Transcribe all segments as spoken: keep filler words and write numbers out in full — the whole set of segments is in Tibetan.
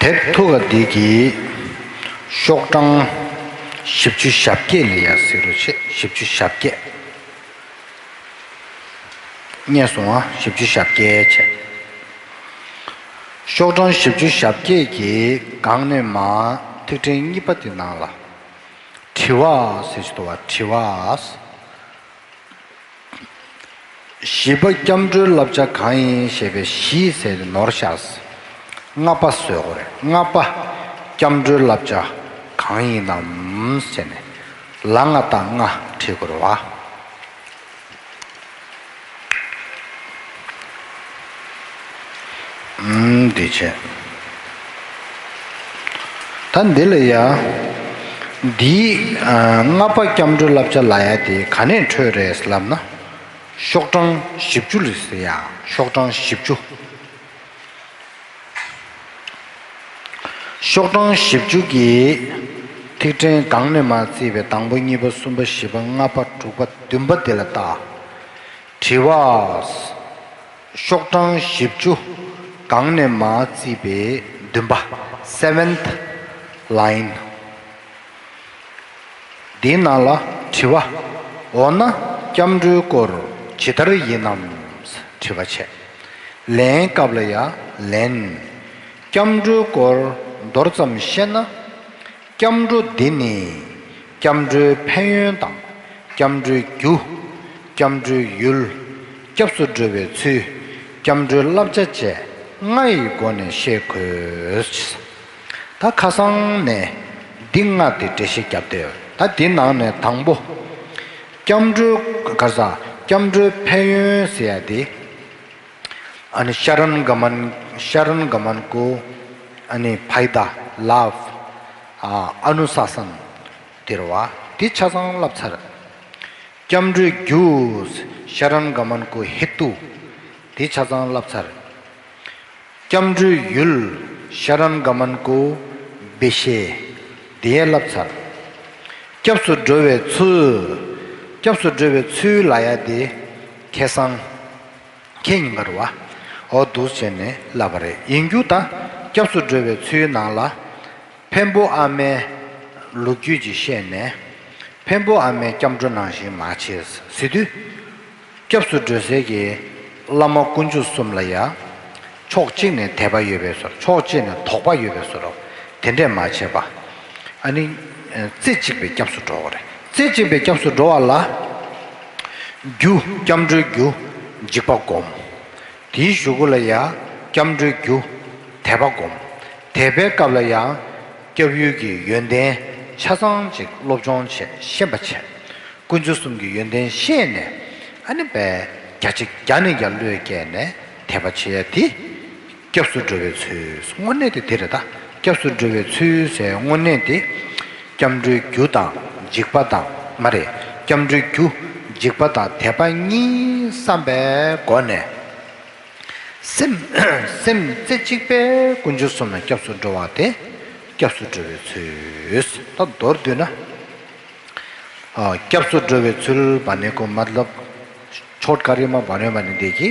དེབ་ཐུགས་ཀ་འདི་གི་ཤོག་གྲངས་བཞི་བཅུ་ཞེ་བརྒྱད་ལ་ཡ་གཟིགས་རོགས་བྱེད། བཞི་བཅུ་ཞེ་བརྒྱད། རྙེད་སོང་ང་། བཞི་བཅུ་ཞེ་བརྒྱད་བྱས། ཤོག་གྲངས་བཞི་བཅུ་ཞེ་བརྒྱད་ཀྱི་སྒང་ནས་མར་ཐིག་ཕྲེང་གཉིས་པ་དེ་ནང་ལ་དྲི་བ་ཟེར་གྱི་འདུག་བ། དྲི་བ། བཞི་པ་སྐྱབས་འགྲོའི་བསླབ་བྱ་གང་ཡིན་ཞེས་པའི་བཞི་ཟེར་ནོར་བཞག། ལྔ་པ་བཟོས་དགོས་རེད། ལྔ་པ་སྐྱབས་འགྲོའི་བསླབ་བྱ་གང་ཡིན་ནམ་ཟེར་ནས་ལ་ང་བཏགས་ལྔ་བྲིས་དགོས་རེད་བ། ཨུམ། འདི་བྱས། ད་འདི་ལ་ཡ། འདིའི་ལྔ་པ་སྐྱབས་འགྲོའི་བསླབ་བྱ་ལབ་ཡ་དེ་ག་ནས་འཕྲོས་རེད་ལབ་ན། ཤོག་གྲངས་བཞི་བཅུ་ལ་ཟེར་ཡ། ཤོག་གྲངས་བཞི་བཅུ། ཤོག་གྲངས་བཞི་བཅུ་གི་ཐིག་ཕྲེང་སྒང་ནས་མར་བརྩིས་པའི་དང་པོ་གཉིས་པ་གསུམ་པ་བཞི་པ་ལྔ་པ་དྲུག་པ་བདུན་པ་དེ་ལ་བལྟ། དྲི་བ། ཤོག་གྲངས་བཞི་བཅུ་སྒང་ནས་མར་བརྩིས་པའི་བདུན་པ། seventh line། འདིའི་ནང་ལ་དྲི་བ། འོ་ན་སྐྱབས་འགྲོའི་སྐོར་ཇི་ལྟར་ཡིན་ནམ། དྲི་བ་བྱས། ལན་སྐབས་ལ་ཡ་ལན། སྐྱབས་འགྲོའི་སྐོར་མདོར་ཙམ་བཤད་ན། སྐྱབས་འགྲོ་འདི་ནི་སྐྱབས་འགྲོའི་ཕན་ཡོན་དང་། སྐྱབས་འགྲོའི་རྒྱུ། སྐྱབས་འགྲོའི་ཡུལ། སྐྱབས་སུ་འགྲོ་བའི་ཚུལ། སྐྱབས་འགྲོའི་བསླབ་བྱ་བཅས་ལྔ་ཡི་སྒོ་ནས་ཤེས་དགོས། ད་ཁ་སང་ནས་འདི་ལྔ་དེ་འགྲེལ་བཤད་བརྒྱབ་བསྡད་ཡོད། ད་འདི་ནང་ནས་དང་པོ། སྐྱབས་འགྲོའི་ག་ས། སྐྱབས་འགྲོའི་ཕན་ཡོན་ཟེར་ཡ་དེ། ཨ་ནི་ཤ་རན་ག་མན། ཤ་རན་ག་མན་ཀོ། ཨ་ནི་ཕའི་དཱ། ལཱབ། ཨ་ཨ་ནུ་ས་སན། དེ་རེད་བ། དེ་ཆ་ཚང་བསླབ་ཚར། སྐྱབས་འགྲོའི་རྒྱུ། ཤ་རན་ག་མན་ཀོ་ཧེ་ཏུ། དེ་ཆ་ཚང་བསླབ་ཚར། སྐྱབས་འགྲོའི་ཡུལ། ཤ་རན་ག་མན་ཀོ་བི་ཤེ། དེ་ཡང་བསླབ་ཚར། སྐྱབས་སུ་འགྲོ་བའི་ཚུལ། སྐྱབས་སུ་འགྲོ་བའི་ཚུལ་ལབ་ཡ་དེ་ཁ་སང་ཁ་ཉིན་ག་རེད་བ། འོ་འདུག་བྱས་ནས་ལབ་པ་རེད། ཡིན་རྒྱུ་ད་སྐྱབས་སུ་འགྲོ་བའི་ཚུལ་ནང་ལ། འཕན་པོ་ཨ་མའི་ལོ་རྒྱུས་ཅིག་བཤད་ནས། འཕན་པོ་ཨ་མའི་སྐྱབས་འགྲོ་ནང་བཞིན་མ་བྱེད་ཟེར་དུས། སྐྱབས་སུ་འགྲོ་སའི་གི་བླ་མ་དཀོན་མཆོག་གསུམ་ལ་ཡ། ཕྱོགས་གཅིག་ནས་དད་པ་ཡོད་པའི་བཟོ་འདྲ། ཕྱོགས་གཅིག་ནས་དོགས་པ་ཡོད་པའི་བཟོ་འདྲ། དེ་འདྲས་མ་བྱེད་པ། ཨ་ནི། རྩེ་གཅིག་པའི་སྐྱབས་སུ་འགྲོ་བ་རེད། རྩེ་གཅིག་པའི་སྐྱབས་སུ་འགྲོ་བ་ལ། རྒྱུ། སྐྱབས་འགྲོའི་རྒྱུ། འཇིགས་པ་སྒོམ། དེའི་གཞུག་གུ་ལ་ཡ། སྐྱབས་འགྲོའི་རྒྱུ། དད་པ་སྒོམ། དད་པའི་སྐབས་ལ་ཡ། སྐྱབས་ཡུལ་གྱི་ཡོན་ཏན་ཆ་ཚང་ཅིག་སློབ་སྦྱོང་བྱས། ཤེས་པ་བྱས། དཀོན་མཆོག་གསུམ་གྱི་ཡོན་ཏན་ཤེས་ནས། ཨ་ནི་དཔེ་བརྒྱ་ཆ་བརྒྱ་ནས་བརྒྱ་བློས་བཀལ་ནས་དད་པ་བྱེད་ཡ་དེ། སྐྱབས་སུ་འགྲོ་བའི་ཚུལ། དངོས་གནས་དེ་དེ་རེད་ད། སྐྱབས་སུ་འགྲོ་བའི་ཚུལ་ཟེར་དངོས་གནས་དེ། སྐྱབས་འགྲོའི་རྒྱུ་དང་འཇིགས་པ་དང་། མ་རེད། སྐྱབས་འགྲོའི་རྒྱུ། འཇིགས་པ་དང་དད་པ་གཉིས་བསམ་པའི་སྒོ་ནས། སེམས། སེམས་རྩེ་གཅིག་པས་དཀོན་མཆོག་གསུམ་ལ་སྐྱབས་སུ་འགྲོ་བ་དེ། སྐྱབས་སུ་འགྲོ་བའི་ཚུལ། ད་མདོར་བསྡུས་ན། ཨ། སྐྱབས་སུ་འགྲོ་བའི་ཚུལ་བ་ནི་ཀོ་མ་ལབ། ཆོ་ག་རི་མ་བ་ནི་བ་ནི་དེ་གི།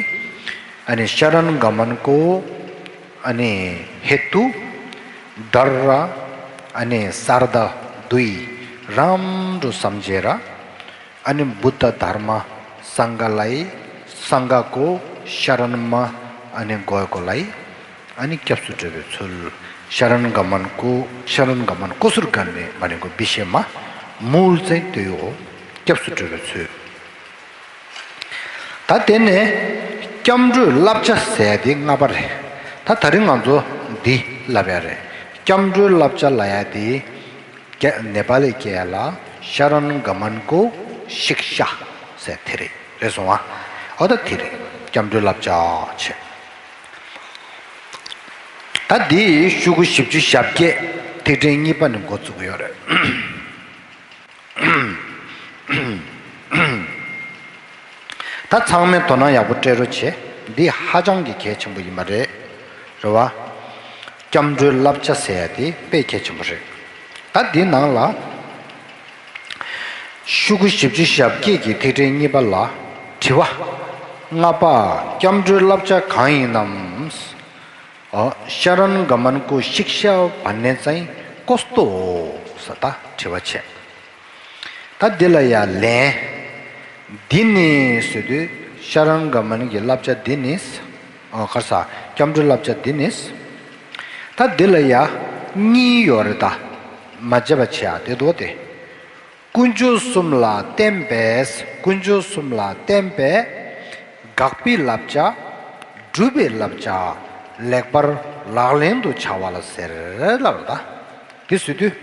ཨ་ནི་ཤ་རན་ག་མན་ཀོ། ཨ་ནི་ཧེ་ཏུ། དར་ར། ཨ་ནི་སར་དྷ་དུ་ཡི་རམ་དྲུ་སམ་ཇེ་ར། ཨ་ནི་བུདྡྷ་དྷརྨ་སངྒ་ལའི། སངྒ་ཀོ་ཤ་རན་མ། ཨ་ནི་གོ་ཀོ་ལའི། ཨ་ནི་སྐྱབས་སུ་འགྲོ་བའི་ཚུལ། ཤ་རན་ག་མན་ཀོ། ཤ་རན་ག་མན་ཀོ་སུར་ག་ནི་མ་ནི་ཀོ་བི་ཤེ་མ། མུལ་ཙེ་ཏུ་ཡོ། སྐྱབས་སུ་འགྲོ་བའི་ཚུལ། ད་དེ་ནས་སྐྱབས་འགྲོའི་བསླབ་བྱ་ཟེར་ཡ་དེ་ལྔ་པ་རེད། ད་དེ་རིང་ང་ཚོ་འདི་ལབ་ཡ་རེད། སྐྱབས་འགྲོའི་བསླབ་བྱ་ལབ་ཡ་དེ། རྒྱ་ནེ་པ་ལི་སྐད་ལ་ཤ་རན་ག་མན་ཀོ་ཤིག་ཤ་ཟེར་དེ་རེད། རེད་སོང་ཨ། འོ་ད་དེ་རེད། སྐྱབས་འགྲོའི་བསླབ་བྱ་བྱས། ད་འདི་ཤོག་གུ་བཞི་བཅུ་ཞེ་བརྒྱད། ཐིག་ཕྲེང་གཉིས་པ་ནས་འགོ་བཙུགས་ཡོད་རེད། ད་ཚང་མས་དོ་སྣང་ཡག་པོ་སྤྲད་རོགས་བྱེད། འདི་ཧ་ཅང་གི་གལ་ཆེན་པོ་ཡིན་པ་རེད། རེད་བ། སྐྱབས་འགྲོའི་བསླབ་བྱ་ཟེར་ཡ་དེ་དཔེ་གལ་ཆེན་པོ་རེད། ད་འདི་ནང་ལ། ཤོག་གུ་བཞི་བཅུ་ཞེ་བརྒྱད་ཀྱི་ཐིག་ཕྲེང་གཉིས་པ་ལ། དྲི་བ། ལྔ་པ། སྐྱབས་འགྲོའི་བསླབ་བྱ་གང་ཡིན་ནམ། ཨ། ཤ་རན་ག་མན་ཀོ་ཤིག་ཤ་བ་ནེ་ཙའི་ཀོ་སྟོ་ས་ད་དྲི་བ་བྱས། ད་འདི་ལ་ཡ་ལན། འདི་ནི་ཟེར་དུས་ཤ་རན་ག་མན་གྱི་བསླབ་བྱ་འདི་ནི། ཨ། ག་རེ་ཟ། སྐྱབས་འགྲོའི་བསླབ་བྱ་འདི་ནི། ད་འདི་ལ་ཡ་གཉིས་ཡོད་རེད་ད། མ་བརྗེད་པ་བྱེད་ཡ་དེ་འདུག་སྟེ། དཀོན་མཆོག་གསུམ་ལ་བརྟེན་པས། དཀོན་མཆོག་གསུམ་ལ་བརྟེན་པས་དགག་པའི་བསླབ་བྱ། སྒྲུབ་པའི་བསླབ་བྱ་ལེགས་པར་ལག་ལེན་དུ་བྱ་བ་ལ་ཟེར་ལབ་ད། དེ་ཟེར་དུས།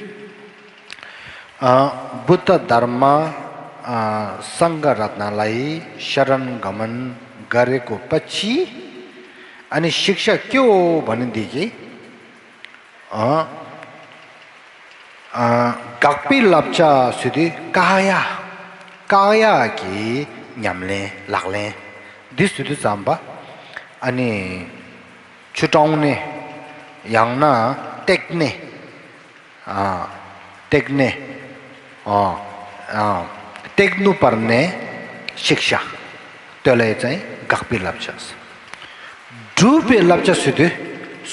ཨ། བུདྡྷ་དྷརྨ། ཨ། སངྒྷ་རཏྣ་ལའི་ཤ་རན་ག་མན་ག་རེ་ཀོ་པ་ཅི། ཨ་ནི་ཤིག་ཤ་ཀྱོ་བ་ནི་འདི་གི། ཨ། ཨ། དགག་པའི་བསླབ་བྱ་ཟེར་དུས་བཀག་ཡ། བཀག་ཡ་གི་ཉམས་ལེན་ལག་ལེན། འདི་ཟེར་དུས་ཙམ་པ། ཨ་ནི། ཆུ་དྲང་ནས། ཡང་ན་བཏེགས་ནས། ཨ། བཏེགས་ནས། ཨ། ཨ། བཏེགས་ནུས་པར་ནས་ཤིག་ཤ། དེ་ལ་ཡ་ཙའི་དགག་པའི་བསླབ་བྱ། སྒྲུབ་པའི་བསླབ་བྱ་ཟེར་དུས་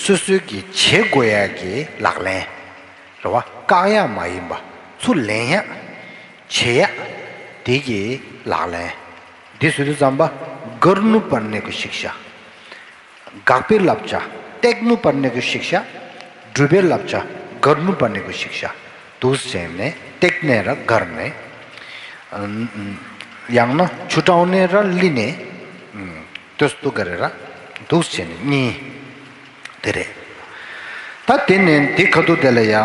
སོ་སོའི་གི་བྱེད་དགོས་ཡ་གི་ལག་ལེན། རེད་བ། བཀག་ཡ་མ་ཡིན་པ། ཚུར་ལེན་ཡ། བྱེད་ཡ། དེ་གི་ལག་ལེན། འདི་ཟེར་དུས་ཙམ་པ། བཀག་ནུས་པར་ནས་ཀོ་ཤིག་ཤ། དགག་པའི་བསླབ་བྱ། བཏེགས་ནུས་པར་ནས་ཀོ་ཤིག་ཤ། སྒྲུབ་པའི་བསླབ་བྱ། བཀག་ནུས་པར་ནས་ཀོ་ཤིག་ཤ། འདུག་སེ་བྱས་ནས་བཏེགས་ནས་ར་བཀག་ནས། ཨ། ཡང་ན་ཆུ་དྲང་ནས་ར་བླུགས་ནས། ཨ། དེ་ཟེར་དུས་ག་རེ་ར། འདུག་སེ་བྱས་ནས་གཉིས། དེ་རེད། ད་དེ་ནས་འདི་ཁ་ཐུག་དེ་ལ་ཡ།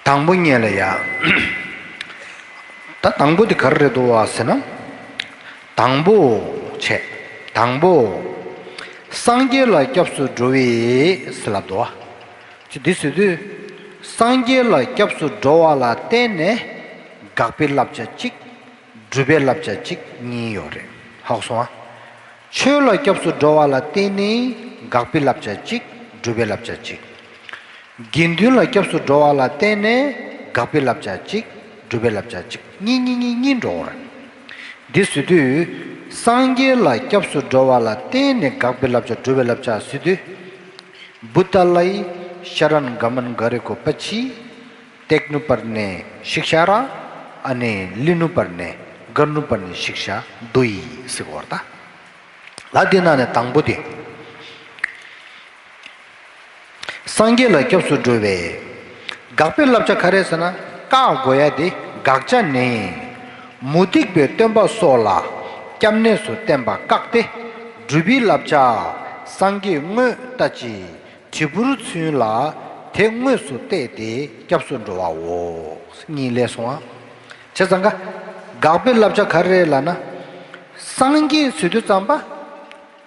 དང་པོ་ཉིད་ལ་ཡ། ད་དང་པོ་དེ་ག་རེ་རེད་འདུག་བ་ཟེར་ན། དང་པོ་བྱས། དང་པོ། སངས་རྒྱས་ལ་སྐྱབས་སུ་འགྲོ་བའི་ཟེར་ལབ་འདུག་བ། ཅི་འདི་ཟེར་དུས། སངས་རྒྱས་ལ་སྐྱབས་སུ་འགྲོ་བ་ལ་བརྟེན་ནས་དགག་པའི་བསླབ་བྱ་གཅིག། སྒྲུབ་པའི་བསླབ་བྱ་གཅིག་གཉིས་ཡོད་རེད། ཧ་གོ་སོང་ཨ། ཆོས་ལ་སྐྱབས་སུ་འགྲོ་བ་ལ་བརྟེན་ནས་དགག་པའི་བསླབ་བྱ་གཅིག། སྒྲུབ་པའི་བསླབ་བྱ་གཅིག། དགེ་འདུན་ལ་སྐྱབས་སུ་འགྲོ་བ་ལ་བརྟེན་ནས་དགག་པའི་བསླབ་བྱ་གཅིག། སྒྲུབ་པའི་བསླབ་བྱ་གཅིག། གཉིས་གཉིས་གཉིས་གཉིས་འགྲོ་བ་རེད། འདི་ཟེར་དུས། སངས་རྒྱས་ལ་སྐྱབས་སུ་འགྲོ་བ་ལ་བརྟེན་ནས་དགག་པའི་བསླབ་བྱ། སྒྲུབ་པའི་བསླབ་བྱ་ཟེར་དུས། བུདྡྷ་ལའི་ཤ་རན་ག་མན་ག་རེ་ཀོ་པ་ཅི། བཏེགས་ནུས་པར་ནས་ཤིག་ཤ་ར། ཨ་ནི་བླུགས་ནུས་པར་ནས། བཀག་ནུས་པར་ནས་ཤིག་ཤ་འདུ་ཡི་ཟེར་བ་རེད་ད། ལ་དེ་ནང་ནས་དང་པོ་དེ། སངས་རྒྱས་ལ་སྐྱབས་སུ་འགྲོ་བའི། དགག་པའི་བསླབ་བྱ་ག་རེ་ཟེར་ན། བཀག་དགོས་ཡ་དེ་དགག་བྱ་ནི། མུ་སྟེགས་པའི་སྟོན་པ་སོགས་ལ་སྐྱབས་གནས་སུ་བསྟན་པ་བཀག་སྟེ། སྒྲུབ་པའི་བསླབ་བྱ་སངས་རྒྱས་དངོས་ལྟ་ཅི། དྲིལ་བུར་ཚུན་ལ་དེ་དངོས་སུ་བལྟས་ཏེ་སྐྱབས་སུ་འགྲོ་བའོ། གཉིས་ལས་སོང་ཨ། བྱས་ཙང་ཀ། དགག་པའི་བསླབ་བྱ་ག་རེ་རེད་ལབ་ན། སངས་རྒྱས་ཟེར་དུས་ཙམ་པ།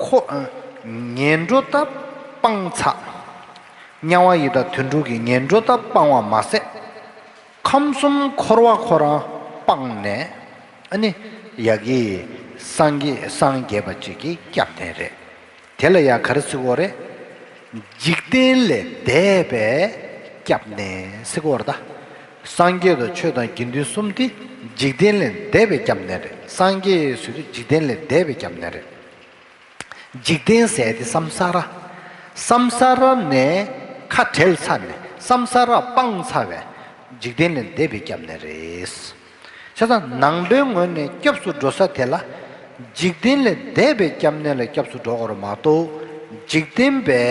ཁོ། ངན་འགྲོ་ད་སྤངས་ཚར། དམྱལ་བ་ཡི་དྭགས་དུད་འགྲོ་གི་ངན་འགྲོ་ད་སྤངས་པ་མ་ཟད། ཁམས་གསུམ་འཁོར་བ་ཁོ་རང་སྤངས་ནས། ཨ་ནི། ཡ་གི། སངས་རྒྱས་སངས་རྒྱས་པ་ཅིག་གི་སྐྱབས་གནས་རེད། དེ་ལ་ཡ་ག་རེ་ཟེར་གོ་རེད། འཇིག་རྟེན་ལས་འདས་པའི་སྐྱབས་གནས་ཟེར་གོ་རེད་ད། སངས་རྒྱས་དང་ཆོས་དང་དགེ་འདུན་གསུམ་དེ་འཇིག་རྟེན་ལས་འདས་པའི་སྐྱབས་གནས་རེད། སངས་རྒྱས་ཟེར་དུས་འཇིག་རྟེན་ལས་འདས་པའི་སྐྱབས་གནས་རེད། འཇིག་རྟེན་ཟེར་དེ་སམ་ས་ར། སམ་ས་ར་ནས་ཁ་བྲལ་ཚར་ནས་སམ་ས་ར་སྤངས་ཚར་བའི་འཇིག་རྟེན་ལས་འདས་པའི་སྐྱབས་གནས་རེད། བྱས་ཙང་ནང་པའི་ངོས་ནས་སྐྱབས་སུ་འགྲོ་ས་དེ་ལ། འཇིག་རྟེན་ལས་འདས་པའི་སྐྱབས་གནས་ལ་སྐྱབས་སུ་འགྲོ་དགོས་རེད་མ་གཏོགས། འཇིག་རྟེན་པའི་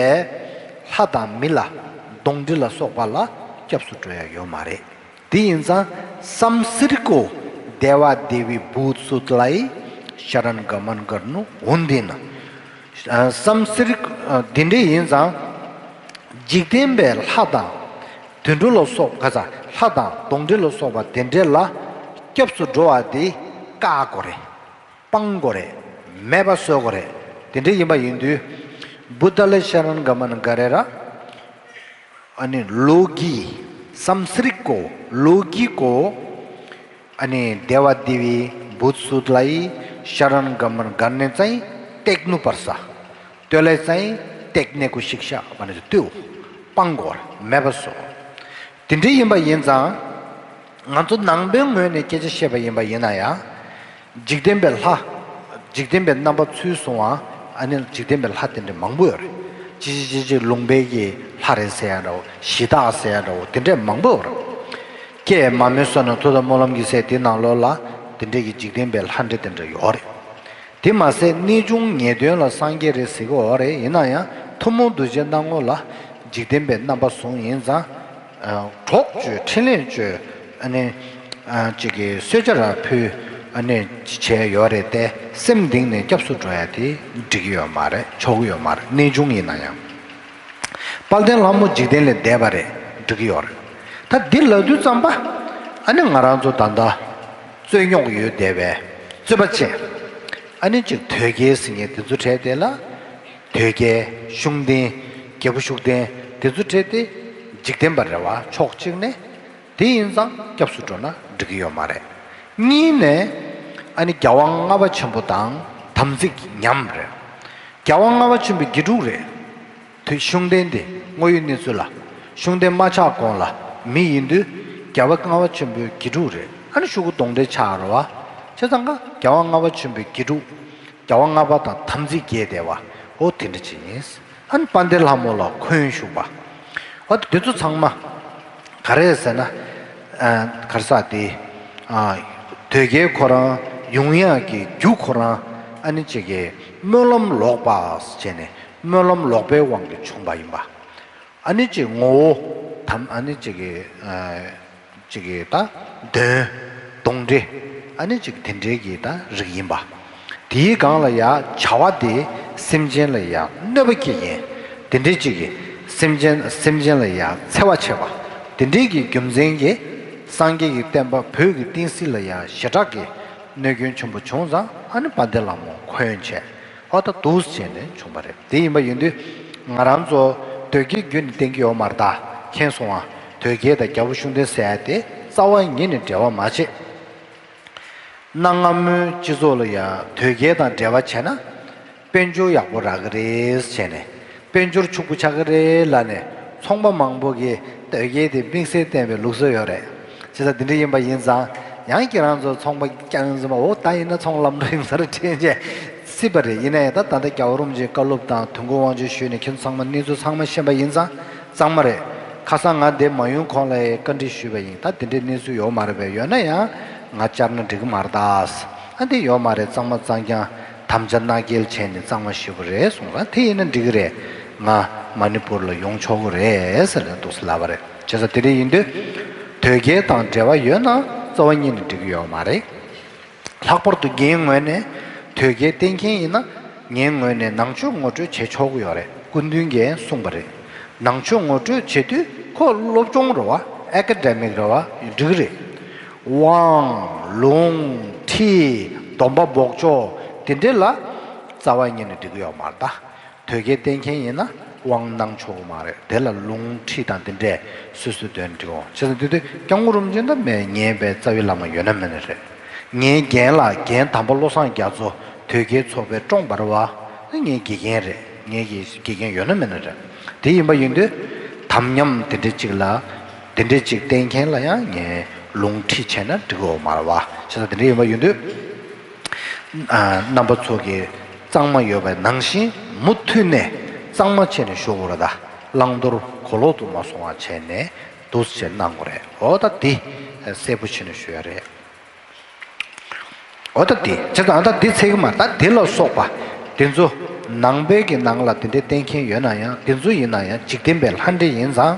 ལྷ་དང་མི་ལ་གདོན་འདྲེ་ལ་སོགས་པ་ལ་སྐྱབས་སུ་འགྲོ་ཡ་ཡོད་མ་རེད། དེ་ཡིན་ཙང་སམ་སི་རི་ཀོ་དེ་བ་དེ་བི་བུད་སུད་ལའི་ཤ་རན་ག་མན་གར་ནུ་འོན་དེ་ན། སམ་སི་རི་ཀོ་དེ་འདྲ་ཡིན་ཙང་། འཇིག་རྟེན་པའི་ལྷ་དང་། དུད་འགྲོ་ལ་སོགས་ག་ས་ལྷ་དང་གདོན་འདྲེ་ལ་སོགས་པ་དེ་འདྲ་ལ་སྐྱབས་སུ་འགྲོ་བ་དེ་བཀག་དགོས་རེད། སྤང་དགོས་རེད། མེད་པ་བཟོ་དགོས་རེད། དེ་འདྲ་ཡིན་པ་ཡིན་དུས། བུདྡྷ་ལ་ཤ་རན་ག་མན་ག་རེ་ར། ཨ་ནི་ལོ་གི། སམ་སི་རི་ཀོ་ལོ་གི་ཀོ། ཨ་ནི་དེ་བ་དེ་བི་བུད་སུད་ལའི་ཤ་རན་ག་མན་གར་ནས་ཙའི་བཏེག་ནུ་པར་ས། ཏོ་ལའི་ཙའི་བཏེག་ནས་ཀོ་ཤིག་ཤ་བ་ནས་ཏུ། སྤང་དགོས་རེད། མེད་པ་བཟོ། དེ་འདྲ་ཡིན་པ་ཡིན་ཙང་། ང་ཚོ་ནང་པའི་ངོས་ནས་སྐད་ཆ་བཤད་པ་ཡིན་པ་ཡིན་ན་ཡང་། འཇིག་རྟེན་པའི་ལྷ། འཇིག་རྟེན་པའི་རྣམ་པ་ཚུལ་བཟུང་བ། ཨ་ནི་འཇིག་རྟེན་པའི་ལྷ་དེ་འདྲ་མང་པོ་ཡོད་རེད། ཅི་ཅི་ཅི་ཅི་ལུང་པའི་གི་ལྷ་རེད་ཟེར་ཡ་འདྲ་བོ། གཞི་བདག་ཟེར་ཡ་འདྲ་བོ། དེ་འདྲས་མང་པོ་ཡོད་རེད། ཀྱེ་མ་མོའི་བསོད་ནམས་མཐུ་དང་སྨོན་ལམ་གྱི་ཚད་དེ་ནང་ལོགས་ལ་དེ་འདྲས་ཀྱི་འཇིག་རྟེན་པའི་ལྷ་འདྲེ་དེ་འདྲ་ཡོད་རེད། དེ་མ་ཟད་གནས་ཆུང་ངེས་དོན་ལ་སངས་རྒྱས་རེད་ཟེར་གི་ཡོད་རེད། ཡིན་ན་ཡང་ཐུན་མོང་གདུལ་བྱའི་སྣང་ངོ་ལ་འཇིག་རྟེན་པའི་རྣམ་པ་བཟུང་ཡིན་ཙང་། གྲོགས་བཅོལ། འཕྲིན་ལས་བཅོལ། ཨ་ནི་ཅིག་གི་གསོལ་ཇ་ར་ཕུལ། ཨ་ནི་བྱས་ཡོད་རེད་དེ། སེམས་གཏིང་ནས་སྐྱབས་སུ་འགྲོ་ཡ་དེ་འགྲིག་གི་ཡོད་མ་རེད། ཆོག་གི་ཡོད་མ་རེད། གནས་ཆུང་ཡིན་ན་ཡང་། དཔལ་ལྡན་ལྷ་མོ་འཇིག་རྟེན་ལས་འདས་པ་རེད། འགྲིག་གི་ཡོད་རེད། ད་འདི་ལབ་དུས་ཙམ་པ། ཨ་ནི་ང་རང་ཚོ་ད་ལྟ་རྩོད་རྙོག་ཡོད་བསྡད་པའི་རྩོད་པ་ཅན། ཨ་ནི་ཅིག་དོལ་རྒྱལ་ཟེར་མཁན་དེ་ཚོ་གྲས་དེ་ལ། དོལ་རྒྱལ། ཤུགས་ལྡན། རྒྱལ་པོ་ཤུགས་ལྡན་དེ་ཚོ་གྲས་དེ་འཇིག་རྟེན་པ་རེད་བ། ཕྱོགས་གཅིག་ནས། དེ་ཡིན་ཙང་སྐྱབས་སུ་འགྲོ་ན་འགྲིག་གི་ཡོད་མ་རེད། གཉིས་ནས། ཨ་ནི་རྒྱལ་དབང་ལྔ་པ་ཆེན་པོ་དང་དམ་ཚིག་ཉམས་རེད། རྒྱལ་དབང་ལྔ་པ་ཆེན་པོའི་དགེ་ཕྲུག་རེད། དེ་ཤུགས་ལྡན་དེ་དངོས་ཡོད་གནས་ཚུལ་ལ། ཤུགས་ལྡན་མ་ཆགས་གོང་ལ་མི་ཡིན་དུས། རྒྱལ་བ་ལྔ་པ་ཆེན་པོའི་དགེ་ཕྲུག་རེད། ཨ་ནི་ཤུ་གུ་གདོན་འདྲེ་ཆགས་རེད་བ། བྱས་ཙང་ཀ་རྒྱལ་དབང་ལྔ་པ་ཆེན་པོའི་དགེ་ཕྲུག་རྒྱལ་དབང་ལྔ་པ་དང་དམ་ཚིག་རྒྱས་བསྡད་པ། འོ་དེ་འདྲ་ཅིག་ཡིན། ཨ་ནི་དཔལ་ལྡན་ལྷ་མོ་ལ་འཁོན་ཞུགས་པ། འོ་དེ་ཚོ་ཚང་མ། ག་རེ་ཟེར་ན། ཨ། ག་རེ་ཟེར་དེ། ཨ། དོལ་རྒྱལ་ཁོ་རང་ཡོང་ཡག་གི་རྒྱུ་ཁོ་རང་། ཨ་ནི་ཅིག་གི་སྨོན་ལམ་ལོག་པ་བྱས་ནས། སྨོན་ལམ་ལོག་པའི་དབང་གིས་བྱུང་བ་ཡིན་པ། ཨ་ནི་ཅིག་ངོ་བོ་དམ། ཨ་ནི་ཅིག་གི། ཨ། ཅིག་གི་ད་གདོན། གདོན་འདྲེ། ཨ་ནི་ཅིག་དེ་འདྲའི་གི་ད་རིགས་ཡིན་པ། དེའི་སྒང་ལ་ཡ་བྱ་བ་དེ་སེམས་ཅན་ལ་ཡ་གནོད་པ་སྐྱེལ་མཁན་དེ་འདྲའི་ཅིག་གི། སེམས་ཅན། སེམས་ཅན་ལ་ཡ་འཚེ་བ་བྱེད་པ། དེ་འདྲའི་གི་རྒྱུ་མཚན་གྱིས་སངས་རྒྱས་ཀྱི་བསྟན་པ་བོད་ཀྱི་བསྟན་སྲིད་ལ་ཡ་ཞེ་དྲག་གི་གནོད་སྐྱོན་ཆེན་པོ་བྱུང་ཙང་། ཨ་ནི་དཔལ་ལྡན་ལྷ་མོ་འཁོན་བྱས། ཨོ་ད་འདུག་སེ་བྱས་ནས་བྱུང་བ་རེད། དེ་ཡིན་པ་ཡིན་དུས། ང་རང་ཚོ་དོལ་རྒྱལ་བརྒྱུད་ནས་བསྟེན་གྱི་ཡོད་མ་རེད་ད། མཁྱེན་སོང་ང་། དོལ་རྒྱལ་དང་རྒྱལ་པོ་ཤུགས་ལྡན་ཟེར་ཡ་དེ་རྩ་བ་ཉིད་ནས་འབྲེལ་བ་མ་བྱེད། གནའ་སྔ་མོའི་སྤྱི་ཚོགས་ལ་ཡ་དོལ་རྒྱལ་དང་འབྲེལ་བ་བྱས་ན། དཔལ་འབྱོར་ཡག་པོ་རག་གི་རེད་བྱས་ནས། དཔལ་འབྱོར་ཕྱུག་པོ་ཆགས་ཀྱི་རེད་ལབ་ནས། ཚོང་པ་མང་པོ་གིས་དོལ་རྒྱལ་དེ་དམིགས་བསལ་བསྟེན་པའི་ལུགས་སྲོལ་ཡོད་རེད། བྱས་ཙང་དེ་འདྲ་ཡིན་པ་ཡིན་ཙང་། ཡང་ཁྱེད་རང་ཚོ་ཚོང་པ་རྐྱང་ཡིན་ཙང་། འོ་ད་ཡིན་ན་ཚོང་ལམ་འགྲོ་ཡིན་ས་རེད་དྲན་བྱས་སྲིད་པ་རེད། ཡིན་ན་ཡང་ད་ད་ལྟ་རྒྱལ་བ་རིན་པོ་ཆེས་བཀའ་སློབ་དང་དུས་འཁོར་དབང་ཆེན་ཞུས་ནས་ཁྱེད་ཚོ་ཚང་མ་གནས་ཚུལ་ཚང་མ་ཤེས་པ་ཡིན་ཙང་། གཙང་མ་རེད། ཁ་སང་ང་འདིར་མ་ཡོང་གོང་ལ་ཡང་བཀའ་འདྲི་ཞུས་པ་ཡིན། ད་དེ་འདྲའི་གནས་ཚུལ་ཡོད་མ་རེད་པས། ཡོད་ན་ཡང་ང་བཅར་ན་འགྲིག་གི་མ་རེད་ད། ཨ་འདི་ཡོད་མ་རེད། གཙང་མ་གཙང་རྐྱང་དམ་བཅའ་མནའ་སྐྱེལ་བྱས་ནས་གཙང་མ་ཞུས་པ་རེད་གསུངས་ཙང་། དེ་ཡིན་ན་འགྲིག་གི་རེད། ང་མ་ཎི་པུར་ལ་ཡོང་ཆོག་གི་རེད་ཟེར་ནས་འདུག་སེ་ལབ་པ་རེད། བྱས་ཙང་དེ་འདྲ་ཡིན་དུས། དོལ་རྒྱལ་དང་འབྲེལ་བ་ཡོད་ན་རྩ་བ་ཉིད་ནས་འགྲིག་གི་ཡོད་མ་རེད། ལྷག་པར་དུ་ངའི་ངོས་ནས་དོལ་རྒྱལ་བསྟེན་མཁན་ཡིན་ན། ངའི་ངོས་ནས་ནང་ཆོས་ངོ་སྤྲོད་བྱེད་ཆོག་གི་ཡོད་རེད། སྐུ་མདུན་གྱིས་གསུངས་པ་རེད། ནང་ཆོས་ངོ་སྤྲོད་བྱེད་དུས་ཁོ་སློབ་སྦྱོང་རེད་བ། ཨེ་ཀ་ཌེ་མིག་རེད་བ། འགྲིག་གི་རེད། དབང་ལུང་ཁྲིད་སྡོམ་པ་འབོགས་ཆོག་དེ་འདྲ་ལ་རྩ་བ་ཉིད་ནས་འགྲིག་གི་ཡོད་མ་རེད་ད། དོལ་རྒྱལ་བསྟེན་མཁན་ཡིན་ན་དབང་གནང་ཆོག་གི་མ་རེད། དེ་ལ་ལུང་ཁྲིད་དང་དེ་འདྲས་སོ་སོའི་དོན་འགྲིག་འོང་། བྱས་ཙང་དེ་དུས་སྐྱབས་མགོན་རིན་པོ་ཆེ་ད་མེད། ངའི་པའི་རྩ་བའི་བླ་མ་ཡོད་ན་མེད་ན་རེད། ངའི་རྒན་ལགས་རྒན་དམ་པ་བློ་བཟང་རྒྱ་མཚོ་དོལ་རྒྱལ་ཚོགས་པའི་ཀྲོང་འབར་བ། ངའི་དགེ་རྒན་རེད། ངའི་དགེ་དགེ་རྒན་ཡོད་ན་མེད་ན་རེད། དེ་ཡིན་པ་ཡིན་དུས་དམ་ཉམས་དེ་འདྲ་ཅིག་ལ། དེ་འདྲ་ཅིག་བསྟེན་མཁན་ལ་ཡང་ངས་ལུང་ཁྲིད་བྱས་ན་འགྲིག་གི་ཡོད་མ་རེད་བ། བྱས་ཙང་དེ་འདྲ་ཡིན་པ་ཡིན་དུས། ཨ། རྣམ་པ་ཚོ་གིས་གཙང་མ་ཡོད་པ་ནང་བཞིན་མུ་མཐུད་ནས་གཙང་མ་བྱས་ནས་བཞུགས་དགོས་རེད་ད། བླང་དོར་གོ་ལོག་ཏུ་མ་སོང་བ་བྱས་ནས་འདུག་སེ་གནང་དགོས་རེད། འོ་ད་འདི་གསལ་པོ་བྱས་ནས་ཞུ་ཡ་རེད། འོ་ད་འདི་བྱས་ཙང་ད་འདི་ཚད་ཀྱི་མ་རེད། ད་འདི་ལ་སོགས་པ་དེ་ཚོ་ནང་པའི་གི་ནང་ལ་དེ་འདྲའི་བསྟེན་མཁན་ཡོད་ན་ཡང་། དེ་ཚོ་ཡིན་ན་ཡང་འཇིག་རྟེན་པའི་ལྷ་འདྲེ་ཡིན་ཙང་།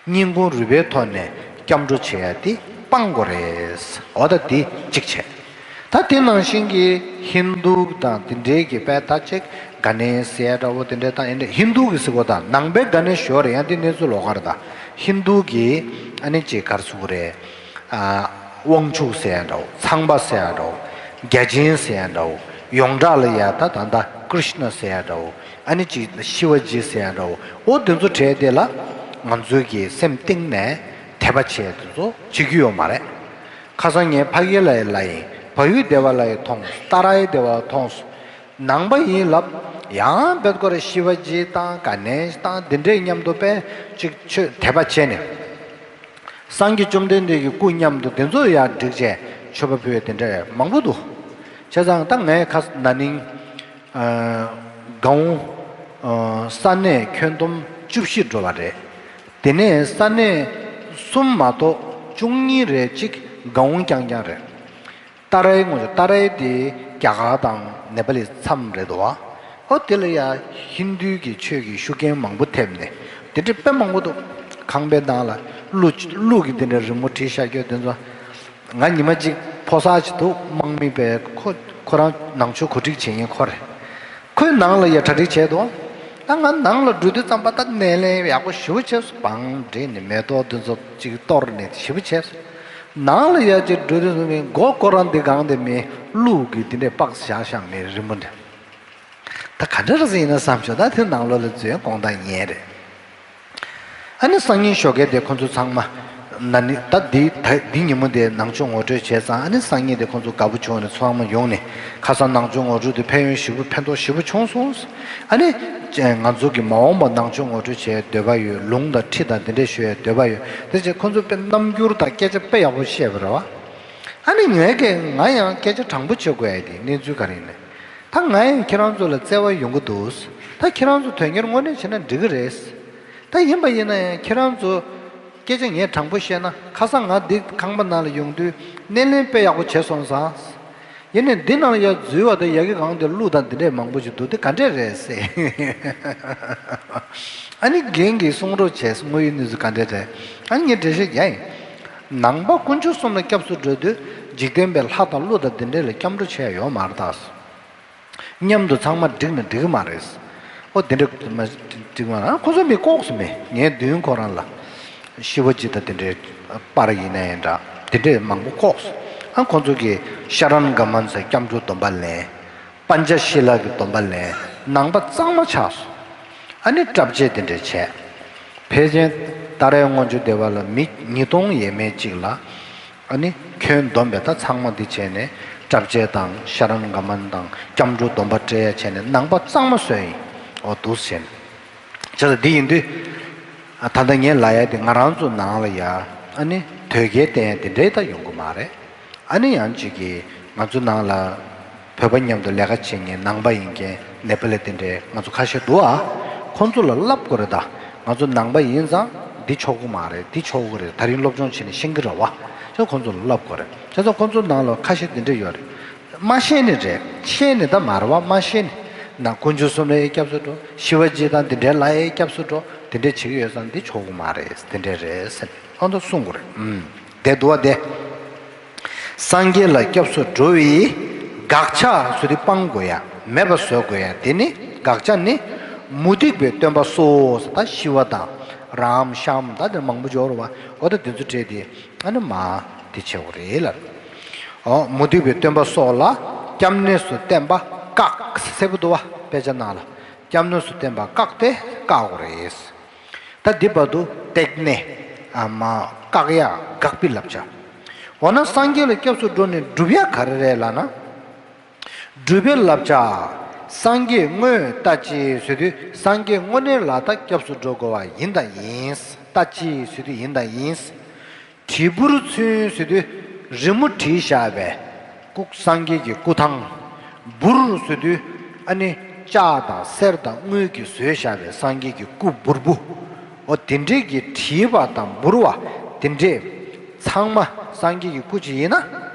སྙིང་ཁུང་རུས་པའི་ཐོག་ནས་སྐྱབས་འགྲོ་བྱེད་ཡ་དེ་སྤང་དགོས་རེད། འོ་ད་འདི་གཅིག་བྱས། ད་དེ་ནང་བཞིན་གྱི་ཧིན་དུ་དང་དེ་འདྲའི་གི་པའི་ད་ཅིག་ག་ནས་ཟེར་འདྲ་བོ་དེ་འདྲའི་ད་ཡིན་འདྲ། ཧིན་དུ་གི་ཟེར་གོ་ད་ནང་པའི་ག་ནས་ཞོར་ཡང་དེ་གནས་ཚུལ་ལོགས་ཀ་རེད་ད། ཧིན་དུ་གི་ཨ་ནི་ཅིག་ག་རེ་ཟེར་གོ་རེད། ཨ། དབང་ཕྱུག་ཟེར་འདྲ་བོ། ཚངས་པ་ཟེར་འདྲ་བོ། བརྒྱ་བྱིན་ཟེར་འདྲ་བོ། ཡོངས་གྲགས་ལ་ཡ་ད་ད་ད་ཀྲིཤ་ན་ཟེར་འདྲ་བོ། ཨ་ནི་ཅིག་ཤི་ཝ་ཇི་ཟེར་འདྲ་བོ། འོ་དེ་ཚོ་གྲས་དེ་ལ་ང་ཚོའི་གི་སེམས་གཏིང་ནས་དད་པ་བྱས་དེ་ཚོ་བྱེད་ཀྱི་ཡོད་མ་རེད། ཁ་སང་ངས་ཕ་གི་ལ་ཡི་ལ་ཡིན། བལ་ཡུལ་སྡེ་བ་ལ་ཡི་མཐོང་། ཏཱ་ར་ཡི་སྡེ་བ་མཐོང་། ནང་པ་ཡིན་ལབ། ཡང་བེད་ཀོ་རེ་ཤི་ཝ་ཇི་དང་ག་ནས་དང་འདི་འདྲའི་མཉམ་དུ་པས་ཅིག་ཆོས་དད་པ་བྱས་ནས། སངས་རྒྱས་བཅོམ་ལྡན་འདས་ཀྱི་སྐུ་མཉམ་དུ་དེ་ཚོ་ཡང་བསྒྲིགས་བྱས་མཆོད་པ་ཕུལ་བའི་དེ་འདྲ་མང་པོ་འདུག་བྱས་ཙང་ད་ངས་ཁ་ན་ནིང་ ཨ་གང་། ཨ་ས་གནས་ཁྱོན་བསྡོམས་བཅུ་བཞི་འགྲོ་བ་རེད། དེ་ནས་ས་གནས་གསུམ་མ་གཏོགས་བཅུ་གཉིས་རེ་གཅིག་གང་རྐྱང་རྐྱང་རེད། ཏཱ་རའི་ངོས་ཀྱི་ཏཱ་རའི་དེ་རྒྱ་གར་དང་ནེ་པ་ལི་མཚམས་རེད་འདུག་བ། ཨོ་དེ་ལ་ཡ་ཧིན་རྡུའི་གི་ཆོས་ཀྱི་ཤུགས་རྐྱེན་མང་པོ་ཐེབས་ནས་དེ་འདྲ་དཔེ་མང་པོ་འདུག་ཁང་པའི་ནང་ལ་གླུ་གླུ་གི་དེ་འདྲ་རི་མོ་བྲིས་བཞག་རྒྱུ་དེ་ཚོ། ང་ཉི་མ་གཅིག་ཕོ་གསར་ཅིག་འདུག་དམག་མི་པས་ཁོ་ཁོ་རང་ནང་ཆོས་གོ་སྒྲིག་བྱེད་མཁན་ཁོ་རེད། ཁོས་ནང་ལ་ཡ་གྲ་སྒྲིག་བྱས་འདུག་ད་ང་ནང་ལ་འགྲོ་དུས་ཙམ་པ་ད་སྣེ་ལེན་ཡག་པོ་ཞེ་པོ་བྱས་སོང་། བང་བསྒྲིགས་ནས་མེ་ཏོག་འདི་ཚོ་ཅིག་གཏོར་ནས་ཞེ་པོ་བྱས་སོང་། ནང་ལ་ཡ་ཅིག་འགྲོ་དུས་ཙམ་པ་མགོ་སྐོར་རང་འདི་གང་དེ་མེད། གླུ་གི་འདི་འདྲའི་པགས་བཞག་བཞག་མེད་རི་མོ་འདྲ། ད་ག་འདྲ་རེད་ཟེར་ཡིན་ན་བསམ་བྱུང་། ད་དེ་ནང་ལོགས་ལ་འཛུལ་དགོངས་དག་ཉན་རེད། ཨ་ནི་སང་ཉིན་ཞོགས་ཀས་དེ་ཁོ་ཚོ་ཚང་མ་ན་ནི་ད་འདི་ད་འདི་ཉིན་མོ་དེ་ནང་ཆོས་ངོ་སྤྲོད་བྱས་ཙང་། ཨ་ནི་སང་ཉིན་དེ་ཁོ་ཚོ་དགའ་པོ་བྱུང་ནས་ཚང་མ་ཡོང་ནས་ཁ་སང་ནང་ཆོས་ངོ་སྤྲོད་དེ་ཕན་ཡོན་ཞེ་པོ་ཕན་ཐོགས་ཞེ་པོ་བྱུང་སོང་། ཨ་ནི་ང་ཚོ་གི་མ་འོངས་པ་ནང་ཆོས་ངོ་སྤྲོད་བྱེད་འདོད་པ་ཡོད། ལུང་དང་ཁྲིད་དང་དེ་འདྲས་ཞུ་ཡའི་འདོད་པ་ཡོད། དེ་བྱས་ཁོ་ཚོ་དཔེ་རྣམ་འགྱུར་དང་སྐད་ཆ་དཔེ་ཡག་པོ་བཤད་པ་རེད་བ། ཨ་ནི་ངས་ཀྱི་ང་ཡང་སྐད་ཆ་དྲང་པོ་བྱེད་དགོས་ཡ་དེ་གནས་ཚུལ་ག་རེ་ཡིན་ནས། ད་ང་ཡང་ཁྱེད་རང་ཚོ་ལ་བརྩེ་བ་ཡོང་གི་འདུག་ད་ཁྱེད་རང་ཚོ་དོན་གཉེར་དངོས་གནས་བྱས་ན་འགྲིག་གི་རེད། ད་ཡིན་པ་ཡིན་ན་ཡང་ཁྱེད་རང་ཚོ་སྐད་ཆ་ངས་དྲང་པོ་བཤད་ན། ཁ་སང་ང་འདི་ཁང་པ་ནང་ལ་ཡོང་དུས་སྣེ་ལེན་དཔེ་ཡག་པོ་བྱས་སོང་ཙང་། ཡིན་ནའི་འདི་ནང་ལ་ཡར་འཛུལ་བ་དང་ཡ་གི་གང་དེ་གླུ་དང་འདི་འདྲས་མང་པོ་ཞིག་འདུག་དེ་ག་འདྲས་རེད་ཟེར། ཨ་ནི་རྒན་གྱིས་གསུང་རོགས་བྱས། དངོས་ཡོད་གནས་ཚུལ་ག་འདྲས་རེད། ཨ་ནི་ངས་འགྲེལ་བཤད་རྒྱག་ཡིན། ནང་པ་དཀོན་མཆོག་གསུམ་ལ་སྐྱབས་སུ་འགྲོ་དུས་འཇིག་རྟེན་པའི་ལྷ་དང་ཀླུ་དང་འདི་འདྲས་ལ་སྐྱབས་འགྲོ་བྱས་ཡོད་མ་རེད་ད། མཉམ་དུ་ཚང་མ་འགྲིག་ན་འགྲིག་གི་མ་རེད། ཨོ་དེ་འདྲ་མ་འགྲིག་མ་རེད། ཁོ་ཚོ་མི་ལྐོག་སུ་མེད། ངའི་མདུན་ཁོ་རང་ལ་ཤི་བ་ཇི་དང་དེ་འདྲའི་པར་ཡིན་ན་ཡང་འདྲ། དེ་འདྲའི་མང་པོ་ལྐོག་སུ། ཨ་ཁོ་ཚོ་གིས་ཤ་རན་ག་མན་ཟེར་སྐྱབས་འགྲོ་སྡོམ་པ་ལེན། པན་ཅ་ཤི་ལ་གི་སྡོམ་པ་ལེན། ནང་པ་གཙང་མ་ཆགས་སོང་། ཨ་ནི་གྲྭ་ཆས་དེ་འདྲ་བྱས། ཕལ་ཆེར་ཏཱ་རའི་སྔོན་བྱོན་སྡེ་བ་ལ་མི་ཉིས་སྟོང་ཡས་མས་ཅིག་ལ། ཨ་ནི་ཁྱོན་བསྡོམས་པས་ད་ཚང་མ་འདི་བྱས་ནས་གྲྭ་ཆས་དང་ཤ་རན་ག་མན་དང་སྐྱབས་འགྲོ་སྡོམ་པ་སྤྲད་ཡ་བྱས་ནས་ནང་པ་གཙང་མ་བཟོས་ཡིན། འོ་འདུག་སེ་བྱས་ནས། བྱས་ཙང་འདི་ཡིན་དུས། ད་ལྟ་ངས་ལབ་ཡ་དེ་ང་རང་ཚོ་ནང་ལ་ཡ་ཨ་ནི་དོལ་རྒྱལ་བསྟེན་ཡ་དེ་འདྲའི་ད་ཡོང་གི་མ་རེད། ཨ་ནི་ཡང་གཅིག་གིས་ང་ཚོ་ནང་ལ་བོད་པ་མཉམ་དུ་ལས་ཀ་བྱེད་མཁན་ནང་པ་ཡིན་མཁན་ནེ་པ་ལི་དེ་འདྲའི་ང་ཚོ་ཁ་ཤས་འདུག་ཨ། ཁོང་ཚོ་ལ་བསླབ་དགོས་རེད་ད། ང་ཚོ་ནང་པ་ཡིན་ཙང་འདི་ཆོག་གི་མ་རེད། འདི་ཆོག་གི་རེད། ད་རིང་སློབ་སྦྱོང་བྱས་ནས་ཤེས་ཀྱི་རེད་བ། ཅེས་ཁོང་ཚོ་ལ་བསླབ་དགོས་རེད། བྱས་ཙང་ཁོང་ཚོ་ནང་ལ་ཁ་ཤས་དེ་འདྲ་ཡོད་རེད། མ་ཤེས་ནི་རེད། ཤེས་ནི་ད་མ་རེད་བ། མ་ཤེས་ནི། ན་དཀོན་མཆོག་གསུམ་ལ་ཡི་སྐྱབས་སུ་འགྲོ། ཤི་བ་ཇི་དང་དེ་འདྲའི་ལ་ཡི་སྐྱབས་སུ་འགྲོ། དེ་འདྲ་བྱེད་ཀྱི་ཡོད་ཙང་འདི་ཆོག་གི་མ་རེད། དེ་འདྲ་རེད་ཟེར་ནས་ཨ་མདོ་གསུང་དགོས་རེད། ཨུམ། དེ་འདུག་བ་དེ། སངས་རྒྱས་ལ་སྐྱབས་སུ་འགྲོ་བའི་དགག་བྱ་ཟེར་དུས་སྤང་དགོས་ཡ། མེད་པ་བཟོ་དགོས་ཡ། དེ་ནི་དགག་བྱ་ནི། མུ་སྟེགས་པའི་སྟོན་པ་སོགས། ད་ཤི་བ་དང་རམ་ཤམ་ད་དེ་མང་པོ་འབྱོར་བ། འོ་ད་དེ་ཚོ་བྲལ་ཏེ་ཨ་ནི་མ་དེ་བྱེད་དགོས་རེད་ལ། འོ་མུ་སྟེགས་པའི་སྟོན་པ་སོགས་ལ་སྐྱབས་གནས་སུ་བསྟེན་པ་བཀག་གསལ་པོ་འདུག་བ། དཔེ་ཆ་ནང་ལ་སྐྱབས་གནས་སུ་བསྟེན་པ་བཀག་སྟེ་བཀག་དགོས་རེད། ད་འདི་བར་དུ་སྟེགས་གནས་ཨ་མ་བཀག་ཡ་དགག་པའི་བསླབ་བྱ། འོ་ན་སངས་རྒྱས་ལ་སྐྱབས་སུ་འགྲོ་ནས་སྒྲུབ་ཡ་ག་རེ་རེད་ལབ་ན། སྒྲུབ་པའི་བསླབ་བྱ། སངས་རྒྱས་དངོས་ལྟ་ཅི་ཟེར་དུས་སངས་རྒྱས་དངོས་གནས་ལ་ད་སྐྱབས་སུ་འགྲོ་དགོས་པ་ཡིན་དང་ཡིན། ལྟ་ཅི་ཟེར་དུས་ཡིན་དང་ཡིན། བྲིས་འབུར་ཚུན་ཟེར་དུས་རི་མོ་བྲིས་བཞག་པའི་སྐུ། སངས་རྒྱས་ཀྱི་སྐུ་ཐང་། འབུར་ཟེར་དུས་ཨ་ནི་ལྕགས་དང་གསེར་དང་དངུལ་གྱིས་བཟོས་བཞག་པའི་སངས་རྒྱས་ཀྱི་སྐུ་འབུར་བུ། འོ་དེ་འདྲས་ཀྱི་བྲིས་པ་དང་འབུར་བ་དེ་འདྲས་ཚང་མ་སངས་རྒྱས་ཀྱི་སྐུ་ཅིག་ཡིན་ན་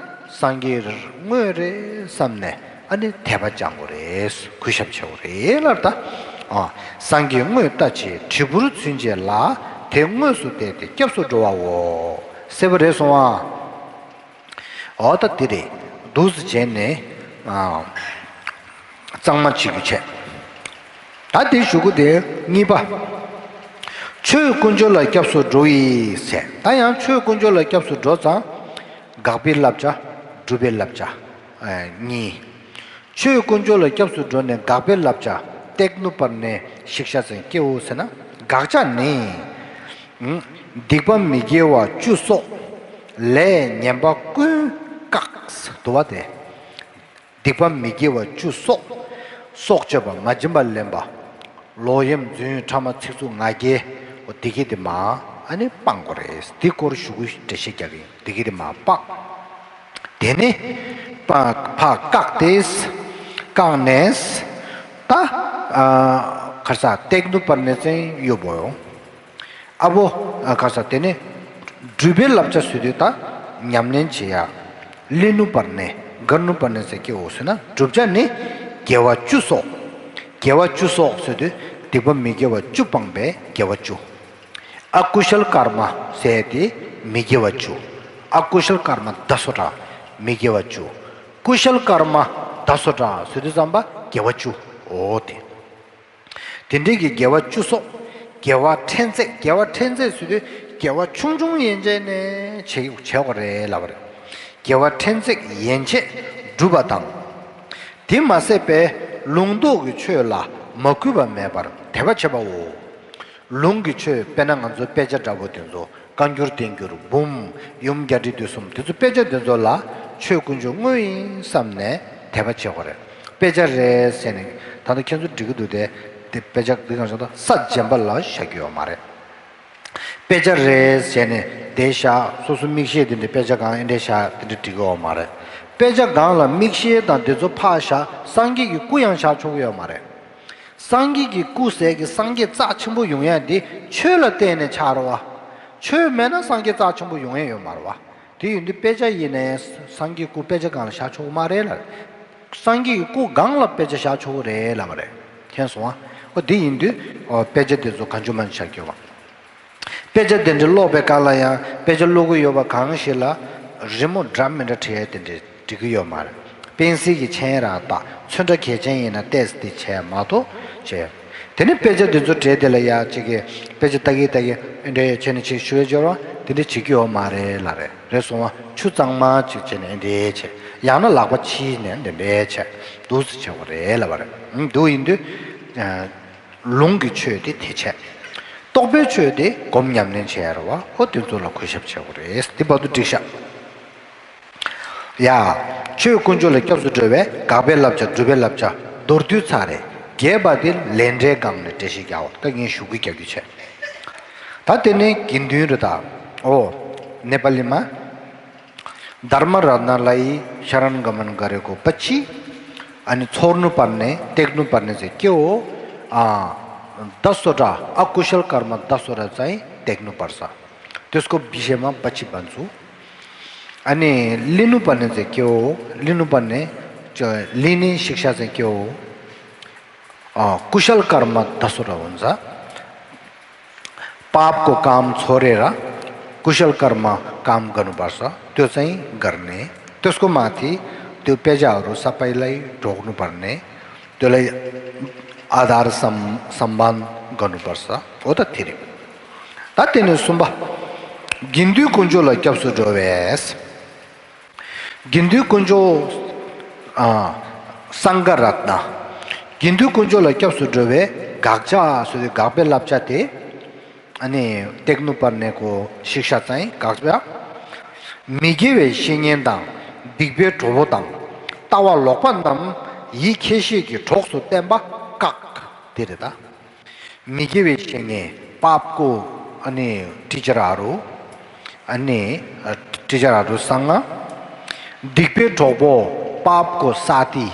སངས་རྒྱས་དངོས་རེད་བསམ་ནས། ཨ་ནི་དད་པ་སྦྱང་དགོས་རེད། གུས་ཞབས་བྱེད་དགོས་རེད་ལབ་ད། ཨ། སངས་རྒྱས་དངོས་ལྟ་ཅི། བྲིས་འབུར་ཚུན་ཆད་ལ། དེ་དངོས་སུ་བལྟས་ཏེ་སྐྱབས་སུ་འགྲོ་བའོ། གསལ་པོ་རེད་སོང་ཨ། འོ་ད་འདི་རེད། འདུག་སེ་བྱས་ནས། ཨ། གཙང་མ་བྱེད་རྒྱུ་བྱས། ད་དེ་ཞུ་རྒྱུ་དེ་གཉིས་པ། ཆོས་དཀོན་མཆོག་ལ་སྐྱབས་སུ་འགྲོ་ཡི་ཟེར། ད་ཡང་ཆོས་དཀོན་མཆོག་ལ་སྐྱབས་སུ་འགྲོ་ཙང་། དགག་པའི་བསླབ་བྱ། སྒྲུབ་པའི་བསླབ་བྱ། ཨ། གཉིས། ཆོས་དཀོན་མཆོག་ལ་སྐྱབས་སུ་འགྲོ་ནས་དགག་པའི་བསླབ་བྱ། སྟེགས་ནུབ་པར་ནས་ཤིག་ཤ་ཟན་སྐྱེའོ་ཟེར་ན། དགག་བྱ་ནི། ཨང་། སྡིག་པ་མི་དགེ་བ་བཅུ་སོགས། ལས་ངན་པ་ཀུན་བཀག་འདུག་བ་དེ། སྡིག་པ་མི་དགེ་བ་བཅུ་སོགས། སྲོག་གཅོད་པ། མ་བྱིན་པ་ལེན་པ། ལོག་གཡེམ། རྫུན། ཕྲ་མ། ཚིག་རྩུབ། ང་རྒྱལ། འོ་འདི་གི་དེ་མ་ཨ་ནི་སྤང་དགོས་རེད། འདི་སྐོར་ཞུ་རྒྱུ་འགྲེལ་བཤད་རྒྱག་གི་ཡིན། འདི་གི་དེ་མ་སྤང་། དེ་ནི་ཕ་ཕ་བཀག་སྟེ། བཀག་ནས། ད་ཨ་ག་རེ་ཟ། སྟེགས་ནུ་པར་ནེ་ཙང་གཡོ་བོ་ཡོང་། ཨ་བོ། ཨ་ག་རེ་ཟ། དེ་ནི་སྒྲུབ་པའི་བསླབ་བྱ་ཟེར་དུས་ད་ཉམས་ལེན་བྱེད་ཡ། ལི་ནུ་པར་ནེ། གར་ནུ་པར་ནེ་ཟེར་གྱི་འོ་ཟེར་ན། བསྒྲུབ་བྱ་ནི་དགེ་བ་བཅུ་སོགས། དགེ་བ་བཅུ་སོགས་ཟེར་དུས་སྡིག་པ་མི་དགེ་བ་བཅུ་སྤངས་པའི་དགེ་བ་བཅུ། ཨ་ཀུ་ཤལ་ཀརྨ་ཟེར་དེ་མི་དགེ་བ་བཅུ། ཨ་ཀུ་ཤལ་ཀརྨ་ད་སོ་ཏྲ་མི་དགེ་བ་བཅུ། ཀུ་ཤལ་ཀརྨ་ད་སོ་ཏྲ་ཟེར་དུས་ཙམ་པ་དགེ་བ་བཅུ། འོ་དེ། དེ་འདྲའི་གི་དགེ་བ་བཅུ་སོགས། དགེ་བ་ཕྲན་ཚེགས། དགེ་བ་ཕྲན་ཚེགས་ཟེར་དུས་དགེ་བ་ཆུང་ཆུང་ཡན་ཆད་ནས་བྱེད་བྱེད་དགོས་རེད་ལབ་པ་རེད། དགེ་བ་ཕྲན་ཚེགས་ཡན་ཆད་སྒྲུབ་པ་དང་། དེ་མ་ཟད་པའི་ལུང་རྟོགས་ཀྱི་ཆོས་ལ་མ་གུས་པ་མེད་པར་དད་པ་བྱེད་པའོ། ལུང་གི་ཆོས། དཔེར་ན་ང་ཚོའི་དཔེ་ཆ་འདྲ་པོ་དེ་ཚོ། བཀའ་འགྱུར་བསྟན་འགྱུར་འབུམ། ཡུམ་རྒྱས་འབྲིང་བསྡུས་གསུམ། དེ་ཚོ་དཔེ་ཆ་དེ་ཚོ་ལ་ཆོས་དཀོན་མཆོག་དངོས་ཡིན་བསམ་ནས་དད་པ་བྱེད་དགོས་རེད། དཔེ་ཆ་རེད་ཟེར་ནས། ད་ལྟ་ཁྱེད་ཚོ་འགྲིག་གི་འདུག་སྟེ། དེ་དཔེ་ཆ་འདི་གང་བྱུང་ད་ས་རྗེན་པ་ལ་བཞག་རྒྱུ་ཡོད་མ་རེད། དཔེ་ཆ་རེད་ཟེར་ནས་དེ་བཞག་སོ་སོ་མིག་ཤེལ་དེ་འདྲ། དཔེ་ཆ་གང་ཨེ་འདྲ་བཞག་དེ་འདྲ་འགྲིག་གི་ཡོད་མ་རེད། དཔེ་ཆ་གང་ལ་མིག་ཤེལ་དང་དེ་ཚོ་ཕར་བཞག་སངས་རྒྱས་ཀྱི་སྐུ་ཡང་བཞག་ཆོག་གི་ཡོད་མ་རེད། སངས་རྒྱས་ཀྱི་སྐུ་ཟེར་གྱི་སངས་རྒྱས་རྩ་ཆེན་པོ་ཡོང་ཡ་འདི་ཆོས་ལ་བརྟེན་ནས་ཆགས་རེད་བ། ཆོས་མེད་ན་སངས་རྒྱས་རྩ་ཆེན་པོ་ཡོང་ཡ་ཡོད་མ་རེད་བ། དེ་ཡིན་དུས་དཔེ་ཆ་ཡིན་ནའི་སངས་རྒྱས་སྐུ་དཔེ་ཆ་སྒང་ལ་བཞག་ཆོག་གི་མ་རེད་ལ། སངས་རྒྱས་ཀྱི་སྐུ་སྒང་ལ་དཔེ་ཆ་བཞག་ཆོག་གི་རེད་ལབ་པ་རེད། མཁྱེན་སོང་ཨ། ཨོ་དེ་ཡིན་དུས་ཨོ་དཔེ་ཆ་དེ་ཚོ་གང་བྱུང་མང་བཞག་རྒྱུ་བ། དཔེ་ཆ་དེ་འདྲ་ཀློག་པའི་སྐབས་ལ་ཡང་དཔེ་ཆ་ཀློག་གི་ཡོད་པ་གང་ཞིག་ལ་རི་མོ་འདྲ་མི་འདྲ་བྲིས་ཡ་དེ་འདྲ་འགྲིག་གི་ཡོད་མ་རེད། པེན་སིལ་གྱི་མཆན་རང་བཏགས། ཚོན་ཁྲ་གལ་ཆེན་ཡིན་ན་ཏོག་ཙམ་དེ་བྱས་མ་གཏོགས་བྱས། དེ་ནས་དཔེ་ཆ་དེ་ཚོ་བྲིས་དེ་ལ་ཡ་གཅིག་གིས་དཔེ་ཆ་ལྟ་གི་ལྟ་གི་ཨེ་འདྲ་བྱས་ནས་ཅིག་ཞུ་བའི་སྦྱོར་བ་དེ་འདྲ་བྱེད་ཀྱི་ཡོད་མ་རེད་ལབ་རེད། རེད་སོང་བ། ཆུ་གཙང་མ་ཅིག་བྱས་ནས་ཨེ་འདྲ་བྱས། ཡང་ན་ལག་པ་ཕྱིས་ནས་འདི་འདྲ་བྱས། འདུག་སེ་བྱེད་དགོས་རེད་ལབ་པ་རེད། ཨང་། འདུག་ཡིན་དུས། ལུང་གི་ཆོས་དེ་དེ་བྱས། རྟོགས་པའི་ཆོས་དེ་སྒོམ་ཉམས་ལེན་བྱེད་ཡ་རེད་བ། ཨོ་དེ་ཚོ་ལ་གུས་ཞབས་བྱེད་དགོས་རེད། དེ་བར་དུ་འགྲིག་ཤག་ཡ། ཆོས་དཀོན་མཆོག་ལ་སྐྱབས་སུ་འགྲོ་བའི་དགག་པའི་བསླབ་བྱ། སྒྲུབ་པའི་བསླབ་བྱ་མདོར་བསྡུས་ཚར་རེད། རྒྱས་པ་དེ་ལས་འབྲས་སྒང་ནས་འགྲེལ་བཤད་རྒྱག་འོ། ད་ངས་ཞུ་གི་རྒྱག་རྒྱུ་བྱས། ད་དེ་ནས་དགེ་འདུན་རེད་ད། ཨོ། ནེ་པ་ལི་མ། धर्म रत्नलाई शरण गमन गरेको पछि अनि छोड्नुपर्ने, त्याग्नुपर्ने चाहिँ के हो? अँ, दसवटा अकुशल कर्म दसवटा चाहिँ त्याग्नुपर्छ। त्यसको विषयमा पछि भन्छु। अनि लिनुपर्ने चाहिँ के हो? लिनुपर्ने, च-, लिने शिक्षा चाहिँ के हो? अँ, कुशल कर्म दसवटा हुन्छ। पापको काम छोडेर कुशल कर्म काम गर्नुपर्छ। त्यो चाहिँ गर्ने। त्यसको माथि त्यो पेजाहरू सबैलाई ढोग्नुपर्ने, त्यसलाई आधार सम-, सम्मान गर्नुपर्छ। हो त थिरि। ད་དེ་ནས་གསུམ་པ། དགེ་འདུན་དཀོན་མཆོག་ལ་སྐྱབས་སུ་འགྲོ་བས། དགེ་འདུན་དཀོན་མཆོག་ཨ། སངྒ་རཏྣ། དགེ་འདུན་དཀོན་མཆོག་ལ་སྐྱབས་སུ་འགྲོ་བའི་དགག་བྱ་ཟེར་བའི་དགག་པའི་བསླབ་བྱ་དེ། ཨ་ནི། ཏེག་ནུ་པར་ནེ་ཀོ་ཤིཀ་ཤ་ཙའི་དགག་བྱ། མི་དགེ་བའི་བཤེས་གཉེན་དང་སྡིག་པའི་གྲོགས་པོ་དང་ལྟ་བ་ལོག་པ་རྣམས་ཡིད་ཁྱེད་ཤེས་ཀྱི་གྲོགས་སུ་བསྟེན་པ་བཀག་དེ་རེད་ད། མི་དགེ་བའི་བཤེས་གཉེན། पापको अनि टिचरहरू अनि टिचरहरू सँग སྡིག་པའི་གྲོགས་པོ། पापको साथी।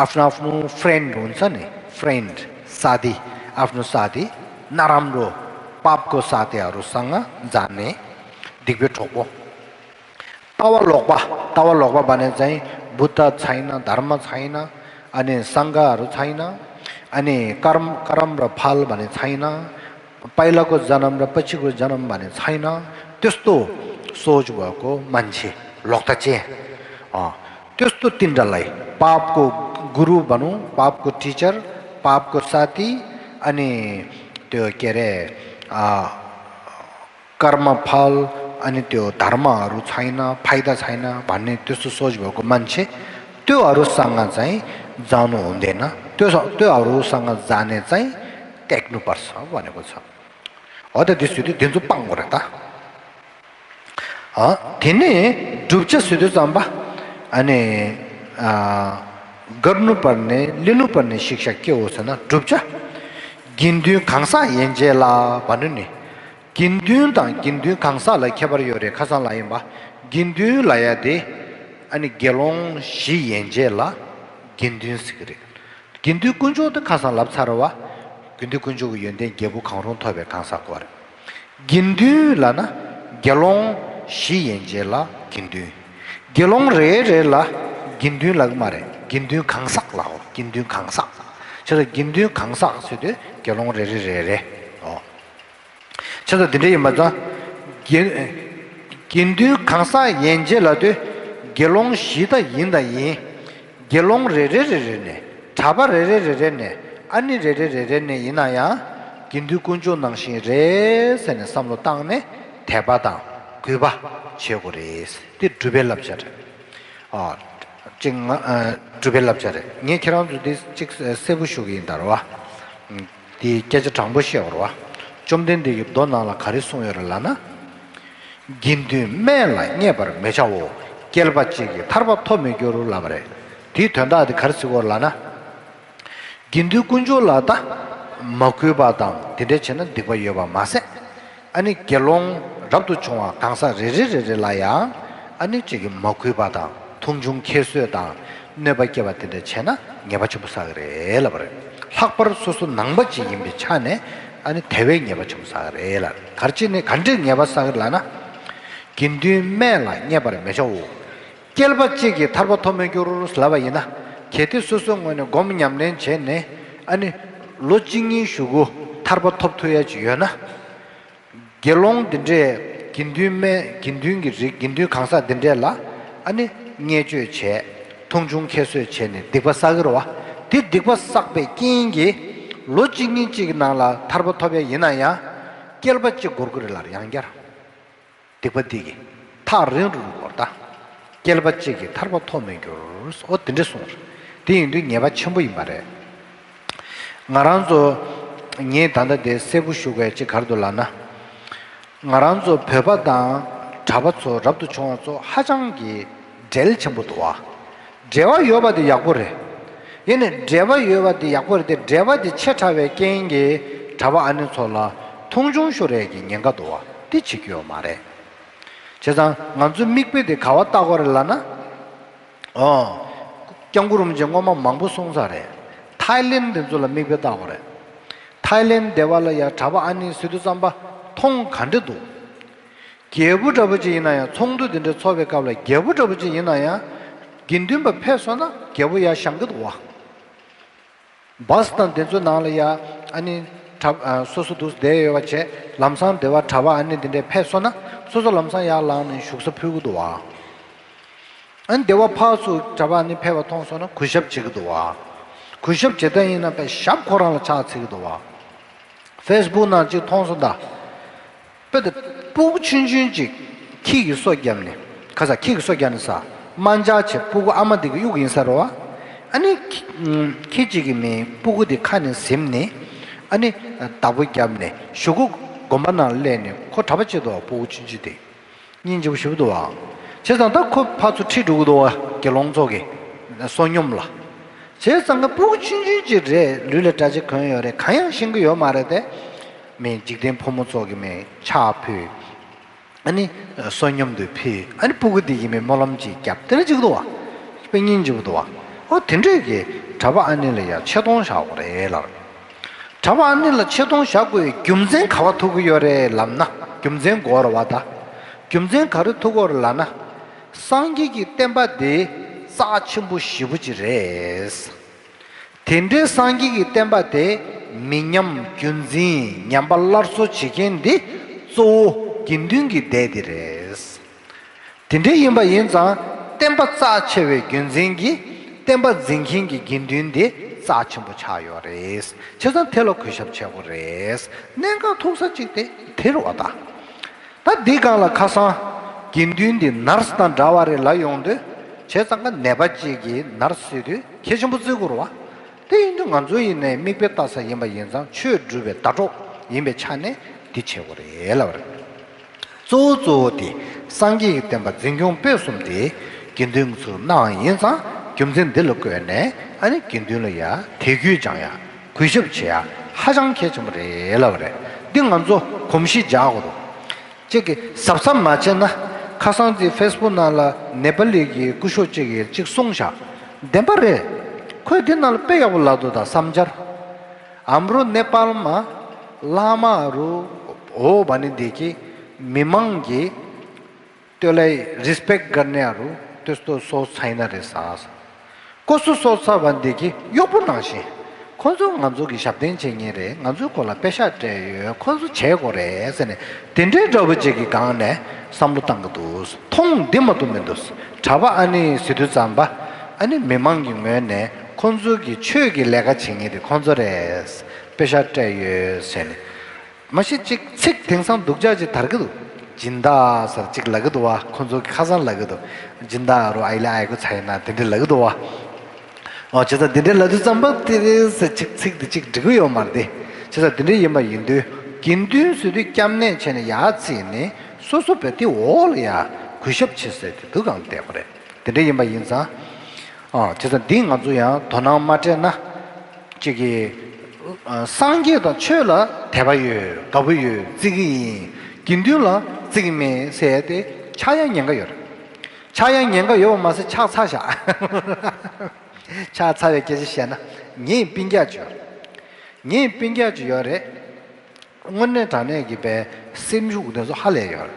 आफ्नो आफ्नो फ्रेन्ड हुन्छ नि, फ्रेन्ड, साथी। आफ्नो साथी नराम्रो, पापको साथीहरूसँग जाने। སྡིག་པའི་གྲོགས་པོ། ལྟ་བ་ལོག་པ། ལྟ་བ་ལོག་པ་བ་ནི་चाहिँ बुद्ध छैन, धर्म छैन, अनि सङ्घहरू छैन, अनि कर्म, कर्म र फल भने छैन, पहिलाको जन्म र पछिको जन्म भने छैन। त्यस्तो सोच भएको मान्छे, लोक त चाहिँ, अँ, त्यस्तो तिनटालाई, पापको गुरु भनौँ, पापको टिचर, पापको साथी, अनि त्यो के अरे, अँ, कर्मफल अनि त्यो धर्महरू छैन, फाइदा छैन भन्ने त्यस्तो सोच भएको मान्छे, त्योहरूसँग चाहिँ जानु हुँदैन। त्यो, त्योहरूसँग जाने चाहिँ त्याग्नुपर्छ भनेको छ। हो त, त्यो सुधि दिन्छु पाङ्गो र त। अँ, तिनी डुब्छ सुधि चम्बा। अनि, अँ, गर्नुपर्ने, लिनुपर्ने शिक्षा के हो छ न? डुब्छ। गिन्दु खङ्सा येन्जेला भन्नु नि। དགེ་འདུན་དང་དགེ་འདུན་གང་ཟག་ལ་ཁྱད་པར་ཡོད་རེད། ཁ་སང་ལ་ཡིན་པ། དགེ་འདུན་ལ་ཡ་དེ། ཨ་ནི་དགེ་སློང་བཞི་ཡན་ཆད་ལ་དགེ་འདུན་ཟེར་གི་རེད། དགེ་འདུན་དཀོན་མཆོག་དེ་ཁ་སང་ལབ་ཚར་བ། དགེ་འདུན་དཀོན་མཆོག་གི་ཡོན་ཏན་བརྒྱད་པོ་གང་རུང་ཐོབ་པའི་གང་ཟག་གོ་རེད། དགེ་འདུན་ལབ་ན་དགེ་སློང་བཞི་ཡན་ཆད་ལ་དགེ་འདུན། དགེ་སློང་རེ་རེ་ལ་དགེ་འདུན་ལབ་ཀྱི་མ་རེད། དགེ་འདུན་གང་ཟག་ལབ་དགོས། དགེ་འདུན་གང་ཟག་བྱས་ཙང་དགེ་འདུན་གང་ཟག་ཟེར་དུས་དགེ་སློང་རེ་རེ་རེ་རེ། ཨོ། བྱས་ཙང་དེ་འདྲ་ཡིན་པ་ཙང་། དགེ་དགེ་འདུན་གང་ཟག་ཡན་ཆད་ལབ་དུས་དགེ་སློང་བཞི་ད་ཡིན་ད་ཡིན། དགེ་སློང་རེ་རེ་རེ་རེ་ནས་གྲྭ་པ་རེ་རེ་རེ་རེ་ནས་ཨ་ནི་རེ་རེ་རེ་རེ་ནས་ཡིན་ན་ཡང་དགེ་འདུན་དཀོན་མཆོག་ནང་བཞིན་རེད་ཟེར་ནས་བསམ་བློ་བཏང་ནས་དད་པ་དང་གུས་པ་བྱེད་དགོས་རེད། དེ་སྒྲུབ་པའི་བསླབ་བྱ་རེད། ཨ། གཅིག་ང་ཨ། སྒྲུབ་པའི་བསླབ་བྱ་རེད། ངས་ཁྱེད་རང་ཚོ་འདི་གཅིག་གསལ་པོ་ཞུ་གི་ཡིན་ད་རེད་བ། འདི་སྐད་ཆ་དྲང་པོ་བཤད་པ་རེད་བ། བཅོམ་ལྡན་འདས་ཀྱིས་མདོ་ནང་ལ་ག་རེ་གསུངས་ཡོད་རེད་ལབ་ན། དགེ་འདུན་སྨད་ལ་བསྙེགས་པར་མི་བྱའོ། བསྐལ་པ་གཅིག་གིས་ཐར་པ་ཐོབ་མི་འགྱུར་ལབ་པ་རེད། དེའི་དོན་དག་དེ་ག་རེ་ཟེར་གྱི་ཡོད་རེད་ལབ་ན། དགེ་འདུན་དཀོན་མཆོག་ལ་ད་མ་གུས་པ་དང་དེ་འདྲ་བྱས་ན་སྡིག་པ་ཡོད་པ་མ་ཟད། ཨ་ནི་དགེ་སློང་རབ་ཏུ་བྱུང་བ་གང་ཟག་རེ་རེ་རེ་རེ་ལ་ཡང་ཨ་ནི་གཅིག་གིས་མ་གུས་པ་དང་མཐོང་ཆུང་ཁྱད་གསོད་དང་གནོད་པ་སྐྱེལ་བ་དེ་འདྲ་བྱས་ན་ཉེས་པ་ཆེན་པོ་བསགས་ཀྱི་རེད་ལབ་པ་རེད། ལྷག་པར་སོ་སོ་ནང་པ་ཅིག་ཡིན་པའི་ཆ་ནས་ཨ་ནི་དེ་བས་ཉེས་པ་ཆེན་པོ་བསགས་ཀྱི་རེད་ལབ། ག་རེ་བྱས་ནས་ག་འདྲས་ཉེས་པ་བསགས་ཀྱི་རེད་ལབ་ན། དགེ་འདུན་སྨད་ལ་བསྙེགས་པར་མི་བྱའོ། བསྐལ་པ་གཅིག་གིས་ཐར་པ་ཐོབ་མི་འགྱུར་ལབ་པ་ཡིན་ན། གལ་ཏེ་སོ་སོའི་ངོས་ནས་སྒོམ་ཉམས་ལེན་བྱས་ནས་ཨ་ནི་ལོ་གཅིག་གཉིས་གཞུག་གུ་ཐར་པ་ཐོབ་ཐུབ་ཡ་ཅིག་ཡོད་ན། དགེ་སློང་འདི་འདྲས་དགེ་འདུན་སྨད་དགེ་འདུན་གྱི་རིགས་དགེ་འདུན་གང་ཟག་འདི་འདྲས་ལ་ཨ་ནི་བརྙས་བཅོས་བྱས། མཐོང་ཆུང་ཁྱད་གསོད་བྱས་ནས་སྡིག་པ་བསགས་ཀྱི་རེད་བ། དེ་སྡིག་པ་བསགས་པའི་རྐྱེན་གྱིས་ལོ་གཅིག་གཉིས་གཅིག་གི་ནང་ལ་ཐར་པ་ཐོབ་ཡ་ཡིན་ན་ཡང་། བསྐལ་པ་གཅིག་འགོར་གྱི་རེད་ལབ་ཡང་བསྐྱར། སྡིག་པ་འདི་གིས་ཐག་རིང་རུ་འགོར་ད། བསྐལ་པ་གཅིག་གིས་ཐར་པ་ཐོབ་མི་འགྱུར། ཨོ་དེ་འདྲ་གསུངས་རེད། དེ་ཡིན་དུས་ཉེས་པ་ཆེན་པོ་ཡིན་པ་རེད། ང་རང་ཚོ་ངས་ད་ལྟ་དེ་གསལ་པོ་ཞུ་དགོས་ཅིག་ག་རེ་འདུག་ལབ་ན། ང་རང་ཚོ་བོད་པ་དང་གྲྭ་པ་ཚོ་རབ་ཏུ་བྱུང་བ་ཚོ་ཧ་ཅང་གི་འབྲེལ་ཆེན་པོ་འདུག་བ། འབྲེལ་བ་ཡོད་པ་དེ་ཡག་པོ་རེད། ཡིན་ནའི་འབྲེལ་བ་ཡོད་པ་དེ་ཡག་པོ་རེད་དེ་འབྲེལ་བ་དེ་ཆེ་དྲགས་པའི་རྐྱེན་གྱིས་གྲྭ་པ་ཨ་ནེ་ཚོ་ལ་མཐོང་ཆུང་ཤོར་ཡས་ཀྱི་ཉེན་ཁ་འདུག་བ། དེ་བྱེད་རྒྱུ་ཡོད་མ་རེད། བྱས་ཙང་ང་ཚོའི་མིག་དཔེ་དེ་ག་བ་ལྟ་དགོས་རེད་ལབ་ན། ཨོ། སྐྱབས་མགོན་རིན་པོ་ཆེ་སྔོན་མ་མང་པོ་གསུངས་ས་རེད། ཐའི་ལེན་དེ་ཚོ་ལ་མིག་དཔེ་ལྟ་དགོས་རེད། ཐའི་ལེན་དེ་བ་ལ་ཡ་གྲྭ་པ་ཨ་ནེ་ཟེར་དུས་ཙམ་པ་མཐོང་ག་འདྲ་འདུག་རྒྱལ་པོ་འདྲ་པོ་ཅིག་ཡིན་ན་ཡང་ཚོགས་འདུ་དེ་འདྲ་ཚོགས་པའི་སྐབས་ལ་རྒྱལ་པོ་འདྲ་པོ་ཅིག་ཡིན་ན་ཡང་། དགེ་འདུན་པ་ཕེབས་སོང་ན་རྒྱལ་པོ་ཡར་བཞེངས་ཀྱི་འདུག་བ། བཱས་དང་དེ་ཚོའི་ནང་ལ་ཡ་ཨ་ནི་གྲྭ་ཨ་སོ་སོ་འདུག་བསྡད་ཡོད་པ་བྱས། ལམ་སང་དེ་བ་གྲྭ་པ་ཨ་ནེ་དེ་འདྲས་ཕེབས་སོང་ན་སོ་སོ་ལམ་སང་ཡར་ལངས་ནས་བཞུགས་ས་ཕུལ་གྱི་འདུག་བ། ཨ་ནི་དེ་བ་ཕར་ཚུར་གྲྭ་པ་ཨ་ནེ་ཕེབས་པ་མཐོང་སོང་ན་གུས་ཞབས་བྱེད་ཀྱི་འདུག་བ། གུས་ཞབས་བྱེད་སྟངས་ཡིན་ན་དཔེ་ཞབས་ཁོ་རང་ལ་ཕྱག་འཚལ་གྱི་འདུག་བ། ཕེ་སི་བུག་ནང་གཅིག་མཐོང་སོང་ད། དཔེ་དེ་སྤུ་གུ་ཆུང་ཆུང་ཅིག་ཁྱི་གིས་སོ་བརྒྱབ་ནས། ཁ་ས་ཁྱི་གིས་སོ་བརྒྱབ་ནས་ས། དམར་འབྱར་བྱས་སྤུ་གུ་ཨ་མ་དེ་གི་གཡུག་ཡིན་ས་རེད་བ། ཨ་ནི་ཁྱི་ཁྱི་གཅིག་གིས་མི་སྤུ་གུ་དེ་ཁ་ནས་ཟིན་ནས། ཨ་ནི་བདག་པོ་བརྒྱབ་ནས་གཞུག་གུ་དགོན་པ་ནང་སླེབས་ནས་ཁོ་གྲྭ་པ་བྱེད་དོ་སྤུ་གུ་ཆུང་ཆུང་དེ། སྙིང་རྗེ་པོ་ཞེ་པོ་འདུག་ཨང་། བྱས་ཙང་ད་ཁོ་ཕར་ཚུར་ཁྲིད་འགྲོ་གི་འདུག་བ་དགེ་སློང་ཚོ་གི་བསོད་སྙོམས་ལ། བྱས་ཙང་ང་སྤུ་གུ་ཆུང་ཆུང་ཅིག་རེད། ལུས་ལ་གྲྭ་ཆས་གོན་ཡོད་རེད། གང་ཡང་ཤེས་ཀྱི་ཡོད་མ་རེད་དེ། མི་འཇིག་རྟེན་ཕོ་མོ་ཚོ་གི་མི་ཕྱག་ཕུལ། ཨ་ནི་བསོད་སྙོམས་དུ་ཕུལ། ཨ་ནི་སྤུ་གུ་དེ་ཡིན་མིན་སྨོན་ལམ་ཅིག་བརྒྱབ་དེ་འདྲ་ཅིག་འདུག་བ། དཔེ་སྙིང་རྗེ་པོ་འདུག་བ། ཨོ་དེ་འདྲས་ཀྱི་གྲྭ་པ་ཨ་ནེ་ལ་ཡ་ཆེ་མཐོང་བཞག་དགོས་རེད་ལབ། གྲྭ་པ་ཨ་ནེ་ལ་ཆེ་མཐོང་བཞག་དགོས་པའི་རྒྱུ་མཚན་ག་བ་ཐུག་གི་ཡོད་རེད་ལབ་ན། རྒྱུ་མཚན་དགོས་རེད་བ་ད། རྒྱུ་མཚན་ག་རེ་ཐུག་གི་ཡོད་རེད་ལབ་ན། སངས་རྒྱས་ཀྱི་བསྟན་པ་དེ་རྩ་ཆེན་པོ་ཞེ་པོ་ཅིག་རེད། དེ་འདྲའི་སངས་རྒྱས་ཀྱི་བསྟན་པ་དེ་མི་ཉམས་རྒྱུན་འཛིན་ཉམས་པ་སླར་གསོ་བྱེད་མཁན་འདི་གཙོ་བོ་དགེ་འདུན་གྱི་སྡེ་འདི་རེད། དེ་འདྲ་ཡིན་པ་ཡིན་ཙང་བསྟན་པ་རྩ་ཆེ་བའི་རྒྱུ་མཚན་གྱིས་བསྟན་པ་འཛིན་མཁན་གྱི་དགེ་འདུན་དེ་རྩ་ཆེན་པོ་ཆགས་ཡོད་རེད། བྱས་ཙང་དེ་ལ་གུས་ཞབས་བྱེད་དགོས་རེད། གནད་འགག་ཐུག་ས་གཅིག་དེ་དེ་རེད་བ་ད། ད་འདི་སྒང་ལ་ཁ་སང་དགེ་འདུན་འདི་ནར་སི་དང་འདྲ་བ་རེད་ལབ་ཡོང་དུས། བྱས་ཙང་ཀ་ནད་པ་གཅིག་གིས་ནར་སི་ཟེར་དུས་གལ་ཆེན་པོ་བརྩི་དགོས་རེད་བ། དེ་ཡིན་དུས་ང་ཚོ་ཡིན་ནའི་མིག་དཔེ་ལྟ་ས་ཡིན་པ་ཡིན་ཙང་ཆོས་སྒྲུབ་པའི་ཟླ་གྲོགས་ཡིན་པའི་ཆ་ནས་འདི་བྱེད་དགོས་རེད་ལབ་པ་རེད། གཙོ་བོ་གཙོ་བོ་དེ་སངས་རྒྱས་ཀྱི་བསྟན་པ་འཛིན་སྐྱོང་སྤེལ་གསུམ་དེ་དགེ་འདུན་ཚོས་གནང་ཡིན་ཙང་རྒྱུ་མཚན་འདི་ལ་བཀོད་ནས་ཨ་ནི་དགེ་འདུན་ལ་ཡ་དད་གུས་སྦྱང་ཡ་གུས་ཞབས་བྱེད་ཡ་ཧ་ཅང་གལ་ཆེན་པོ་རེད་ལབ་པ་རེད། འདི་ང་ཚོ་གོམས་གཤིས་འཇགས་དགོས་འདུག་གཅིག་གིས་གཟབ་གཟབ་མ་བྱས་ན། ཁ་སང་ཚེ་ཕེ་སི་བུག་ནང་ལ་ནེ་པ་ལི་གི་སྐུ་ཞབས་གཅིག་གིས་གཅིག་གསུངས་བཞག་བདེན་པ་རེད། ཁོས་འདི་ནང་ལ་དཔེ་ཡག་པོ་ལབ་འདུག་ད་བསམ་འཆར། ཨམ་རོ་ནེ་པཱལ་མ་བླ་མ་རུ་འོ་བ་ནི་འདི་གི་མི་མང་གི་ཏོ་ལའི་རི་སི་པེག་གར་ནེ་ཨ་རུ་ཏོ་སྟོ་སོ་ཚ་ཡིན་ན་རེད་ས། ཀོ་སུ་སོ་ཚ་བ་འདི་གི་གཡོག་པོ་ནང་བཞིན། ཁོ་ཚོ་ང་ཚོ་གི་ཞབས་བརྟན་བྱེད་ངེས་རེད། ང་ཚོའི་སྐོར་ལ་པེ་ཤག་སྤྲད་ཡོད། ཁོ་ཚོ་བྱེད་དགོས་རེད་ཟེར་ནས་དེ་འདྲའི་འདྲ་པོ་ཅིག་གི་སྒང་ནས་བསམ་བློ་བཏང་གི་འདུག་མཐོང་འདི་མ་གཏོགས་མི་འདུག་གྲྭ་པ་ཨ་ནི་ཟེར་དུས་ཙམ་པ་ཨ་ནི་མི་མང་གི་ངོས་ནས་ཁོ་ཚོ་གི་ཆོས་ཀྱི་ལས་ཀ་བྱེད་ངེས་དེ་ཁོ་ཚོ་རེད། པེ་ཤག་སྤྲད་ཡོད་ཟེར་ནས། མ་གཞི་གཅིག་ཚིག་དེང་སང་སྡུག་ཅག་ཅིག་དར་གི་འདུག་སྦྱིན་བདག་ཟེར་གཅིག་ལབ་གི་འདུག་བ། ཁོ་ཚོ་གི་ཁ་སང་ལབ་གི་འདུག་སྦྱིན་བདག་རུ་ཨའི་ལ་ཨའི་གོ་ཚ་ཡིན་ན་དེ་འདྲ་ལབ་གི་འདུག་བ། ཨོ་བྱས་ཙང་དེ་འདྲ་ལབ་དུས་ཙམ་པ་དེ་རེད་ཟེར་གཅིག་ཚིག་དེ་གཅིག་འགྲིག་གི་ཡོད་མ་རེད་དེ། བྱས་ཙང་དེ་འདྲ་ཡིན་པ་ཡིན་དུས་དགེ་འདུན་ཟེར་དུས་སྐྱབས་གནས་བྱས་ནས་ཡར་བརྩིས་ནས་སོ་སོ་བས་དེ་འོག་ལ་ཡ་གུས་ཞབས་བྱེད་ཟེར་དེ་འདུག་གང་བསྡད་པ་རེད། དེ་འདྲ་ཡིན་པ་ཡིན་ཙང་། ཨ་བྱས་ཙང་འདི་ང་ཚོ་ཡང་དོ་སྣང་མ་སྤྲད་ན། གཅིག་གིས་ཨ་སངས་རྒྱས་དང་ཆོས་ལ་དད་པ་ཡོད། དགའ་པོ་ཡོད། བརྩི་གི་ཡིན། དགེ་འདུན་ལ་བརྩི་གི་མེད་ཟེར་ཏེ་ཆགས་ཡ་ཉེན་ཁ་ཡོད་རེད། ཆགས་ཡ་ཉེན་ཁ་ཡོད་པ་མ་ཟད་ཆགས་ཚར་བཞག་ཆགས་ཚར་བའི་སྐད་ཆ་བཤད་ན་ངས་སྤུན་ཀྱག་ཅིག་ཡོད་རེད། ངས་སྤུན་ཀྱག་ཅིག་ཡོད་རེད། དངོས་གནས་དྲང་གནས་ཀྱི་པའི་སེམས་ཤུགས་དེ་ཚོ་ཧ་ལས་ཡོད་རེད།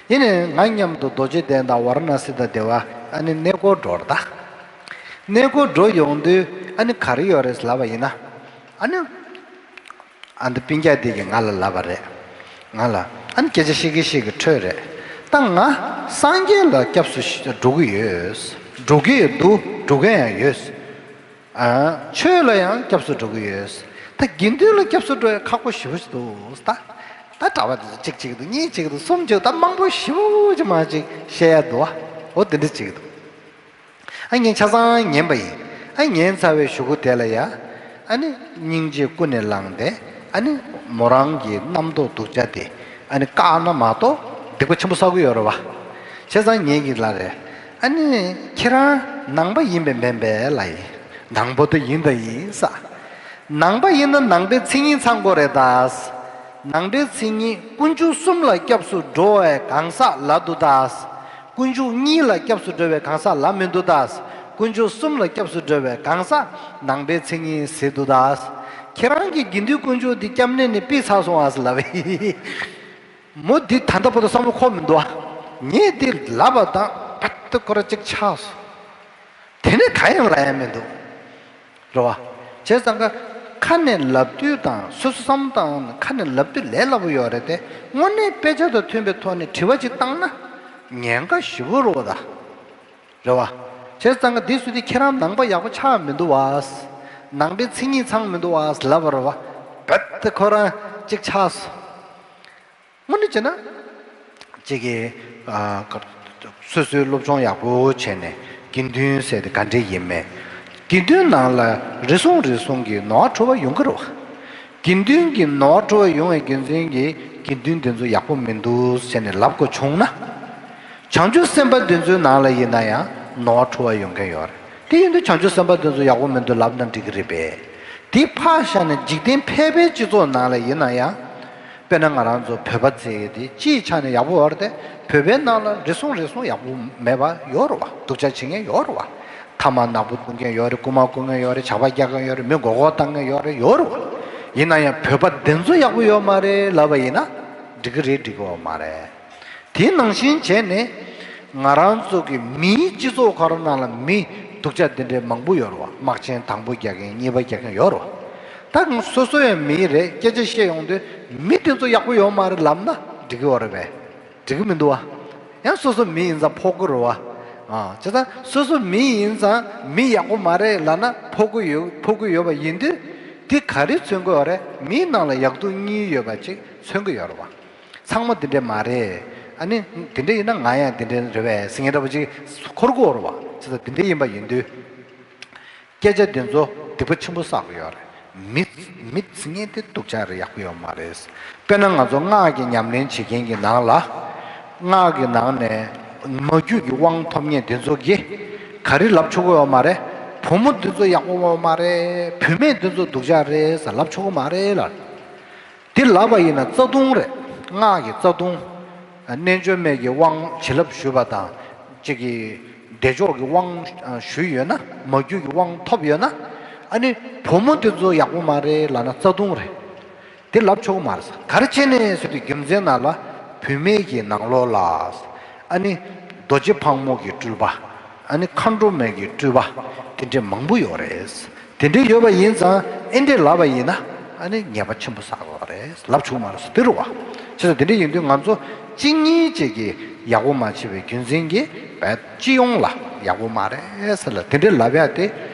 ཡིན་ནའི་ང་མཉམ་དུ་རྡོ་རྗེ་གདན་དང་ཝཱ་ར་ཎ་སི་དང་དེ་བ་ཨ་ནི་གནས་སྐོར་འགྲོ་རེད་ད། གནས་སྐོར་འགྲོ་ཡོང་དུས་ཨ་ནི་ག་རེ་ཡོད་རེད་ལབ་པ་ཡིན་ན། ཨ་ནི་ཨ་འདི་སྤུན་ཀྱག་དེ་གིས་ང་ལ་ལབ་པ་རེད། ང་ལ་ཨ་ནི་སྐད་ཆ་བཤད་ཀྱི་བཤད་ཀྱི་འཕྲོས་རེད། ད་ང་སངས་རྒྱས་ལ་སྐྱབས་སུ་འགྲོ་གི་ཡོད། འགྲོ་གི་འདུག་འགྲོ་མཁན་ཡང་ཡོད། ཨ། ཆོས་ལ་ཡང་སྐྱབས་སུ་འགྲོ་གི་ཡོད། ད་དགེ་འདུན་ལ་སྐྱབས་སུ་འགྲོ་ཡ་ཁག་པོ་ཞེ་པོ་ཞིག་འདུག་ད་ད་གྲྭ་པ་དེ་ཚོ་གཅིག་གཅིག་འདུག་གཉིས་གཅིག་འདུག་གསུམ་གཅིག་ད་མང་པོ་ཞེ་པོ་ཅིག་མ་ཅིག་བཤད་ཡ་འདུག་འོ་དེ་འདྲ་གཅིག་འདུག་ཨ་ངས་ཆ་ཚང་ཉན་པ་ཡིན། ཨ་ཉན་ཚར་བའི་གཞུག་གུ་དེ་ལ་ཡ། ཨ་ནི་སྙིང་རྗེ་ཀུན་ནས་བསླངས་ཏེ་ཨ་ནི་མོ་རང་གི་རྣམ་རྟོག་སྡུག་ཅག་དེ་ཨ་ནི་བཀག་ན་མ་གཏོགས་སྡིག་པ་ཆེན་པོ་བསགས་ཀྱི་ཡོད་རེད་བ། བྱས་ཙང་ངེད་ཀྱི་ལ་རེད། ཨ་ནི་ཁྱེད་རང་ནང་པ་ཡིན་པས་མིན་པས་ལ་ཡིན། ནང་པ་དུ་ཡིན་ད་ཡིན་ས། ནང་པ་ཡིན་ན་ནང་པའི་མཚན་ཉིད་ཚང་དགོས་རེད་ད། ནང་པའི་མཚན་ཉིད་དཀོན་མཆོག་གསུམ་ལ་སྐྱབས་སུ་འགྲོ་བའི་གང་ཟག་ལ་འདུག་ད། དཀོན་མཆོག་གཉིས་ལ་སྐྱབས་སུ་འགྲོ་བའི་གང་ཟག་ལ་མི་འདུག་ད། དཀོན་མཆོག་གསུམ་ལ་སྐྱབས་སུ་འགྲོ་བའི་གང་ཟག་ནང་པའི་མཚན་ཉིད་ཟེར་འདུག་ད། ཁྱེད་རང་གི་དགེ་འདུན་དཀོན་མཆོག་འདི་སྐྱབས་གནས་ནས་ཕུད་ཚར་སོང་ཨ་ཟེར་ལབ་པས། མོ་འདི་ད་ལྟ་བར་དུ་བསམ་བློ་འཁོར་མི་འདུག་ཨ། ངས་འདི་ལབ་པ་དང་ཕར་དུ་ཁོ་ར་གཅིག་ཆགས་སོང་། དེ་ནས་ག་ཡང་ལབ་ཡ་མི་འདུག་རེད་བ། བྱས་ཙང་ཀ་ཁ་ནས་ལབ་དུས་དང་སོ་སོ་བསམ་བློ་བཏང་ཁ་ནས་ལབ་དུས་ལས་སླ་པོ་ཡོད་རེད་དེ། དངོས་གནས་དཔེ་ཆ་དང་མཐུན་པའི་ཐོག་ནས་དྲི་བ་ཅིག་བཏང་ན་ཉེན་ཁ་ཞེ་པོ་རེད་བ་ད། རེད་བ། བྱས་ཙང་ཀ་འདི་སུ་དེ་ཁྱེད་རང་ནང་པ་ཡག་པོ་ཆགས་མི་འདུག་བ། ནང་པའི་མཚན་ཉིད་ཚང་མི་འདུག་བ་ལབ་པ་རེད་བ། རྦད་དེ་ཁོ་རང་གཅིག་ཆགས་སོང་། དངོས་གནས་བྱས་ན། གཅིག་གིས་ཨ། སོ་སོའི་སློབ་སྦྱོང་ཡག་པོ་བྱས་ནས་དགེ་འདུན་ཟེར་དེ་ག་འདྲས་ཡིན་མེད། དགེ་འདུན་ནང་ལ་རེ་ཟུང་རེ་ཟུང་གིས་ནོར་བ་འཁྲུལ་བ་ཡོང་གི་རེད་བ། དགེ་འདུན་གྱི་ནོར་བ་འཁྲུལ་བ་ཡོང་བའི་རྒྱུ་མཚན་གྱིས་དགེ་འདུན་དེ་ཚོ་ཡག་པོ་མི་འདུག་ཟེར་ནས་ལབ་དགོས་བྱུང་ན། བྱང་ཆུབ་སེམས་དཔའ་དེ་ཚོའི་ནང་ལ་ཡིན་ན་ཡང་ནོར་བ་འཁྲུལ་བ་ཡོང་མཁན་ཡོད་རེད། དེ་ཡིན་དུས་བྱང་ཆུབ་སེམས་དཔའ་དེ་ཚོ་ཡག་པོ་མི་འདུག་ལབ་ན་འགྲིག་གི་རེད་པས། དེ་ཕར་བཞག་ནས་འཇིག་རྟེན་ཕལ་པའི་སྤྱི་ཚོགས་ནང་ལ་ཡིན་ན་ཡང་། དཔེར་ན་ང་རང་ཚོ་བོད་པ་ཚོའི་དེ་སྤྱིའི་ཆ་ནས་ཡག་པོ་ཡོད་རེད་དེ། བོད་པའི་ནང་ལ་རེ་ཟུང་རེ་ཟུང་ཡག་པོ་མེད་པ་ཡོད་རེད་བ། སྡུག་ཅག་བྱེད་མཁན་ཡོད་རེད་བ། ཐ་མག་ནག་པོ་བཏུང་མཁན་ཡོད་རེད། རྐུ་མ་རྐུ་མཁན་ཡོད་རེད། ཇག་པ་རྒྱག་མཁན་ཡོད་རེད། མི་མགོ་སྐོར་བཏང་མཁན་ཡོད་རེད། ཡོད་རེད་བ། ཡིན་ན་ཡང་བོད་པ་དེ་ཚོ་ཡག་པོ་ཡོད་མ་རེད་ལབ་པ་ཡིན་ན་འགྲིག་གི་རེད། འགྲིག་གི་ཡོད་མ་རེད། དེ་ནང་བཞིན་བྱས་ནས་ང་རང་ཚོ་གི་མིའི་སྤྱི་ཚོགས་ཁོ་རང་ནང་ལ་མི་སྡུག་ཅག་འདི་འདྲའི་མང་པོ་ཡོད་རེད་བ། དམག་ཆེན་དང་པོ་རྒྱག་མཁན་གཉིས་པ་རྒྱག་མཁན་ཡོད་རེད་བ། ད་ང་སོ་སོ་ཡང་མི་རེད། སྐད་ཆ་བཤད་ཡོང་དུས་མི་དེ་ཚོ་ཡག་པོ་ཡོད་མ་རེད་ལབ་ན་འགྲིག་གི་ཡོད་རེད་པས། འགྲིག་གི་མི་འདུག་བ། ཡང་སོ་སོ་མི་ཡིན་ཙང་ཕོག་གི་རེད་བ། ཨ། བྱས་ཙང་སོ་སོ་མི་ཡིན་ཙང་མི་ཡག་པོ་མ་རེད་ལབ་ན་ཕོག་གི་ཡོད། ཕོག་གི་ཡོད་པ་ཡིན་དུས་དེ་ག་རེ་མཚོན་གི་ཡོད་རེད། མིའི་ནང་ལ་ཡག་སྡུག་གཉིས་ཡོད་པ་ཅིག་མཚོན་གི་ཡོད་རེད་བ། ཚང་མ་འདི་འདྲས་མ་རེད། ཨ་ནི་འདི་འདྲས་ཡིན་ན་ང་ཡང་འདི་འདྲས་རེད་པས་ཟེར་མཁན་འདྲ་པོ་ཅིག་འཁོར་གི་ཡོད་རེད་བ། བྱས་ཙང་འདི་འདྲས་ཡིན་པ་ཡིན་དུས། སྐད་ཆ་འདི་ཚོ་སྡིག་པ་ཆེན་པོ་བསགས་ཀྱི་ཡོད་རེད། མི་མི་ཚེ་ངན་དེ་སྡུག་ཅག་རེད། ཡག་པོ་ཡོད་མ་རེད། དཔེར་ན་ང་ཚོ་སྔགས་ཀྱི་ཉམས་ལེན་བྱེད་མཁན་གྱི་ནང་ལ། སྔགས་ཀྱི་ནང་ནས་མ་རྒྱུད་ཀྱི་དབང་ཐོབ་མཁན་འདི་ཚོ་གིས་ག་རེ་ལབ་ཆོག་གི་ཡོད་མ་རེད། བུ་མོ་འདི་ཚོ་ཡག་པོ་ཡོད་མ་རེད། བུད་མེད་འདི་ཚོ་སྡུག་ཅག་རེད་ཟེར་ལབ་ཆོག་གི་མ་རེད་ལ། འདི་ལབ་པ་ཡིན་ན་རྩ་ལྟུང་རེད། སྔགས་ཀྱི་རྩ་ལྟུང་། རྣལ་འབྱོར་མའི་གི་དབང་བྱིན་རླབས་ཞུས་པ་དང་གཅིག་གི་ བདེ་མཆོག་གི་དབང་ཞུས་ཡོད་ན། མ་རྒྱུད་ཀྱི་དབང་ཐོབ་ཡོད་ན། ཨ་ནི་བུ་མོ་དེ་ཚོ་ཡག་པོ་མ་རེད་ལབ་ན་རྩ་ལྟུང་རེད། དེ་ལབ་ཆོག་གི་མ་རེད། ག་རེ་བྱས་ནས་ཟེར་དུས་རྒྱུ་མཚན་ནང་ལ་བུད་མེད་ཀྱི་ནང་ལོགས་ལ། ཨ་ནི་རྡོ་རྗེ་ཕག་མོ་གི་སྤྲུལ་པ། ཨ་ནི་མཁའ་འགྲོ་མའི་གི་སྤྲུལ་པ། དེ་འདྲས་མང་པོ་ཡོད་རེད། དེ་འདྲས་ཡོད་པ་ཡིན་ཙང་ཨེ་འདྲས་ལབ་པ་ཡིན་ན། ཨ་ནི་ཉེས་པ་ཆེན་པོ་བསགས་དགོས་པ་རེད། ལབ་ཆོག་མ་རེད་ཟེར་དེ་རེད་བ། བྱས་ཙང་དེ་འདྲས་ཡིན་དུས་ང་ཚོ་གཅིག་གཉིས་བཅས་ཀྱིས་ཡག་པོ་མ་བྱས་པའི་རྒྱུ་མཚན་གྱིས་བས་སྤྱི་ཡོངས་ལ་ཡག་པོ་མ་རེད་ཟེར་ལ་དེ་འདྲས་ལབ་ཡ་དེ་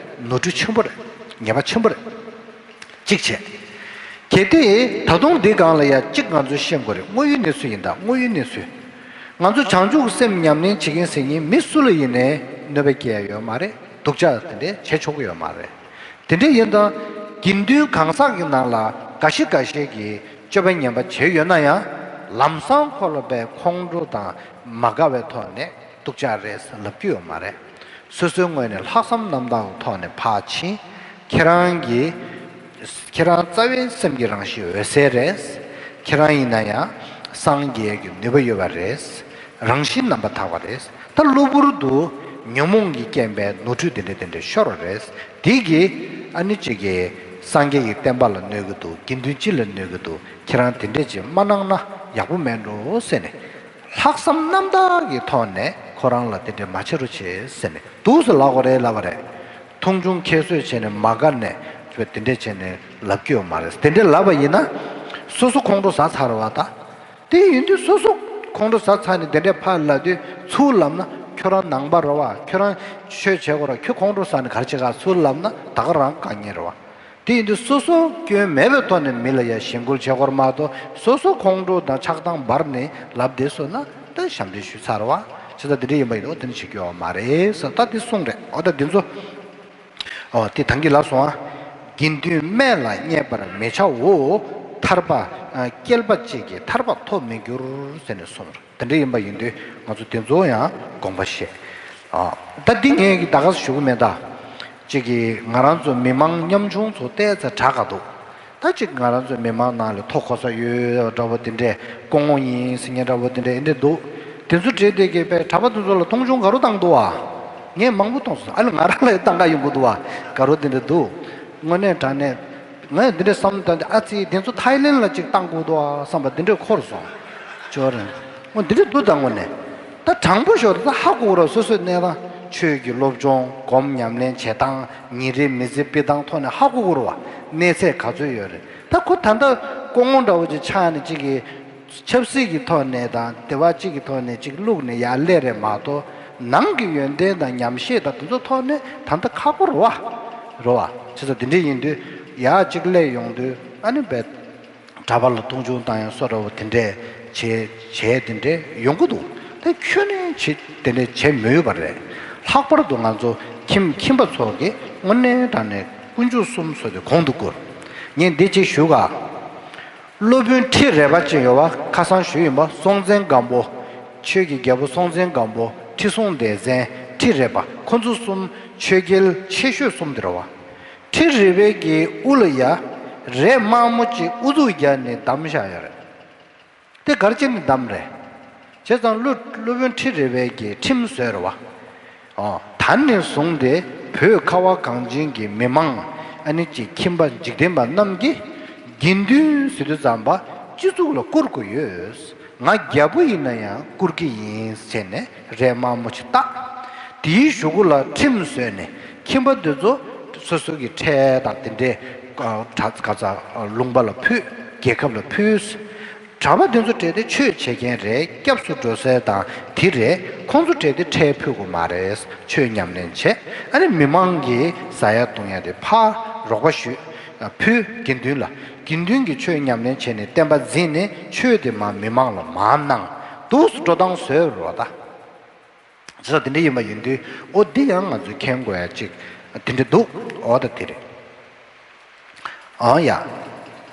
ནོར་འཁྲུལ་ཆེན་པོ་རེད། ཉེས་པ་ཆེན་པོ་རེད། གཅིག་བྱས། གལ་ཏེ་ད་དུང་འདི་སྒང་ལ་ཡ་གཅིག་ང་ཚོས་ཤེས་དགོས་རེད། དངོས་ཡོད་གནས་ཚུལ་ཡིན་ད། དངོས་ཡོད་གནས་ཚུལ། ང་ཚོ་བྱང་ཆུབ་ཀྱི་སེམས་ཉམས་ལེན་བྱེད་མཁན་ཟེར་མཁན་མི་སུ་ལ་ཡིན་ནའི་གནོད་པ་སྐྱེལ་ཡ་ཡོད་མ་རེད། སྡུག་ཅག་དེ་འདྲས་བྱེད་ཆོག་གི་ཡོད་མ་རེད། དེ་འདྲས་ཡིན་ད་དགེ་འདུན་གང་ཟག་གི་ནང་ལ་འགའ་ཞིག་འགའ་ཤས་ཀྱིས་སྤྱོད་པ་ངན་པ་བྱས་ཡོད་ན་ཡང་། ལམ་སང་ཁོ་ལ་བས་ཁོང་ཁྲོ་དང་མ་དགའ་བའི་ཐོག་ནས་སྡུག་ཅག་རེད་ཟེར་ལབ་རྒྱུ་ཡོད་མ་རེད། སོ་སོའི་ངོས་ནས་ལྷག་བསམ་རྣམ་དག་གི་ཐོག་ནས་ཕར་ཕྱིན། ཁྱེད་རང་གི། ཁྱེད་རང་རྩ་བའི་སེམས་ཀྱི་རང་བཞིན་འོད་གསལ་རེད། ཁྱེད་རང་ཡིན་ན་ཡང་སངས་རྒྱས་ཀྱི་ནུས་པ་ཡོད་པ་རེད། རང་བཞིན་རྣམ་པར་དག་པ་རེད། ད་གློ་བུར་དུ་ཉོན་མོངས་ཀྱི་རྐྱེན་པས་ནོར་འཁྲུལ་དེ་འདྲ་དེ་འདྲ་ཤོར་བ་རེད། དེ་གིས་ཨ་ནི་གཅིག་གིས་སངས་རྒྱས་ཀྱི་བསྟན་པ་ལ་གནོད་ཀྱི་འདུག་དགེ་འདུན་སྤྱི་ལ་གནོད་ཀྱི་འདུག་ཁྱེད་རང་དེ་འདྲས་ཅིག་མ་གནང་ན་ཡག་པོ་མེད་འགྲོ་ཟེར་ནས། ལྷག་བསམ་རྣམ་དག་གི་ཐོག་ནས་ཁོ་རང་ལ་དེ་འདྲས་མ་བྱེད་རོགས་བྱེད་ཟེར་ནས་འདུག་སེ་ལབ་དགོས་རེད་ལབ་པ་རེད། མཐོང་ཆུང་ཁྱད་གསོད་བྱས་ནས་མ་དགའ་ནས་དེ་འདྲས་བྱས་ནས་ལབ་ཀྱི་ཡོད་མ་རེད། དེ་འདྲས་ལབ་པ་ཡིན་ན་སོ་སོ་ཁོང་ཁྲོ་ཟ་ཚར་བ་ད། དེ་ཡིན་དུས་སོ་སོ་ཁོང་ཁྲོ་ཟ་ཚར་ནས་དེ་འདྲས་ཕར་ལབ་དུས་ཚུར་ལབ་ན་ཁྱོད་རང་ནང་པ་རེད་བ། ཁྱོད་རང་ཆོས་བྱེད་དགོས་རེད། ཁྱོད་ཁོང་ཁྲོ་ཟ་ནས་ག་རེ་བྱེད་ག་ཚུར་ལབ་ན་ད་ག་རང་དཀའ་ངལ་རེད་བ། དེ་ཡིན་དུས་སོ་སོ་སྐྱོན་མེད་པའི་ཐོག་ནས་མི་ལ་ཡ་ཞེན་སྐུལ་བྱེད་དགོས་མ་གཏོགས། སོ་སོ་ཁོང་ཁྲོ་དང་ཆགས་སྡང་འབར་ནས་ལབ་བསྡད་སོང་ན་ད་ཞབས་འདྲེན་ཞུས་ཚར་བ། བྱས་ཙང་དེ་འདྲ་ཡིན་པ་ཡིན་ན་འོ་དེ་འདྲ་བྱེད་རྒྱུ་ཡོད་མ་རེད་ཟེར་ད་དེ་གསུངས་རེད། འོ་ད་འདི་ཚོ། འོ་དེ་ཐང་གི་ལ་སོང་ཨ། དགེ་འདུན་སྨད་ལ་བསྙད་པར་མི་བྱའོ། ཐར་པ། སྐྱེལ་པ་གཅིག་གིས་ཐར་པ་ཐོབ་མི་འགྱུར་ཟེར་ནས་གསུངས་རེད། དེ་འདྲ་ཡིན་པ་ཡིན་དུས་ང་ཚོ་དེ་ཚོ་ཡང་དགོངས་པ་བཞེས། ཨ། ད་འདི་ངས་ཀྱི་ད་ག་ཞུ་གི་མེད་ད། གཅིག་གིས་ང་རང་ཚོ་མི་མང་ཉམ་ཆུང་ཚོ་བལྟས་ཚེ་དྲག་ག་འདུག་ད་གཅིག་ང་རང་ཚོའི་མི་མང་ནང་ལ་མཐོ་གོ་ས་ཡོད་འདྲ་བོ་དེ་འདྲས་སྐུ་ངོ་ཡིན་ཟེར་མཁན་འདྲ་བོ་དེ་འདྲས་ཨེ་འདྲས་འདུག་དེ་ཚོ་བྲིས་དེ་གས་པས་གྲྭ་པ་དེ་ཚོ་ལ་མཐོང་ཆུང་ག་རུ་བཏང་འདུག་བ། ངས་མང་པོ་མཐོང་སོང་། ཨ་ལ་ང་རང་ལ་བཏང་ག་ཡོང་གི་འདུག་བ། ག་རུ་དེ་འདྲས་འདུག་དངོས་གནས་དྲང་གནས། ང་ཡང་འདི་འདྲའི་བསམ་བློ་བཏང་སྟེ་ཨ་ཙི་དེ་ཚོ་ཐའི་ལེན་ལ་ཅིག་བཏང་དགོས་འདུག་ཨ་བསམ་པ་འདི་འདྲའི་འཁོར་སོང་། ཅོ་རེད། འོ་འདི་འདྲ་འདུག་ད་དངོས་གནས། ད་དྲང་པོ་ཞོར་ད་ཧ་གོ་གི་རེད། སོ་སོའི་གནས་སྟངས། ཆོས་ཀྱི་སློབ་སྦྱོང་སྒོམ་ཉམས་ལེན་བྱེད་སྟངས། ཉིན་རེའི་མི་ཚེ་སྤེལ་སྟངས་ཐོག་ནས་ཧ་གོ་གི་རེད་བ། གནས་ཚད་ག་ཚོད་ཡོད་རེད། ད་ཁོ་ད་ལྟ་སྐུ་ངོ་འདྲ་བོ་ཅིག་ཆགས་ནས་ཅིག་གི་ཆབ་སྲིད་ཀྱི་ཐོག་ནས་དང་དེ་བ་གཅིག་གི་ཐོག་ནས་ཅིག་བླུགས་ནས་ཡར་སླེབས་རེད་མ་གཏོགས། ནང་གི་ཡོན་ཏན་དང་ཉམས་བཞེས་དང་དེ་ཚོ་ཐོག་ནས་ད་ལྟ་ཁག་པོ་རེད་བ། རེད་བ། བྱས་ཙང་དེ་འདྲ་ཡིན་དུས་ཡར་གཅིག་སླེབས་ཡོང་དུས་ཨ་ནི་བས། གྲྭ་པ་ལ་མཐོང་ཆུང་བཏང་ཡང་སོ་འདྲ་བོ་དེ་འདྲས་བྱས་བྱས་དེ་འདྲས་ཡོང་གི་འདུག་དེ་ཁྱོན་ནས་བྱེད་དེ་འདྲས་བྱེད་མི་འོས་པ་རེད། ལྷག་པར་དུ་ང་ཚོ་ཁྱིམ་ཁྱིམ་པ་ཚོ་གིས་དངོས་གནས་དྲང་གནས་དཀོན་མཆོག་གསུམ་སོགས་ཀྱི་གོང་དུ་བཀུར། ངས་འདི་གཅིག་ཞུ་ག་སློབ་དཔོན་ཁྲི་རས་པ་ཅན་ཡོད་བ། ཁ་སང་ཞུས་ཡིན་པ། སྲོང་བཙན་སྒམ་པོ། ཆོས་ཀྱི་རྒྱལ་པོ་སྲོང་བཙན་སྒམ་པོ། ཁྲི་སྲོང་ལྡེ་བཙན། ཁྲི་རས་པ། ཁོ་ཚོ་གསུམ་ཆོས་རྒྱལ་ཆེ་ཤོས་གསུམ་དེ་རེད་བ། ཁྲི་རས་པའི་གི་དབུ་ལ་ཡ་རས་དམར་མོ་ཅིག་དབུ་གཙུག་རྒྱབ་ནས་བསྡམས་བཞག་ཡོད་རེད། དེ་ག་རེ་བྱས་ནས་བསྡམས་རེད། བྱས་ཙང་སློབ་སློབ་དཔོན་ཁྲི་རས་པའི་གི་ཁྲིམས་བཟོས་རེད་བ། ཨོ། ད་ནས་བཟུང་སྟེ་བོད་ཁ་བ་གངས་ཅན་གྱི་མི་མང་། ཨ་ནི་ཅིག་ཁྱིམ་པ་འཇིག་རྟེན་པ་རྣམས་ཀྱིས་དགེ་འདུན་ཟེར་དུས་ཙམ་པ་སྤྱི་གཙུག་ལ་བཀུར་དགོས་ཡོད། ང་རྒྱལ་པོ་ཡིན་ན་ཡང་བཀུར་གྱི་ཡིན་ཟེར་ནས་རས་དམར་མོ་ཅིག་བཏགས། དེའི་གཞུག་གུ་ལ་ཁྲིམས་བཟོས་ནས་ཁྱིམ་པ་འདི་ཚོ་སོ་སོ་གི་ཁྲལ་དང་དེ་འདྲའི་ཨ་གྲྭ་ག་ས་ལུང་པ་ལ་ཕུལ། རྒྱལ་ཁབ་ལ་ཕུལ། གྲྭ་པ་འདི་ཚོ་གྲས་དེ་ཆོས་བྱེད་མཁན་རེད། སྐྱབས་སུ་འགྲོ་སའི་དང་དེ་རེད། ཁོང་ཚོ་གྲས་དེ་ཁྲལ་ཕུལ་དགོས་མ་རེད། ཆོས་ཉམས་ལེན་བྱེད། ཨ་ནི་མི་མང་གིས་ཟ་ཡ་བཏུང་ཡ་དེ་ཕར་རོགས་པ་ཞུས། ཕུལ་དགེ་འདུན་ལ། དགེ་འདུན་གྱིས་ཆོས་ཉམས་ལེན་བྱས་ནས་བསྟན་པ་འཛིན་ནས་ཆོས་དེ་མར་མི་མང་ལ་མར་གནང་། འདུག་སེ་འགྲོ་སྟངས་བཟོས་རོགས་ད། བྱས་ཙང་དེ་འདྲ་ཡིན་པ་ཡིན་དུས་ཨོ་འདི་ཡང་ང་ཚོས་མཁྱེན་དགོས་ཡ་གཅིག་དེ་འདྲ་འདུག་ཨོ་ད་དེ་རེད། ཨང་ཡ།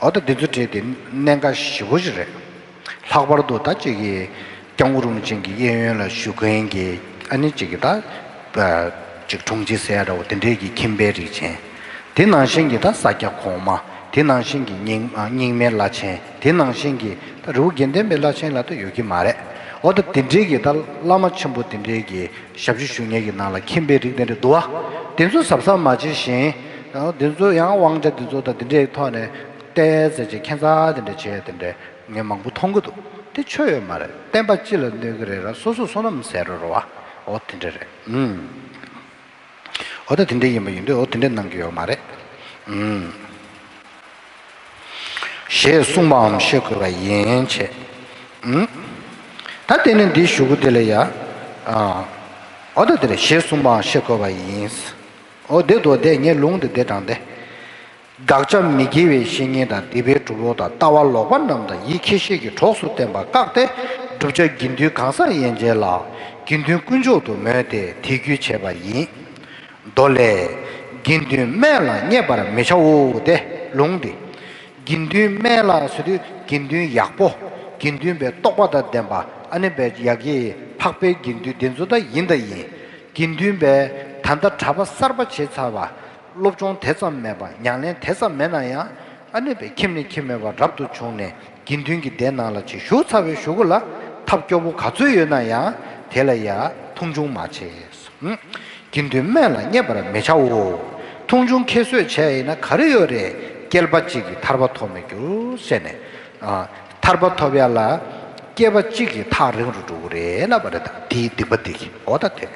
ཨོ་ད་འདི་ཚོ་བྲིས་དེ་གནད་འགག་ཞེ་པོ་ཞིག་རེད། ལྷག་པར་དུ་ད་གཅིག་གི་སྐྱབས་མགོན་རིན་པོ་ཆེ་གི་གཡས་གཡོན་ལ་བཞུགས་མཁན་གྱི་ཨ་ནི་གཅིག་གི་ད་གཅིག་དྲུང་ཆེ་ཟེར་ཡ་འདྲ་བོ་དེ་འདྲའི་གི་ཁྱིམ་པའི་རིགས་ཅན། དེ་ནང་བཞིན་གྱི་ད་ས་སྐྱ་གོང་མ། དེ་ནང་བཞིན་གྱི་རྙིང་རྙིང་མའི་བླ་ཆེན། དེ་ནང་བཞིན་གྱི་ད་རི་བོ་དགེ་ལྡན་པའི་བླ་ཆེན་ལ་ད་ཡོད་ཀྱི་མ་རེད། འོ་ད་དེ་འདྲའི་གི་ད་བླ་མ་ཆེན་པོ་དེ་འདྲའི་གི་ཞབས་ཕྱི་ཞུ་མཁན་གྱི་ནང་ལ་མཁྱེན་པའི་རིགས་དེ་འདྲ་འདུག་བ། དེ་ཚོ་གཟབ་གཟབ་མ་བྱེད་བཞིན། འོ་དེ་ཚོ་ཡང་དབང་ཆ་དེ་ཚོ་ད་དེ་འདྲའི་ཐོག་ནས་བལྟས་ཟེར་བྱས་ཁྱད་མཚར་དེ་འདྲ་བྱས་དེ་འདྲ་ངས་མང་པོ་མཐོང་གི་འདུག་དེ་ཆོས་ཡོད་མ་རེད། བསྟན་པ་སྤྱི་ལ་གནོད་གི་རེད་ར། སོ་སོ་བསོད་ནམས་ཟད་འགྲོ་རེད་བ། འོ་དེ་འདྲ་རེད། ཨུམ། འོ་ད་དེ་འདྲ་ཡིན་པ་ཡིན་དུས་འོ་དེ་འདྲ་གནང་གི་ཡོད་མ་རེད། ཨུམ། ཞེས་གསུངས་པའམ་ཤེས་དགོས་པ་ཡིན་བྱས། ཨུམ། ད་དེ་ནས་འདི་ཞུ་གི་དེ་ལ་ཡ། ཨ། འོ་ད་དེ་རེད། ཞེས་གསུངས་པའམ་ཤེས་དགོས་པ་ཡིན། འོ་དེ་དོ་དེ་ངས་ལུང་དེ་དེ་དྲངས་ཏེ། དགག་བྱ་མི་དགེ་བའི་བཤེས་གཉེན་དང་སྡིག་པའི་གྲུབ་ལོག་དང་ལྟ་བ་ལོག་པ་རྣམས་དང་ཡིད་ཁྱེད་ཤེས་ཀྱི་གྲོགས་སུ་བསྟེན་པ་བཀག་སྟེ། བསྒྲུབ་བྱ་དགེ་འདུན་གང་ཟག་ཡན་ཆད་ལ་དགེ་འདུན་དཀོན་མཆོག་ཏུ་མོས་ཏེ་དད་གུས་བྱས་པ་ཡིན། མདོ་ལས། དགེ་འདུན་སྨད་ལ་བསྙད་པར་མི་བྱའོ་སྟེ་ལུང་འདི། དགེ་འདུན་སྨད་ལ་ཟེར་དུས་དགེ་འདུན་ཡག་པོ། དགེ་འདུན་པའི་རྟོགས་པ་དང་ལྡན་པ། ཨ་ནི་པའི་ཡ་གི་འཕགས་པའི་དགེ་འདུན་དེ་ཚོ་ད་ཡིན་ད་ཡིན། དགེ་འདུན་པའི་ད་ལྟ་གྲྭ་པ་གསར་པ་བྱས་ཚར་བ། སློབ་སྦྱོང་དེ་ཙམ་མེད་པ། ཉམས་ལེན་དེ་ཙམ་མེད་ན་ཡང་། ཨ་ནི་པའི་ཁྱིམ་ནས་ཁྱིམ་མེད་པར་རབ་ཏུ་བྱུང་ནས་དགེ་འདུན་གྱི་སྡེ་ནང་ལ་ཅིག་ཞུགས་ཚར་བའི་གཞུག་གུ་ལ་ཐབས་སྐྱོ་པོ་ག་ཚོད་ཡོད་ན་ཡང་དེ་ལ་ཡ་མཐོང་ཆུང་མ་བྱེད། ཨུམ། དགེ་འདུན་སྨད་ལ་བསྙད་པར་མི་བྱའོ། མཐོང་ཆུང་ཁྱད་གསོད་བྱས་ཡིན་ན་ག་རེ་ཡོད་རེད། སྐྱེས་པ་གཅིག་གིས་ཐར་པ་ཐོབ་མི་འགྱུར་ཟེར་ནས། ཨ། ཐར་པ་ཐོབ་ཡ་ལ་སྐྱེས་པ་གཅིག་གིས་ཐག་རིང་རུ་འགྲོ་གི་རེད་ལབ་པ་རེད། ད་དེའི་སྡིག་པ་དེ་གིས། འོ་ད་དེ་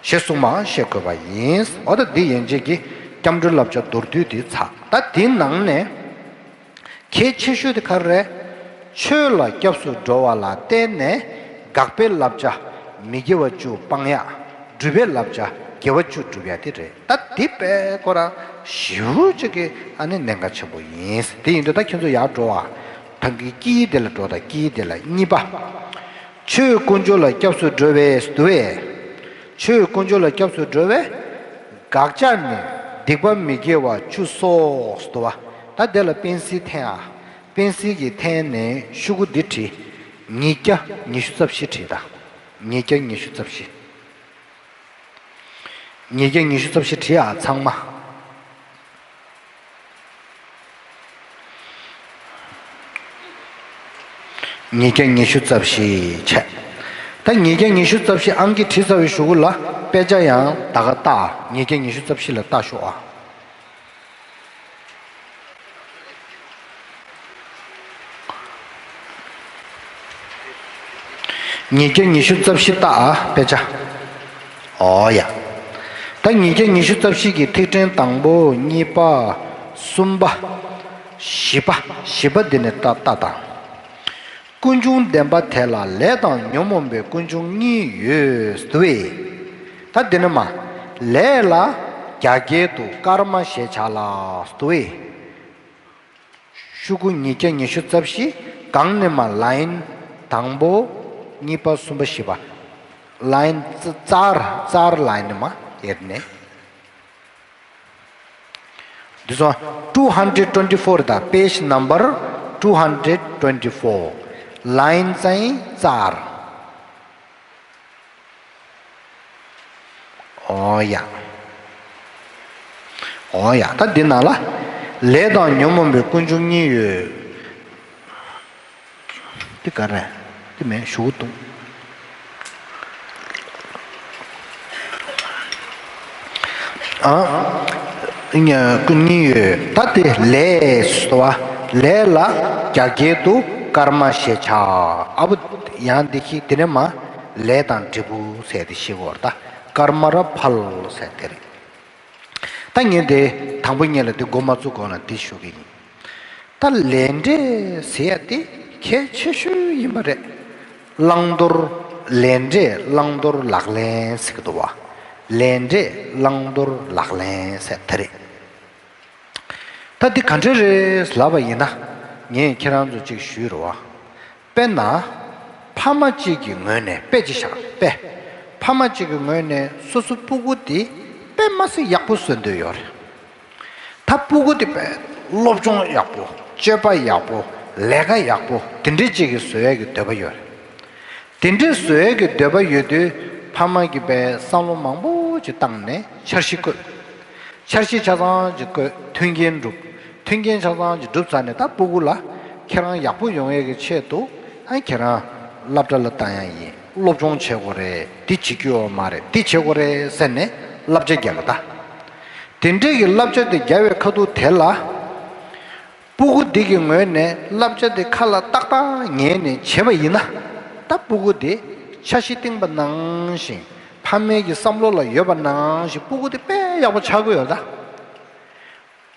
ཞེས་གསུངས་པའང་ཤེས་དགོས་པ་ཡིན། འོ་ད་འདི་ཡན་ཆད་ཀྱི་སྐྱབས་འགྲོའི་བསླབ་བྱ་མདོར་བསྡུས་དེ་ཚར། ད་དེའི་ནང་ནས། གལ་ཆེ་ཤོས་དེ་ག་རེ་རེད། ཆོས་ལ་སྐྱབས་སུ་འགྲོ་བ་ལ་བརྟེན་ནས་དགག་པའི་བསླབ་བྱ་མི་དགེ་བ་བཅུ་སྤང་ཡག་སྒྲུབ་པའི་བསླབ་བྱ་དགེ་བ་བཅུ་སྒྲུབ་ཡག་དེ་རེད། ད་འདི་དཔེ་ཁོ་རང་ཞེ་པོ་ཅིག་གི་ཨ་ནི་གནད་འགག་ཆེན་པོ་ཡིན། དེ་ཡིན་དུས་ད་ཁྱེད་ཚོ་ཡར་འགྲོ་བ། ད་གི་དཀྱིལ་དེ་ལ་འགྲོ། ད་དཀྱིལ་དེ་ལ་གཉིས་པ། ཆོས་དཀོན་མཆོག་ལ་སྐྱབས་སུ་འགྲོ་བས་སུ་བས། ཆོས་དཀོན་མཆོག་ལ་སྐྱབས་སུ་འགྲོ་བས། དགག་བྱ་ནི་སྡིག་པ་མི་དགེ་བ་བཅུ་སོགས་སུ་བ། ད་དེ་ལ་པེན་སིལ་འཐེན་ཨ། པེན་སིལ་གྱིས་འཐེན་ནས་ཤོག་གུ་འདི་བྲིས། ཉིས་བརྒྱ་ཉི་ཤུ་རྩ་བཞི་བྲིས་ད། ཉིས་བརྒྱ་ཉི་ཤུ་རྩ་བཞི། ཉིས་བརྒྱ་ཉི་ཤུ་རྩ་བཞི་བྲིས་ཨ་ཚང་མ། ཉིས་བརྒྱ་ཉི་ཤུ་རྩ་བཞི་བྱས། ད་ཉིས་བརྒྱ་ཉི་ཤུ་རྩ་བཞི་ཨང་ཀི་བྲིས་ཚར་བའི་གཞུག་གུ་ལ་དཔེ་ཆ་ཡང་ད་ག་ལྟ། ཉིས་བརྒྱ་ཉི་ཤུ་རྩ་བཞི་ལ་ལྟ་ཤོག་ཨ། ཉིས་བརྒྱ་ཉི་ཤུ་རྩ་བཞི་ལྟ་ཨ་དཔེ་ཆ། ཨོ་ཡ། ད་ཉིས་བརྒྱ་ཉི་ཤུ་རྩ་བཞི་གི་ཐིག་ཕྲེང་དང་པོ་གཉིས་པ་གསུམ་པ་བཞི་པ་བཞི་པ་འདི་ནས་ལྟ་ལྟ་དང་། ཀུན་འབྱུང་བདེན་པ་དེ་ལ་ལས་དང་ཉོན་མོངས་པའི་ཀུན་འབྱུང་གཉིས་ཡོད་དུ་བས། ད་འདི་ནི་མ། ལས་ལ་རྒྱ་སྐྱེད་དུ་ཀརྨ་ཞེས་བྱ་ལ་དུ་བས། ཤོག་གུ་ཉིས་བརྒྱ་ཉི་ཤུ་རྩ་བཞི་སྒང་ནས་མ་ལའིན་དང་པོ་གཉིས་པ་གསུམ་པ་བཞི་པ། ལའིན་རྩ་རྩར་ལའིན་ནས་མ་ཡེར་ནས། འདི་ཚོ་two hundred twenty four དང་page number two hundred twenty four line ཙང་རྩར། ཨོ་ཡ། ཨོ་ཡ། ད་འདི་ནང་ལ་ལས་དང་ཉོན་མོངས་པའི་ཀུན་འབྱུང་གཉིས་ཡོད། འདི་ག་རེ། འདི་མེད་ཞུ་གཏོང་། ཨ། ཀུན་གཉིས་ཡོད། ད་དེ་ལས་སོ། ལས་ལ་རྒྱ་སྐྱེད་དུ་ཀརྨ་ཞེས་བྱ། ཨ་བུ། ཡང་འདི་ཤི་དེ་ནས་མ། ལས་དང་འབྲས་བུ་ཟེར་དེ་ཤི་གོ་ད། ཀརྨ་ར་ཕལ་ཟེར་དེ་རེད། ད་ངས་དེ་དང་པོ་ཉིད་ལ་དེ་འགོ་མ་བཙུགས་གོང་ལ་དེ་ཞུ་གི་ཡིན། ད་ལས་འབྲས་ཟེར་ཡ་དེ་གལ་ཆེ་ཤོས་ཡིན་པ་རེད། བླང་དོར། ལས་འབྲས་བླང་དོར་ལག་ལེན་ཟེར་གི་འདུག་བ། ལས་འབྲས་བླང་དོར་ལག་ལེན་ཟེར་དེ་རེད། ད་འདི་ག་འདྲ་རེད་ལབ་པ་ཡིན་ན། ངས་ཁྱེད་རང་ཚོ་གཅིག་ཞུས་རེད་བ། དཔེར་ན། ཕ་མ་གཅིག་གི་ངོས་ནས་དཔེ་ཅིག་བཞག་དཔེ། ཕ་མ་གཅིག་གི་ངོས་ནས་སོ་སོ་སྤུ་གུ་དེ་དཔེ་མ་སྲིད་ཡག་པོ་བཟོ་འདོད་ཡོད་རེད། ད་སྤུ་གུ་དེ་དཔེ་སློབ་སྦྱོང་ཡག་པོ། སྤྱོད་པ་ཡག་པོ། ལས་ཀ་ཡག་པོ། དེ་འདྲས་གཅིག་གི་བཟོ་ཡས་ཀྱི་འདོད་པ་ཡོད་རེད། དེ་འདྲས་བཟོ་ཡས་ཀྱི་འདོད་པ་ཡོད་དུས་ཕ་མ་གིས་དཔེ་བསམ་བློ་མང་པོ་ཅིག་བཏང་ནས་འཆར་གཞི་བཀོད། འཆར་གཞི་ཆ་ཚང་ཅིག་བཀོད། མཐུན་རྐྱེན་བསྒྲུབས། མཐུན་རྐྱེན་ཆ་ཚང་ཅིག་བསྒྲུབས་ཚར་ནས་ད་སྤུ་གུ་ལ་ཁྱེད་རང་ཡག་པོ་ཡོང་ཡས་ཀྱི་ཆེད་དུ་ཨ་ཁྱེད་རང་ སློབ་གྲྭ་ལ་བཏང་ཡ་ཡིན། སློབ་སྦྱོང་བྱེད་དགོས་རེད། འདི་བྱེད་རྒྱུ་ཡོད་མ་རེད། འདི་བྱེད་དགོས་རེད་ཟེར་ནས་བསླབ་བྱ་རྒྱག་གི་ད། དེ་འདྲས་ཀྱི་བསླབ་བྱ་དེ་རྒྱག་པའི་ཁ་ཐུག་དེ་ལ། སྤུ་གུ་འདི་གི་ངོས་ནས་བསླབ་བྱ་དེ་ཁ་ལ་ཏག་ཏག་ཉན་ནས་བྱས་པ་ཡིན་ན། ད་སྤུ་གུ་དེ་འཆར་གཞི་བཏིང་པ་ནང་བཞིན། ཕ་མའི་གི་བསམ་བློ་ལ་ཡོད་པ་ནང་བཞིན་སྤུ་གུ་དེ་དཔེ་ཡག་པོ་ཆགས་ཀྱི་ཡོད་ད།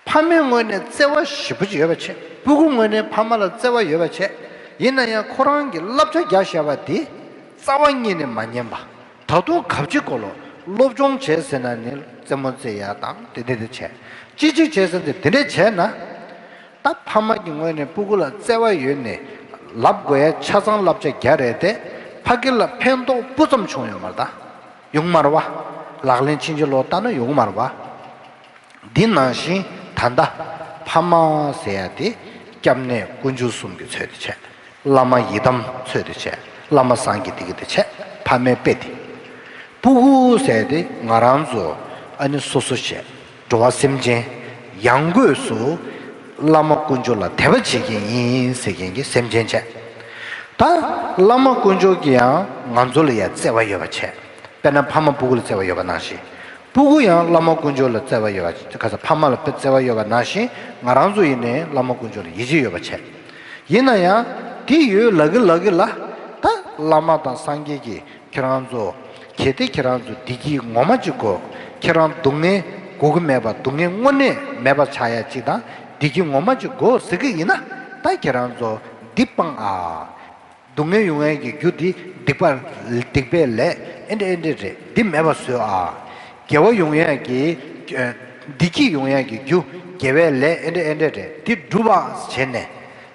ཕ་མའི་ངོས་ནས་བརྩེ་བ་ཞེ་པོ་ཅིག་ཡོད་པ་བྱས། སྤུ་གུ་ངོས་ནས་ཕ་མ་ལ་བརྩེ་བ་ཡོད་པ་བྱས། ཡིན་ན་ཡང་ཁོ་རང་གི་བསླབ་བྱ་རྒྱག་བཞག་པ་དེ་རྩ་བ་ཉིད་ནས་མ་ཉན་པ། ད་དུང་གབ་ཅིག་གོ་ལོ། སློབ་སྦྱོང་བྱས་ཟེར་ན་ནི་རྩེད་མོ་རྩེ་ཡ་དང་དེ་འདྲ་དེ་བྱས། ཅི་ཅིག་བྱས་ཟེར་ན་དེ་འདྲ་བྱས་ན། ད་ཕ་མ་གི་ངོས་ནས་སྤུ་གུ་ལ་བརྩེ་བ་ཡོད་ནས་ལབ་དགོས་ཡ་ཆ་ཚང་བསླབ་བྱ་རྒྱག་རེད་དེ། ཕ་གི་ལ་ཕན་ཐོགས་སྤུ་ཙམ་བྱུང་ཡོད་མ་རེད་ད། ཡོང་མ་རེད་བ། ལག་ལེན་ཕྱིན་ཅི་ལོག་བལྟས་ན་ཡོང་མ་རེད་བ། འདི་ནང་བཞིན་ད་ལྟ་ཕ་མ་ཟེར་ཡ་དེ་སྐྱབས་གནས་དཀོན་མཆོག་གསུམ་གྱི་ཚུལ་དུ་བྱས། བླ་མ་ཡི་དམ་ཚུལ་དུ་བྱས། བླ་མ་སངས་རྒྱས་དེ་གི་དེ་བྱས། ཕ་མའི་དཔེ་དེ། སྤུ་གུ་ཟེར་དེ་ང་རང་ཚོ་ཨ་ནི་སོ་སོ་བྱས། འགྲོ་བ་སེམས་ཅན་ཡང་སྒོས་སུ་བླ་མ་དཀོན་མཆོག་ལ་དད་པ་བྱེད་མཁན་ཡིན་ཟེར་མཁན་གྱི་སེམས་ཅན་བྱས། ད་བླ་མ་དཀོན་མཆོག་གིས་ཡང་ང་ཚོ་ལ་ཡང་བརྩེ་བ་ཡོད་པ་བྱས། དཔེར་ན་ཕ་མ་སྤུ་གུ་ལ་བརྩེ་བ་ཡོད་པ་ནང་བཞིན། སྤུ་གུ་ཡང་བླ་མ་དཀོན་མཆོག་ལ་བརྩེ་བ་ཡོད་པ། ཁ་ས་ཕ་མ་ལ་བརྩེ་བ་ཡོད་པ་ནང་བཞིན། ང་རང་ཚོ་ཡིན་ནའི་བླ་མ་དཀོན་མཆོག་ལ་ཡིད་ཆེས་ཡོད་པ་བྱས། ཡིན་ན་ཡང་དེ་ཡོད་ལབ་གི་ལབ་གི་ལ། ད་བླ་མ་དང་སངས་རྒྱས་ཀྱིས་ཁྱེད་རང་ཚོ། གལ་ཏེ་ཁྱེད་རང་ཚོ་བདེ་སྐྱིད་ངོ་མ་ཅིག་དགོས། ཁྱེད་རང་སྡུག་བསྔལ་དགོས་ཀྱི་མེད་པ། སྡུག་བསྔལ་དངོས་གནས་མེད་པ་ཆགས་ཡ་ཅིག་དང་། བདེ་སྐྱིད་ངོ་མ་ཅིག་དགོས་ཟེར་གི་ཡིན་ན། ད་ཁྱེད་རང་ཚོ་འདི་སྤང་ཨ། སྡུག་བསྔལ་ཡོང་ཡས་ཀྱི་རྒྱུ་འདི་སྡིག་པ། སྡིག་པའི་ལས་ཨེ་འདྲ་ཨེ་འདྲ་རེད། འདི་མེད་པ་བཟོས་ཨ། དགེ་བ་ཡོང་ཡས་ཀྱི། ཨ། བདེ་སྐྱིད་ཡོང་ཡས་ཀྱི་རྒྱུ་དགེ་བའི་ལས་ཨེ་འདྲ་ཨེ་འདྲ་རེད། འདི་སྒྲུབ་པ་བྱས་ནས།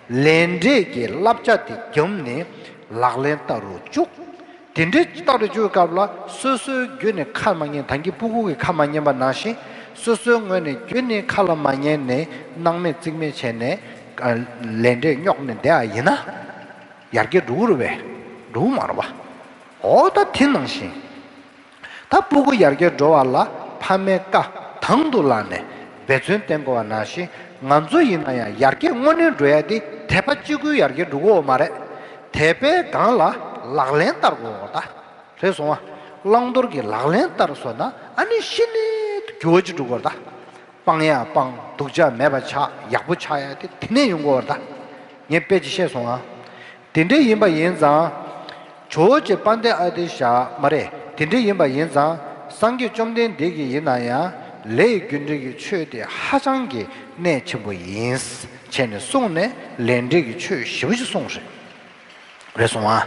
ལས་འབྲས་ཀྱི་བསླབ་བྱ་དེ་བརྒྱབ་ནས་ལག་ལེན་བསྟར་རུ་བཅུག་དེ་འདྲའི་བསྟར་རུ་བཅུག་སྐབས་ལ་སོ་སོའི་རྒྱུད་ནས་ཁ་མ་ཉན། ད་གིན་སྤུ་གུ་གི་ཁ་མ་ཉན་པ་ནང་བཞིན། སོ་སོའི་ངོས་ནས་རྒྱུད་ནས་ཁ་ལ་མ་ཉན་ནས་སྣང་མེད་རྩིས་མེད་བྱས་ནས། ཨ། ལས་འབྲས་སྙོག་ནས་བསྡད་ཡ་ཡིན་ན། ཡར་རྒྱས་འགྲོ་གི་རེད་པས། འགྲོ་གི་མ་རེད་པ། འོ་ད་དེ་ནང་བཞིན། ད་སྤུ་གུ་ཡར་རྒྱས་འགྲོ་བ་ལ་ཕ་མའི་བཀའ་དང་དུ་བླངས་ནས་འབད་བརྩོན་བསྟེན་དགོས་པ་ནང་བཞིན། ང་ཚོ་ཡིན་ན་ཡང་ཡར་རྒྱས་དངོས་གནས་འགྲོ་ཡ་དེ་དད་པ་གཅིག་པུས་ཡར་རྒྱས་འགྲོ་གི་ཡོད་མ་རེད། དད་པའི་སྒང་ལ་ལག་ལེན་བསྟར་དགོས་པ་ད། རེད་སོང་བ། བླང་དོར་གྱི་ལག་ལེན་བསྟར་སོང་ན་ཨ་ནི་གཞི་ནས་འགྱུར་བ་ཅིག་འགྲོ་གི་ཡོད་ད། སྤང་ཡ་སྤང་། སྡུག་ཅག་མེད་པ་ཆགས། ཡག་པོ་ཆགས་ཡ་དེ་དེ་ནས་ཡོང་གི་ཡོད་ད། ངས་དཔེ་ཅིག་བཤད་སོང་ཨ། དེ་འདྲ་ཡིན་པ་ཡིན་ཙང་། ཇོ་བོ་རྗེ་དཔལ་ལྡན་ཨ་ཏི་ཤ་མ་རེད། དེ་འདྲ་ཡིན་པ་ཡིན་ཙང་། སངས་རྒྱས་བཅོམ་ལྡན་འདས་ཀྱིས་ཡིན་ན་ཡང་ལས་རྒྱུ་འབྲས་ཀྱི་ཆོས་དེ་ཧ་ཅང་གི་གནད་ཆེན་པོ་ཡིན། བྱས་ནས་གསུངས་ནས་ལས་འབྲས་ཀྱི་ཆོས་ཞེ་པོ་ཅིག་གསུངས་རེད། རེད་སོང་ཨ།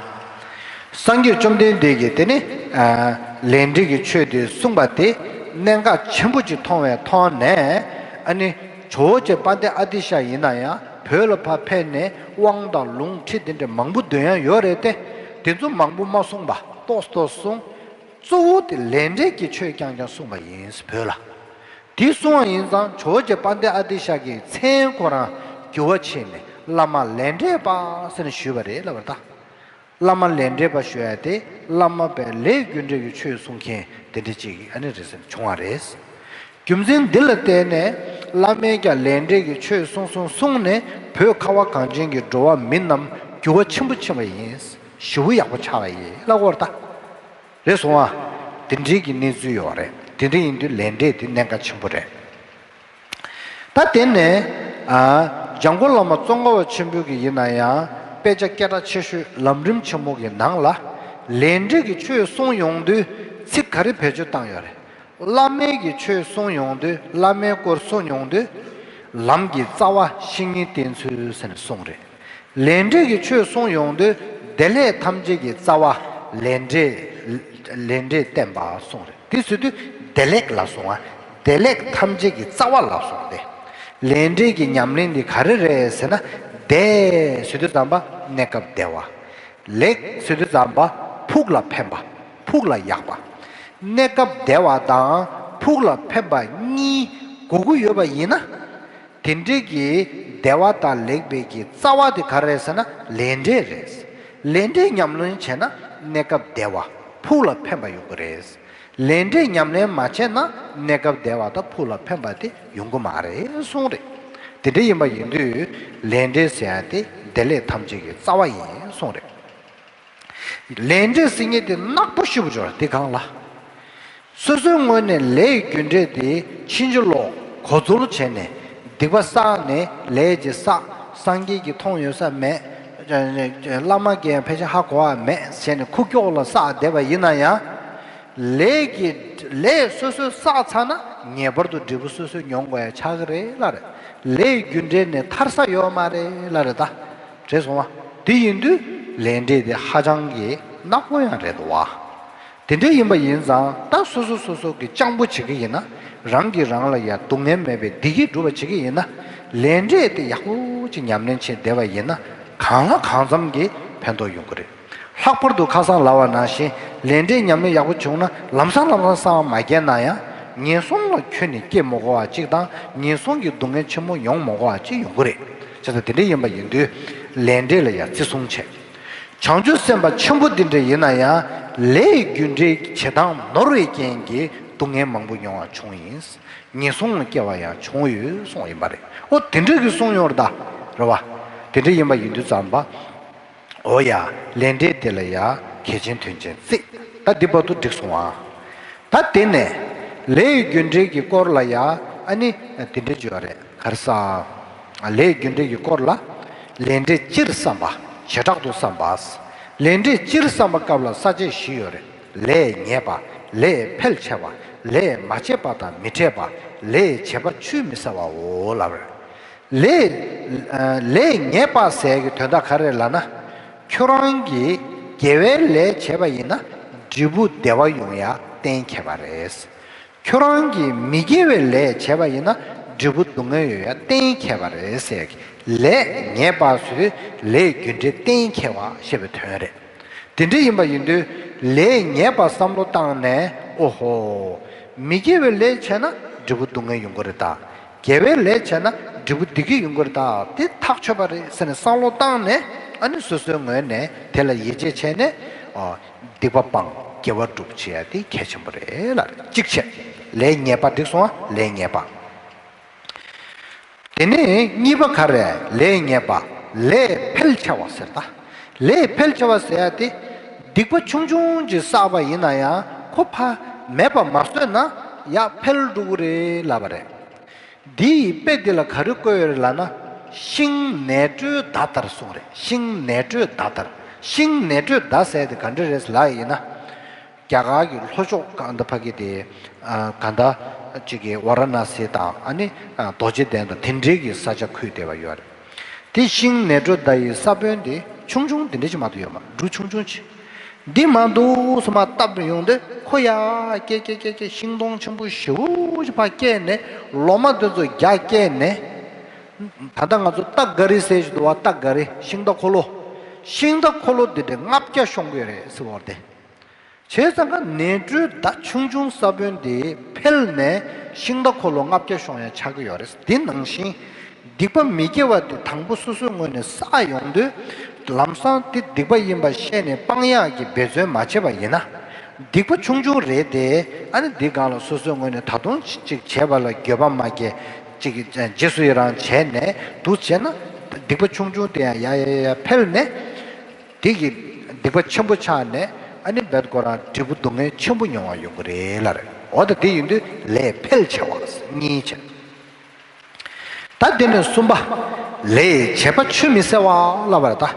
སངས་རྒྱས་བཅོམ་ལྡན་འདས་ཀྱིས་དེ་ནི། ཨ། ལས་འབྲས་ཀྱི་ཆོས་དེ་གསུངས་པ་དེ་གནད་འགག་ཆེན་པོ་ཅིག་མཐོང་བའི་ཐོག་ནས། ཨ་ནི་ཇོ་བོ་རྗེ་དཔལ་ལྡན་ཨ་ཏི་ཤ་ཡིན་ན་ཡང་བོད་ལ་ཕར་ཕེབས་ནས་དབང་དང་ལུང་ཁྲིད་དེ་འདྲ་མང་པོ་འདོན་ཡ་ཡོད་རེད་དེ། དེ་ཚོ་མང་པོ་མ་གསུངས་པ་ཏོག་ཙམ་གསུངས། གཙོ་བོ་དེ་ལས་འབྲས་ཀྱི་ཆོས་རྐྱང་རྐྱང་གསུངས་པ་ཡིན་བོད་ལ། དེ་གསུངས་པ་ཡིན་ཙང་ཇོ་བོ་རྗེ་དཔལ་ལྡན་ཨ་ཏི་ཤ་གི་མཚན་ཁོ་རང་འགྱུར་བ་ཕྱིན་ནས་བླ་མ་ལས་འབྲས་པ་ཟེར་ནས་ཞུས་པ་རེད་ལབ་པ་རེད་ད། བླ་མ་ལས་འབྲས་པ་ཞུ་ཡ་དེ་བླ་མ་པའི་ལས་རྒྱུ་འབྲས་ཀྱི་ཆོས་གསུང་མཁན་དེ་འདྲ་ཅིག་ཨ་ནི་རེད་ཟེར་ནས་བྱུང་བ་རེད། རྒྱུ་མཚན་འདི་ལ་བརྟེན་ནས་བླ་མས་ཀྱང་ལས་འབྲས་ཀྱི་ཆོས་གསུང་གསུང་གསུངས་ནས་བོད་ཁ་བ་གངས་ཅན་གྱི་འགྲོ་བ་མི་རྣམས་འགྱུར་བ་ཆེན་པོ་ཕྱིན་པ་ཡིན། ཞེ་པོ་ཡག་པོ་ཆགས་པ་ཡིན་ལབ་པ་རེད་ད། རེད་སོང་ཨ། དེ་འདྲའི་གི་གནས་ཚུལ་ཡོད་རེད། དེ་འདྲ་ཡིན་དུས་ལས་འབྲས་དེ་གནད་འགག་ཆེན་པོ་རེད། ད་དེ་ནས། ཨ། འཇམ་མགོན་བླ་མ་ཙོང་ཁ་པ་ཆེན་པོ་གི་ཡིན་ན་ཡང་དཔེ་ཆ་སྐད་གྲགས་ཆེ་ཤོས་ལམ་རིམ་ཆེན་མོ་གི་ནང་ལ་ལས་འབྲས་ཀྱི་ཆོས་གསུང་ཡོང་དུས་ཚིག་ག་རེ་བེད་སྤྱོད་བཏང་ཡོད་རེད། བླ་མའི་གི་ཆོས་གསུང་ཡོང་དུས། བླ་མའི་སྐོར་གསུང་ཡོང་དུས། ལམ་གྱི་རྩ་བ་བཤེས་གཉེན་བསྟེན་ཚུལ་ཟེར་ནས་གསུངས་རེད། ལས་འབྲས་ཀྱི་ཆོས་གསུང་ཡོང་དུས་བདེ་ལེགས་ཐམས་ཅད་ཀྱི་རྩ་བ་ལས་འབྲས། ལས་འབྲས་བསྟན་པ་གསུངས་རེད། དེ་ཟེར་དུས་བདེ་ལེགས་ལ་གསུངས་པ། བདེ་ལེགས་ཐམས་ཅད་ཀྱི་རྩ་བ་ལ་གསུངས་ཏེ། ལས་འབྲས་ཀྱི་ཉམས་ལེན་འདི་ག་རེ་རེད་ཟེར་ན། བདེ་ཟེར་དུས་ཙམ་པ་གནས་སྐབས་བདེ་བ། ལེགས་ཟེར་དུས་ཙམ་པ་ཕུགས་ལ་ཕན་པ། ཕུགས་ལ་ཡག་པ། གནས་སྐབས་བདེ་བ་དང་ཕུགས་ལ་ཕན་པ་གཉིས་དགོས་ཀྱི་ཡོད་པ་ཡིན་ན། དེ་འདྲའི་གི་བདེ་བ་དང་ལེགས་པའི་གི་རྩ་བ་དེ་ག་རེ་རེད་ཟེར་ན་ལས་འབྲས་རེད། ལས་འབྲས་ཉམས་ལེན་བྱས་ན་གནས་སྐབས་བདེ་བ་ཕུགས་ལ་ཕན་པ་ཡོང་གི་རེད། ལས་འབྲས་ཉམས་ལེན་མ་བྱས་ན་གནས་སྐབས་བདེ་བ་དང་ཕུགས་ལ་ཕན་པ་དེ་ཡོང་གི་མ་རེད་གསུངས་རེད། དེ་འདྲ་ཡིན་པ་ཡིན་དུས་ལས་འབྲས་ཟེར་ཡ་དེ་བདེ་ལེགས་ཐམས་ཅད་ཀྱི་རྩ་བ་ཡིན་གསུངས་རེད། ལས་འབྲས་ཟེར་མཁན་དེ་ནག་པོ་ཞེ་པོ་ཅིག་ཡོད་རེད། དེ་གང་ལ། སོ་སོའི་ངོས་ནས་ལས་རྒྱུ་འབྲས་དེ་ཕྱིན་ཅི་ལོག་གོ་ཚོད་བྱས་ནས་སྡིག་པ་བསགས་ནས་ལས་ཅི་བསགས། སངས་རྒྱས་ཀྱིས་མཐོང་ཡོད་ས་མེད། བླ་མ་གིས་ཕལ་ཆེར་ཧ་གོ་བ་མེད་བྱས་ནས་ཁུག་ཀྱོག་ལ་བསགས་བསྡད་པ་ཡིན་ན་ཡང་། ལས་ཀྱི་ལས་སོ་སོས་བསགས་ཚར་ན་ངེས་པར་དུ་འབྲས་བུ་སོ་སོས་མྱོང་དགོས་ཡ་ཆགས་ཀྱི་རེད་ལབ་རེད། ལས་རྒྱུ་འབྲས་ནས་ཐར་ས་ཡོད་མ་རེད་ལབ་རེད་ད། རེད་སོང་བ། དེ་ཡིན་དུས་ལས་འབྲས་དེ་ཧ་ཅང་གི་ནག་པོ་ཡང་རེད་འདུག་བ། དེ་འདྲ་ཡིན་པ་ཡིན་ཙང་ད་སོ་སོ་སོ་སོ་གི་སྤྱང་པོ་བྱེད་ཀྱི་ཡིན་ན། རང་གིས་རང་ལ་ཡ་སྡུག་བསྔལ་མེད་པའི་བདེ་སྐྱིད་སྒྲུབ་པ་བྱེད་ཀྱི་ཡིན་ན། ལས་འབྲས་དེ་ཡག་པོ་ཅིག་ཉམས་ལེན་བྱས་བསྡད་པ་ཡིན་ན། གང་ལ་གང་འཚམ་གྱི་ཕན་ཐོགས་ཡོང་གི་རེད། ལྷག་པར་དུ་ཁ་སང་ལབ་པ་ནང་བཞིན་ལས་འབྲས་ཉམས་ལེན་ཡག་པོ་བྱུང་ན་ལམ་སང་ལམ་སང་གསང་བ་མ་རྒྱས་ན་ཡང་། ངན་སོང་ལ་ཁྱོན་ནས་སྐྱེ་མི་དགོས་པ་ཅིག་དང་ངན་སོང་གི་སྡུག་བསྔལ་ཆེན་མོ་མྱོང་མི་དགོས་པ་ཅིག་ཡོང་གི་རེད། བྱས་ཙང་དེ་འདྲ་ཡིན་པ་ཡིན་དུས་ལས་འབྲས་ལ་ཡང་བརྩི་སྲུང་བྱས། བྱང་ཆུབ་སེམས་དཔའ་ཆེན་པོ་འདི་འདྲ་ཡིན་ན་ཡང་ལས་རྒྱུ་འབྲས་བྱེད་སྟངས་ནོར་བའི་རྐྱེན་གྱིས་སྡུག་བསྔལ་མང་པོ་མྱོང་བ་བྱུང་ཡིན། ངན་སོང་ལ་སྐྱེ་བ་ཡང་བྱུང་ཡོད་གསུངས་ཡིན་པ་རེད། ཨོ་དེ་འདྲ་གི་གསུངས་ཡོང་རེད་ད། རེད་བ། དེ་འདྲ་ཡིན་པ་ཡིན་དུས་ཙམ་པ། འོ་ཡ། ལས་འབྲས་དེ་ལ་ཡ་གལ་ཆེན་དོན་ཆེན་བརྩི། ད་འདི་བར་དུ་འགྲིག་སོང་ཨ། ད་དེ་ནས་ལས་རྒྱུ་འབྲས་ཀྱི་སྐོར་ལ་ཡ་ཨ་ནི་དེ་འདྲ་བརྗོད་རེད་ག་རེ་ཟ། ལས་རྒྱུ་འབྲས་ཀྱི་སྐོར་ལ། ལས་འབྲས་སྤྱིར་བསམ་པ། བྱེ་བྲག་ཏུ་བསམ་པ། ལས་འབྲས་སྤྱིར་བསམ་པ་སྐབས་ལ་ས་བཅད་བཞི་ཡོད་རེད། ལས་ཉེས་པ། ལས་འཕེལ་ཆེ་བ། ལས་མ་བྱས་པ་དང་མི་འཕྲད་པ། ལས་བྱས་པ་ཆུད་མི་ཟ་བའོ་ལབ་རེད། ལས། ལས་ཉེས་པ་ཟེར་གྱི་དོན་དག་ག་རེ་ལབ་ན། ཁྱོད་རང་གིས་དགེ་བའི་ལས་བྱས་པ་ཡིན་ན་འབྲས་བུ་བདེ་བ་ཡོང་ཡ་གཏན་འཁེལ་བ་རེད། ཁྱོད་རང་གིས་མི་དགེ་བའི་ལས་བྱས་པ་ཡིན་ན་འབྲས་བུ་སྡུག་བསྔལ་ཡོང་ཡ་གཏན་འཁེལ་བ་རེད་ཟེར་གྱི་ལས་ཉེས་པ་ཟེར་དུས་ལས་རྒྱུ་འབྲས་གཏན་འཁེལ་བ་ཞེས་པའི་དོན་རེད། དེ་འདྲ་ཡིན་པ་ཡིན་དུས་ལས་ཉེས་པ་བསམ་བློ་བཏང་ནས་ཨོ་ཧོ། མི་དགེ་བའི་ལས་བྱས་ན་འབྲས་བུ་སྡུག་བསྔལ་ཡོང་གི་རེད་ད། དགེ་བའི་ལས་བྱས་ན་འབྲས་བུ་བདེ་སྐྱིད་ཡོང་གི་རེད་ད། དེ་ཐག་ཆོད་པ་རེད་ཟེར་ནས་བསམ་བློ་བཏང་ནས་ཨ་ནི་སོ་སོའི་ངོས་ནས་དེ་ལ་ཡིད་ཆེས་བྱས་ནས་ཨོ། སྡིག་པ་སྤང་དགེ་བ་སྒྲུབ་བྱེད་ཡ་དེ་གལ་ཆེན་པོ་རེད་ལ་གཅིག་བྱས། ལས་ཉེས་པ་འགྲིག་སོང་ཨ་ལས་ཉེས་པ། དེ་ནས་གཉིས་པ་ག་རེ་ལས་ཉེས་པ། ལས་འཕེལ་ཆེ་བ་ཟེར་ད། ལས་འཕེལ་ཆེ་བ་ཟེར་ཡ་དེ། སྡིག་པ་ཆུང་ཆུང་ཅིག་བསགས་པ་ཡིན་ན་ཡང་ཁོ་ཕ་མེད་པ་མ་བཟོས་ན་ཡར་འཕེལ་འགྲོ་གི་རེད་ལབ་པ་རེད། འདི་ཡི་དཔེ་འདི་ལ་ག་རེ་བཀོད་ཡོད་རེད་ལབ་ན། ཤིང་ནས་བྲོས་མདའ་ལྟར་གསུངས་རེད། ཤིང་ནས་བྲོས་མདའ་ལྟར། ཤིང་ནས་བྲོས་མདའ་ཟེར་དེ་ག་འདྲ་རེད་ལབ་ཡིན་ན། རྒྱ་གར་གྱི་ལྷོ་ཕྱོགས་གང་ལྟར་ཕ་གི་དེ། གང་ལྟར་ཅིག་གི་ཝཱ་ར་ཎ་སི་དང་ཨ་ནི་རྡོ་རྗེ་གདན་དང་དེ་འདྲའི་གི་ས་ཆ་ཁུལ་བསྡད་པ་ཡོད་རེད། དེ་ཤིང་ནས་བྲོས་མདའ་ཡི་ས་བོན་དེ་ཆུང་ཆུང་དེ་འདྲ་ཅིག་མ་གཏོགས་ཡོད་མ་འབྲུ་ཆུང་ཆུང་ཅིག་འདི་མ་འདུག་སེ་མར་བཏབ་ཡོང་དུས་ཁོ་ཡར་སྐྱེ་སྐྱེ་སྐྱེ་སྐྱེ་ཤིང་སྡོང་ཆེན་པོ་ཞེ་པོ་ཅིག་ཕར་སྐྱེས་ནས་ལོ་མ་དེ་ཚོ་རྒྱ་བསྐྱེད་ནས། ད་ལྟ་ང་ཚོ་སྟག་ག་རི་ཟེར་གྱི་འདུག་བ། སྟག་ག་རི་ཤིང་རྟ་འཁོར་ལོ། ཤིང་རྟ་འཁོར་ལོ་འདི་འདྲ་ལྔ་བརྒྱ་ཤོང་གི་ཡོད་རེད་ཟེར་བ་དེ། བྱས་ཙང་ཀ་ནས་བྲོས་མདའ་ཆུང་ཆུང་ས་བོན་དེ་འཕེལ་ནས་ཤིང་རྟ་འཁོར་ལོ་ལྔ་བརྒྱ་ཤོང་ཡ་ཆགས་ཀྱི་ཡོད་རེད། དེ་ནང་བཞིན། སྡིག་པ་མི་དགེ་བ་དེ་དང་པོ་སོ་སོའི་ངོས་ནས་བསགས་ཡོང་དུས། ལམ་སང་དེ་སྡིག་པ་ཡིན་པ་ཤེས་ནས་སྤང་ཡག་གི་འབད་བརྩོན་མ་བྱས་པ་ཡིན་ན། སྡིག་པ་ཆུང་ཆུང་རེད་དེ། ཨ་ནི་འདི་སྒང་ལ་སོ་སོའི་ངོས་ནས་ད་དུང་ཅིག་བྱས་པ་ལ་འགྱོད་པ་མ་སྐྱེ། ཅིག་རྗེས་སུ་ཡི་རང་བྱས་ནས་འདུག་བྱས་ན། སྡིག་པ་ཆུང་ཆུང་དེ་ཡང་ཡ་ཡ་ཡ་འཕེལ་ནས། དེ་གི་སྡིག་པ་ཆེན་པོ་ཆགས་ནས་ཨ་ནི་རྦད་ཁོ་རང་འབྲས་བུ་སྡུག་བསྔལ་ཆེན་པོ་མྱོང་བ་ཡོང་གི་རེད་ལབ་རེད། འོ་ད་དེ་ཡིན་དུས་ལས་འཕེལ་ཆེ་བ་གཉིས་བྱས། ད་དེ་ནས་གསུམ་པ། ལས་བྱས་པ་ཆུད་མི་ཟ་བ་ལབ་པ་རེད་ད།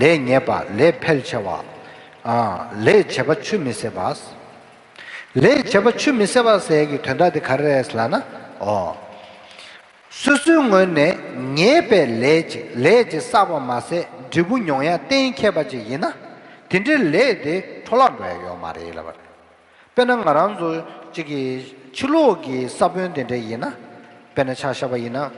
ལས་ཉེས་པ་ལས་འཕེལ་ཆེ་བ། ལས་བྱས་པ་ཆུད་མི་ཟ་བ། ལས་བྱས་པ་ཆུད་མི་ཟ་བ་ཟེར་གྱི་དོན་དག་དེ་ག་རེ་རེད་ལབ་ན། ཨོ། སོ་སོའི་ངོས་ནས་ཉེས་པའི་ལས་ཅིག་ལས་ཅིག་བསགས་པ་མ་ཟད་འབྲས་བུ་མྱོང་ཡ་གཏན་འཁེལ་བ་ཅིག་ཡིན་ན། དེ་འདྲའི་ལས་དེ་འཕྲོ་བརླག་འགྲོ་ཡ་ཡོད་མ་རེད་ལབ་པ་རེད། དཔེར་ན་ང་རང་ཚོ་གཅིག་གི་ཕྱི་ལོགས་ཀྱི་ས་བོན་དེ་འདྲ་ཡིན་ན། དཔེར་ན་ཆ་བཞག་པ་ཡིན་ན།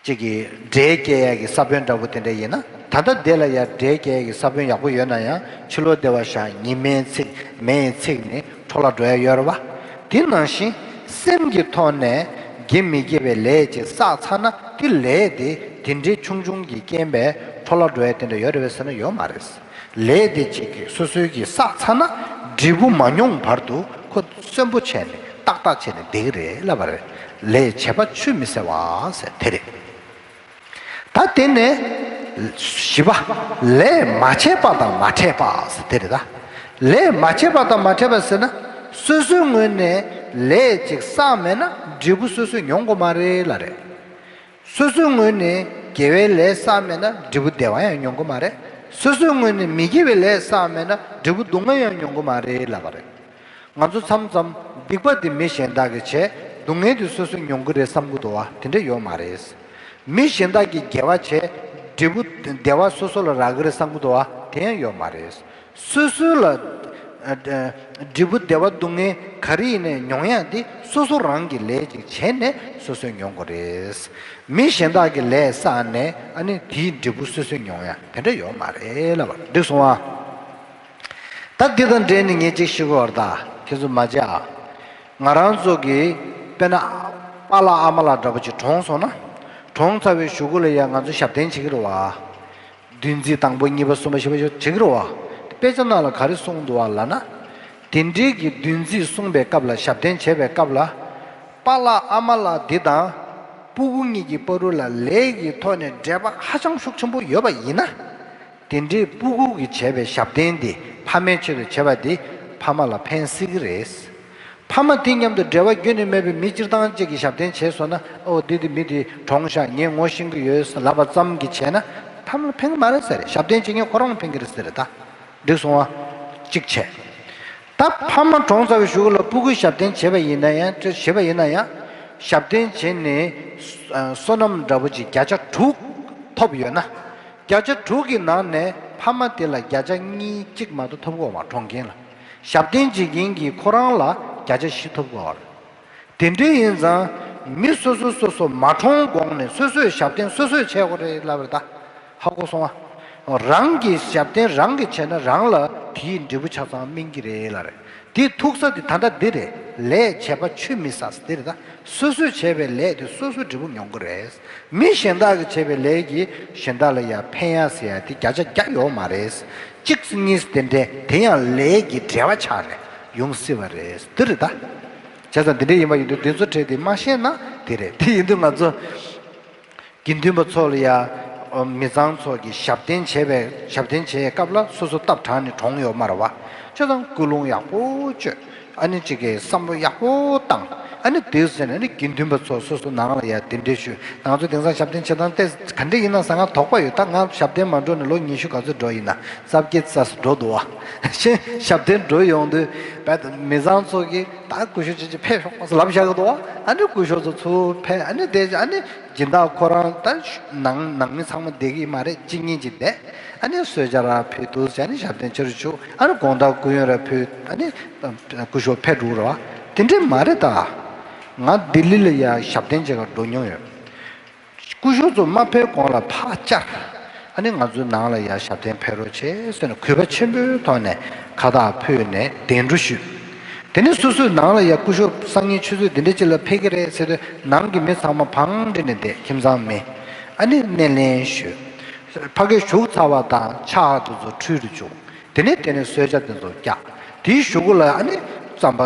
གཅིག་གི་འབྲས་སྐྱེ་ཡ་གི་ས་བོན་འདྲ་པོ་དེ་འདྲ་ཡིན་ན། ད་ལྟ་དེ་ལ་ཡ་འབྲས་སྐྱེ་ཡ་གི་ས་བོན་ཡག་པོ་ཡོད་ན་ཡང་ཕྱི་ལོགས་བདེ་བ་ཤར་ཉི་མའི་ཚིག་མེ་ཡི་ཚིག་ནི་འཕྲོ་བརླག་འགྲོ་ཡ་ཡོད་རེད་བ། དེ་ནང་བཞིན་སེམས་ཀྱི་ཐོག་ནས་དགེ་མི་དགེ་བའི་ལས་ཅིག་བསགས་ཚར་ན་དེ་ལས་དེ་དེ་འདྲའི་ཆུང་ཆུང་གི་རྐྱེན་པས་འཕྲོ་བརླག་འགྲོ་ཡ་དེ་འདྲ་ཡོད་རེད་བས་ཟེར་ན་ཡོད་མ་རེད། ལས་དེ་གཅིག་གིས་སོ་སོའི་གིས་བསགས་ཚར་ན་འབྲས་བུ་མ་མྱོང་བར་དུ་ཁོ་གསོན་པོ་བྱས་ནས་ཏག་ཏག་བྱས་ནས་བསྡད་ཀྱི་རེད་ལབ་པ་རེད། ལས་བྱས་པ་ཆུད་མི་ཟ་བ་ཟེར་དེ་རེད། ད་དེ་ནས་ བཞི་པ། ལས་མ་བྱས་པ་དང་མ་འཕྲད་པ་ཟེར་དེ་རེད་ད། ལས་མ་བྱས་པ་དང་མ་འཕྲད་པ་ཟེར་ན། སོ་སོའི་ངོས་ནས་ལས་ཅིག་བསགས་མེད་ན་འབྲས་བུ་སོ་སོས་མྱོང་དགོས་མ་རེད་ལབ་རེད། སོ་སོའི་ངོས་ནས་དགེ་བའི་ལས་བསགས་མེད་ན་འབྲས་བུ་བདེ་བ་ཡང་མྱོང་གི་མ་རེད། སོ་སོའི་ངོས་ནས་མི་དགེ་བའི་ལས་བསགས་མེད་ན་འབྲས་བུ་སྡུག་བསྔལ་ཡང་མྱོང་གི་མ་རེད་ལབ་པ་རེད། ང་ཚོ་མཚམས་མཚམས་སྡིག་པ་དེ་མི་གཞན་དག་གིས་བྱས། སྡུག་བསྔལ་དེ་སོ་སོས་མྱོང་གི་རེད་བསམ་གི་འདུག་བ། དེ་འདྲ་ཡོད་མ་རེད། མི་གཞན་དག་གིས་དགེ་བ་བྱས། འབྲས་བུ་བདེ་བ་སོ་སོ་ལ་རག་གི་རེད་བསམ་གི་འདུག་བ། དེ་ཡང་ཡོད་མ་རེད། སོ་སོ་ལ་ཨ་ཨ་འབྲས་བུ་བདེ་བ་སྡུག་བསྔལ་ག་རེ་ཡིན་ནའི་མྱོང་ཡག་དེ་སོ་སོ་རང་གིས་ལས་ཅིག་བྱས་ནས་སོ་སོས་མྱོང་དགོས་རེད། མི་གཞན་དག་གིས་ལས་བསགས་ནས་ཨ་ནི་དེའི་འབྲས་བུ་སོ་སོས་མྱོང་ཡག་དེ་འདྲ་ཡོད་མ་རེད་ལབ་པ་འགྲིག་སོང་ཨ། ད་འདི་དང་འབྲེལ་ནས་ངས་ཅིག་ཞུ་དགོས་པ་རེད་ད། ཁྱེད་ཚོ་མ་བརྗེད་ཨ། ང་རང་ཚོ་གིས་དཔེར་ན་པཱ་ལགས་ཨ་མ་ལགས་འདྲ་པོ་ཅིག་གྲོངས་སོང་ན། གྲོངས་ཚར་བའི་གཞུག་གུ་ལ་ཡ་ང་ཚོ་ཞབས་བརྟན་བྱེད་ཀྱི་རེད་བ། བདུན་ཚིགས་དང་པོ་གཉིས་པ་གསུམ་པ་བཞི་པ་བྱེད་ཀྱི་རེད་བ། དཔེ་ཆ་ནང་ལ་ག་རེ་གསུངས་འདུག་བ་ལབ་ན། དེ་འདྲའི་གི་བདུན་ཚིགས་གསུངས་པའི་སྐབས་ལ་ཞབས་བརྟན་བྱེད་པའི་སྐབས་ལ། པཱ་ལགས་ཨ་མ་ལགས་འདི་དང་། སྤུ་གུ་གཉིས་ཀྱི་བར་དུ་ལ་ལས་ཀྱི་ཐོག་ནས་འབྲེལ་བ་ཧ་ཅང་ཤུགས་ཆེན་པོ་ཡོད་པ་ཡིན་ན། དེ་འདྲའི་སྤུ་གུ་གིས་བྱས་པའི་ཞབས་བརྟན་དེ་ཕ་མའི་ཆེད་དུ་བྱས་པ་དེ་ཕ་མ་ལ་ཕན་སྲིད་ཀྱི་རེད། ཕ་མ་དེ་མཉམ་དུ་འབྲེལ་བ་རྒྱུན་ནས་མེད་པའི་མི་སྤྱིར་བཏང་གཅིག་གིས་ཞབས་བརྟན་བྱས་སོང་ན། ཨོ་འདི་དེ་མི་དེ་གྲོངས་ཤག་ངས་ངོ་ཤེས་ཀྱི་ཡོད་ལབ་པ་ཙམ་གྱིས་བྱས་ན་ཕ་མ་ལ་ཕན་གྱི་མ་རེད་ཟེར་རེད། ཞབས་བརྟན་བྱེད་མཁན་ཁོ་རང་ལ་ཕན་གྱི་རེད་ཟེར་རེད་ད། འགྲིག་སོང་ཨ། གཅིག་བྱས། ད་ཕ་མ་གྲོངས་ཚར་བའི་གཞུག་ལ་སྤུ་གུའི་ཞབས་བརྟན་བྱས་པ་ཡིན་ན་ཡང་བྱས་པ་ཡིན་ན་ཡང་། ཞབས་བརྟན་བྱས་ནས་བསོད་ནམས་འདྲ་པོ་ཅིག་བརྒྱ་ཆ་དྲུག་ཐོབ་ཡོད་ན། བརྒྱ་ཆ་དྲུག་གི་ནང་ནས་ཕ་མ་དེ་ལ་བརྒྱ་ཆ་གཉིས་གཅིག་མ་གཏོགས་ཐོབ་ཀྱི་ཡོད་མ་རེད་གྲོངས་མཁན་ལ། ཞབས་བརྟན་བྱེད་མཁན་གྱིས་ཁོ་རང་ལ་བརྒྱ་ཆ་བཞི་ཐོབ་ཀྱི་ཡོད་རེད། དེ་འདྲ་ཡིན་ཙང་། མི་སོ་སོ་སོ་སོ་མ་གྲོངས་གོང་ནས་སོ་སོས་ཞབས་བརྟན་སོ་སོས་བྱེད་དགོས་རེད་ལབ་རེད་ད། ཧ་གོ་སོང་ཨ། རང་གིས་ཞབས་བརྟན་རང་གིས་བྱས་ན་རང་ལ་དེའི་འབྲས་བུ་ཆ་ཚང་སྨིན་གྱི་རེད་ལབ་རེད། དེའི་ཐུག་ས་དེ་ད་ལྟ་འདི་རེད། ལས་བྱས་པ་ཆུད་མི་ཟ་ས་འདི་རེད་ད། སོ་སོས་བྱས་པའི་ལས་དེ་སོ་སོས་འབྲས་བུ་མྱོང་གི་རེད། མི་གཞན་དག་གིས་བྱས་པའི་ལས་ཀྱིས་གཞན་དག་ལ་ཡང་ཕན་ཡག་ཟེར་ཡག་དེ་བརྒྱ་ཆ་བརྒྱ་ཡོད་མ་རེད། གཅིག་གཉིས་དེ་འདྲས་དེ་ཡང་ལས་ཀྱི་འབྲེལ་བ་ཆགས་ནས་ཡོང་སྲིད་པ་རེད། འདི་རེད་ད། བྱས་ཙང་འདི་འདྲས་ཡིན་པ་ཡིན་དུས་འདི་ཚོ་གྲས་དེ་མ་ཤེས་ན་དེ་རེད། དེ་ཡིན་དུས་ང་ཚོ་དགེ་འདུན་པ་ཚོ་ལ་ཡ། མི་ཚང་ཚོ་གིས་ཞབས་བརྟན་བྱས་པའི་ཞབས་བརྟན་བྱས་སྐབས་ལ་སོ་སོ་སྟབས་དྲག་ནས་གྲོངས་ཡོད་མ་རེད་བ། བྱས་ཙང་ཀུན་སློང་ཡག་པོ་བཅོས། ཨ་ནི་གཅིག་གིས་བསམ་བློ་ཡག་པོ་བཏང་། ཨ་ནི་དེའི་ཟེར་ནས་ནི་དགེ་འདུན་པ་ཚོ་སོ་སོ་ནང་ལ་ཡ་དེ་འདྲས་ཞུས། ང་ཚོ་དེང་སང་ཞབས་བརྟན་བྱེད་སྟངས་ཏེ་ག་འདྲས་ཡིན་ན་ཟེར་ང་དོགས་པ་ཡོད། ད་ང་ཞབས་བརྟན་མ་འགྲོ་ནས་ལོ་ཉི་ཤུ་ག་ཚོད་འགྲོ་ཡིན་ན་རྩ་བརྒྱད་རྩ་འགྲོ་འདུག་བ། ཞེས་ཞབས་བརྟན་འགྲོ་ཡོང་དུས་བས་མི་ཚང་ཚོ་གིས་ད་སྐུ་ཞབས་ཅིག་ཅིག་ཕེབས་ཤོག་ལབ་བཞག་གི་འདུག་བ། ཨ་ནི་སྐུ་ཞབས་ཚོ་ཚུར་ཕེབས། ཨ་ནི་དེ་ཨ་ནི་སྦྱིན་བདག་ཁོ་རང་ད་ནང་ནང་མི་ཚང་མ་བསྡད་ཀྱི་མ་རེད། གཅིག་གཉིས་ཅིག་བསྡད། ཨ་ནི་གསོལ་ཇ་ར་ཕུལ་འདུག་ཟེར། ཨ་ནི་ཞབས་བརྟན་ཕྱིར་བཅུག་ཨ་ནི་དགོང་དག་སྐུ་ཡོན་ར་ཕུལ། ཨ་ནི་སྐུ་ཞབས་ཕེབས་འགྲོ་ར་བ། དེ་འདྲས་མ་རེད་ད། ང་ལྡི་ལི་ལ་ཡ་ཞབས་བརྟན་བྱེད་གར་འགྲོ་མྱོང་ཡོད། སྐུ་ཞབས་ཚོ་མ་ཕེབས་གོང་ལ་ཕར་བཅར། ཨ་ནི་ང་ཚོའི་ནང་ལ་ཡ་ཞབས་བརྟན་ཕེབས་རོགས་བྱེད་ཟེར་ནས་གུས་པ་ཆེན་པོའི་ཐོག་ནས་ཁ་བཏགས་ཕུལ་ནས་གདན་འདྲེན་ཞུས། དེ་ནས་སོ་སོའི་ནང་ལ་ཡ་སྐུ་ཞབས་སང་ཉིན་ཆུ་ཚོད་འདི་འདྲ་ཅིག་ལ་ཕེབས་ཀྱི་རེད་ཟེར་དུས་ནང་གི་མི་ཚང་མ་བང་སྒྲིག་ནས་བསྡད། ཁྱིམ་ཚང་མི། ཨ་ནི་སྣེ་ལེན་ཞུས། ཕ་གིར་བཞུགས་ཚར་བ་དང་ཕྱག་དེ་ཚོ་ཁྲུས་རུ་བཅུག་དེ་ནས་དེ་ནས་གསོལ་ཇ་དེ་ཚོ་བཀྱག་དེའི་གཞུག་གུ་ལ་ཨ་ནི་རྩམ་པ་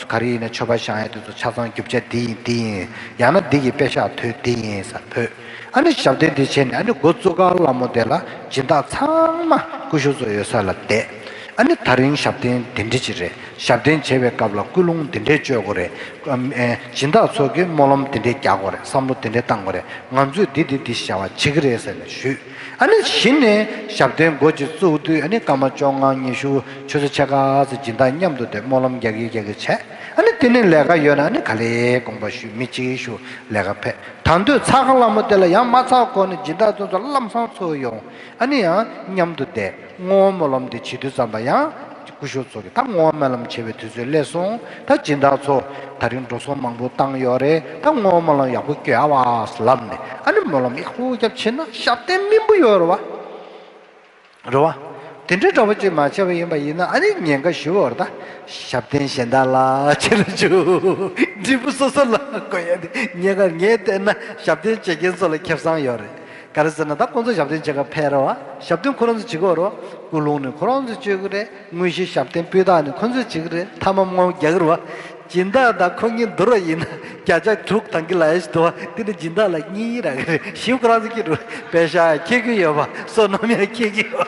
ག་རེ་ཡིན་ན་མཆོད་པ་བཤམས་ཡ་དེ་ཚོ་ཆ་ཚང་རྒྱུ་ཆ་འདི་ཡིན་འདི་ཡིན། ཡང་ན་འདི་གི་པད་ཤག་དོད་འདི་ཡིན་ཟེར་ཕུལ། ཨ་ནི་ཞབས་བརྟན་འདི་བྱས་ནས་ཨ་ནི་འགོ་བཙུགས་ཁ་ལ་མོ་དེ་ལ་སྦྱིན་བདག་ཚང་མ་སྐུ་ཞབས་ཚོ་ཡོད་ས་ལ་བསྡད། ཨ་ནི་ད་རིང་ཞབས་བརྟན་འདི་འདྲ་ཅིག་རེད། ཞབས་བརྟན་བྱེད་པའི་སྐབས་ལ་ཀུན་སློང་འདི་འདྲས་བཅོས་དགོས་རེད། ཨ་ཨེ་སྦྱིན་བདག་ཚོ་གིས་སྨོན་ལམ་འདི་འདྲས་རྒྱག་དགོས་རེད། བསམ་བློ་འདི་འདྲས་བཏང་དགོས་རེད། ང་ཚོས་འདི་འདི་འདི་བྱ་བ་བྱེད་ཀྱི་རེད་ཟེར་ནས་ཞུས། ཨ་ནི་གཞི་ནས་ཞབས་བརྟན་འགོ་ཅིག་བཙུགས་དུས་ཨ་ནི་སྐར་མ་བཅོ་ལྔ་ཉི་ཤུ་ཆུ་ཚོད་ཕྱེད་ཀ་ཙམ་སྦྱིན་བདག་མཉམ་དུ་དེ་སྨོན་ལམ་རྒྱག་གི་རྒྱག་གི་བྱས། ཨ་ནི་དེ་ནས་ལས་ཀ་ཡོད་ན་ཨ་ནི་ག་ལེར་དགོངས་པ་ཞུ། མི་གཅིག་ཞུ། ལས་ཀ་ཕེབས། ད་འདོད་ཚར་ཁ་ལ་མོ་དེ་ལ་ཡང་མ་ཚར་གོང་ནས་སྦྱིན་བདག་ཚོ་ཚོ་ལམ་སང་ཚུར་ཡོང་། ཨ་ནི་ཡང་མཉམ་དུ་བསྡད། བསྔོ་བ་སྨོན་ལམ་དེ་བྱེད་དུས་ཙམ་པ་ཡང་སྐུ་ཞབས་ཚོ་གིས་ད་བསྔོ་བ་སྨོན་ལམ་བྱེད་པའི་དུས་ཚོད་སླེབས་སོང་། ད་སྦྱིན་བདག་ཚོ་ད་རིང་འགྲོ་སོང་མང་པོ་བཏང་ཡོད་རེད། ད་བསྔོ་བ་སྨོན་ལམ་ཡག་པོ་སྐྱོན་ཨ་བ་ལབ་ནས་ཨ་ནི་སྨོན་ལམ་ཡག་པོ་རྒྱབ་བྱས་ན་ཞབས་བརྟན་སྨིན་པོ་ཡོད་རེད་བ། རེད་བ། དེ་འདྲའི་འདྲ་པོ་ཅིག་མ་བྱས་པ་ཡིན་པ་ཡིན་ན་ཨ་ནི་ཉེན་ཁ་ཞུ་བ་རེད་ད། ཞབས་བརྟན་གཞན་དག་ལ་ཕྱིར་བཅུག་འབྲས་བུ་སོ་སོ་ལ་འགོས་ཡ་དེ་ཉེན་ཁ། ངས་བལྟས་ན་ཞབས་བརྟན་བྱེད་མཁན་ཚོ་ལ་ཁེ་བཟང་ཡོད་རེད། ག་རེ་ཟེར་ན་ད་ཁོང་ཚོ་ཞབས་བརྟན་བྱེད་ག་ཕེབས་རེད་བ། ཞབས་བརྟན་ཁོ་རང་ཚོ་བྱེད་དགོས་རེད་བ། ཀུན་སློང་ནི་ཁོ་རང་ཚོ་བཅོས་ཀྱི་རེད། དངོས་གཞི་ཞབས་བརྟན་སྤུས་དག་ནི་ཁོ་ཚོས་བྱེད་ཀྱི་རེད། ཐ་མག་མོག་རྒྱག་གི་རེད་བ། སྦྱིན་བདག་དང་ཁོ་གཉིས་བསྡུར་བ་ཡིན་ན་བརྒྱ་ཆ་དྲུག་ཐང་གི་ལ་ཡ་ཞིག་འདུག་བ། དེ་ནི་སྦྱིན་བདག་ལ་གཉིས་རག་གི་རེད། ཞིབ་ཁོ་རང་ཚོ་ཁྱེད་རུ་པེ་ཤ་ཁྱེད་ཀྱི་ཡོད་པ། བསོད་ནམས་ཡང་ཁྱེད་ཀྱི་ཡོད་པ།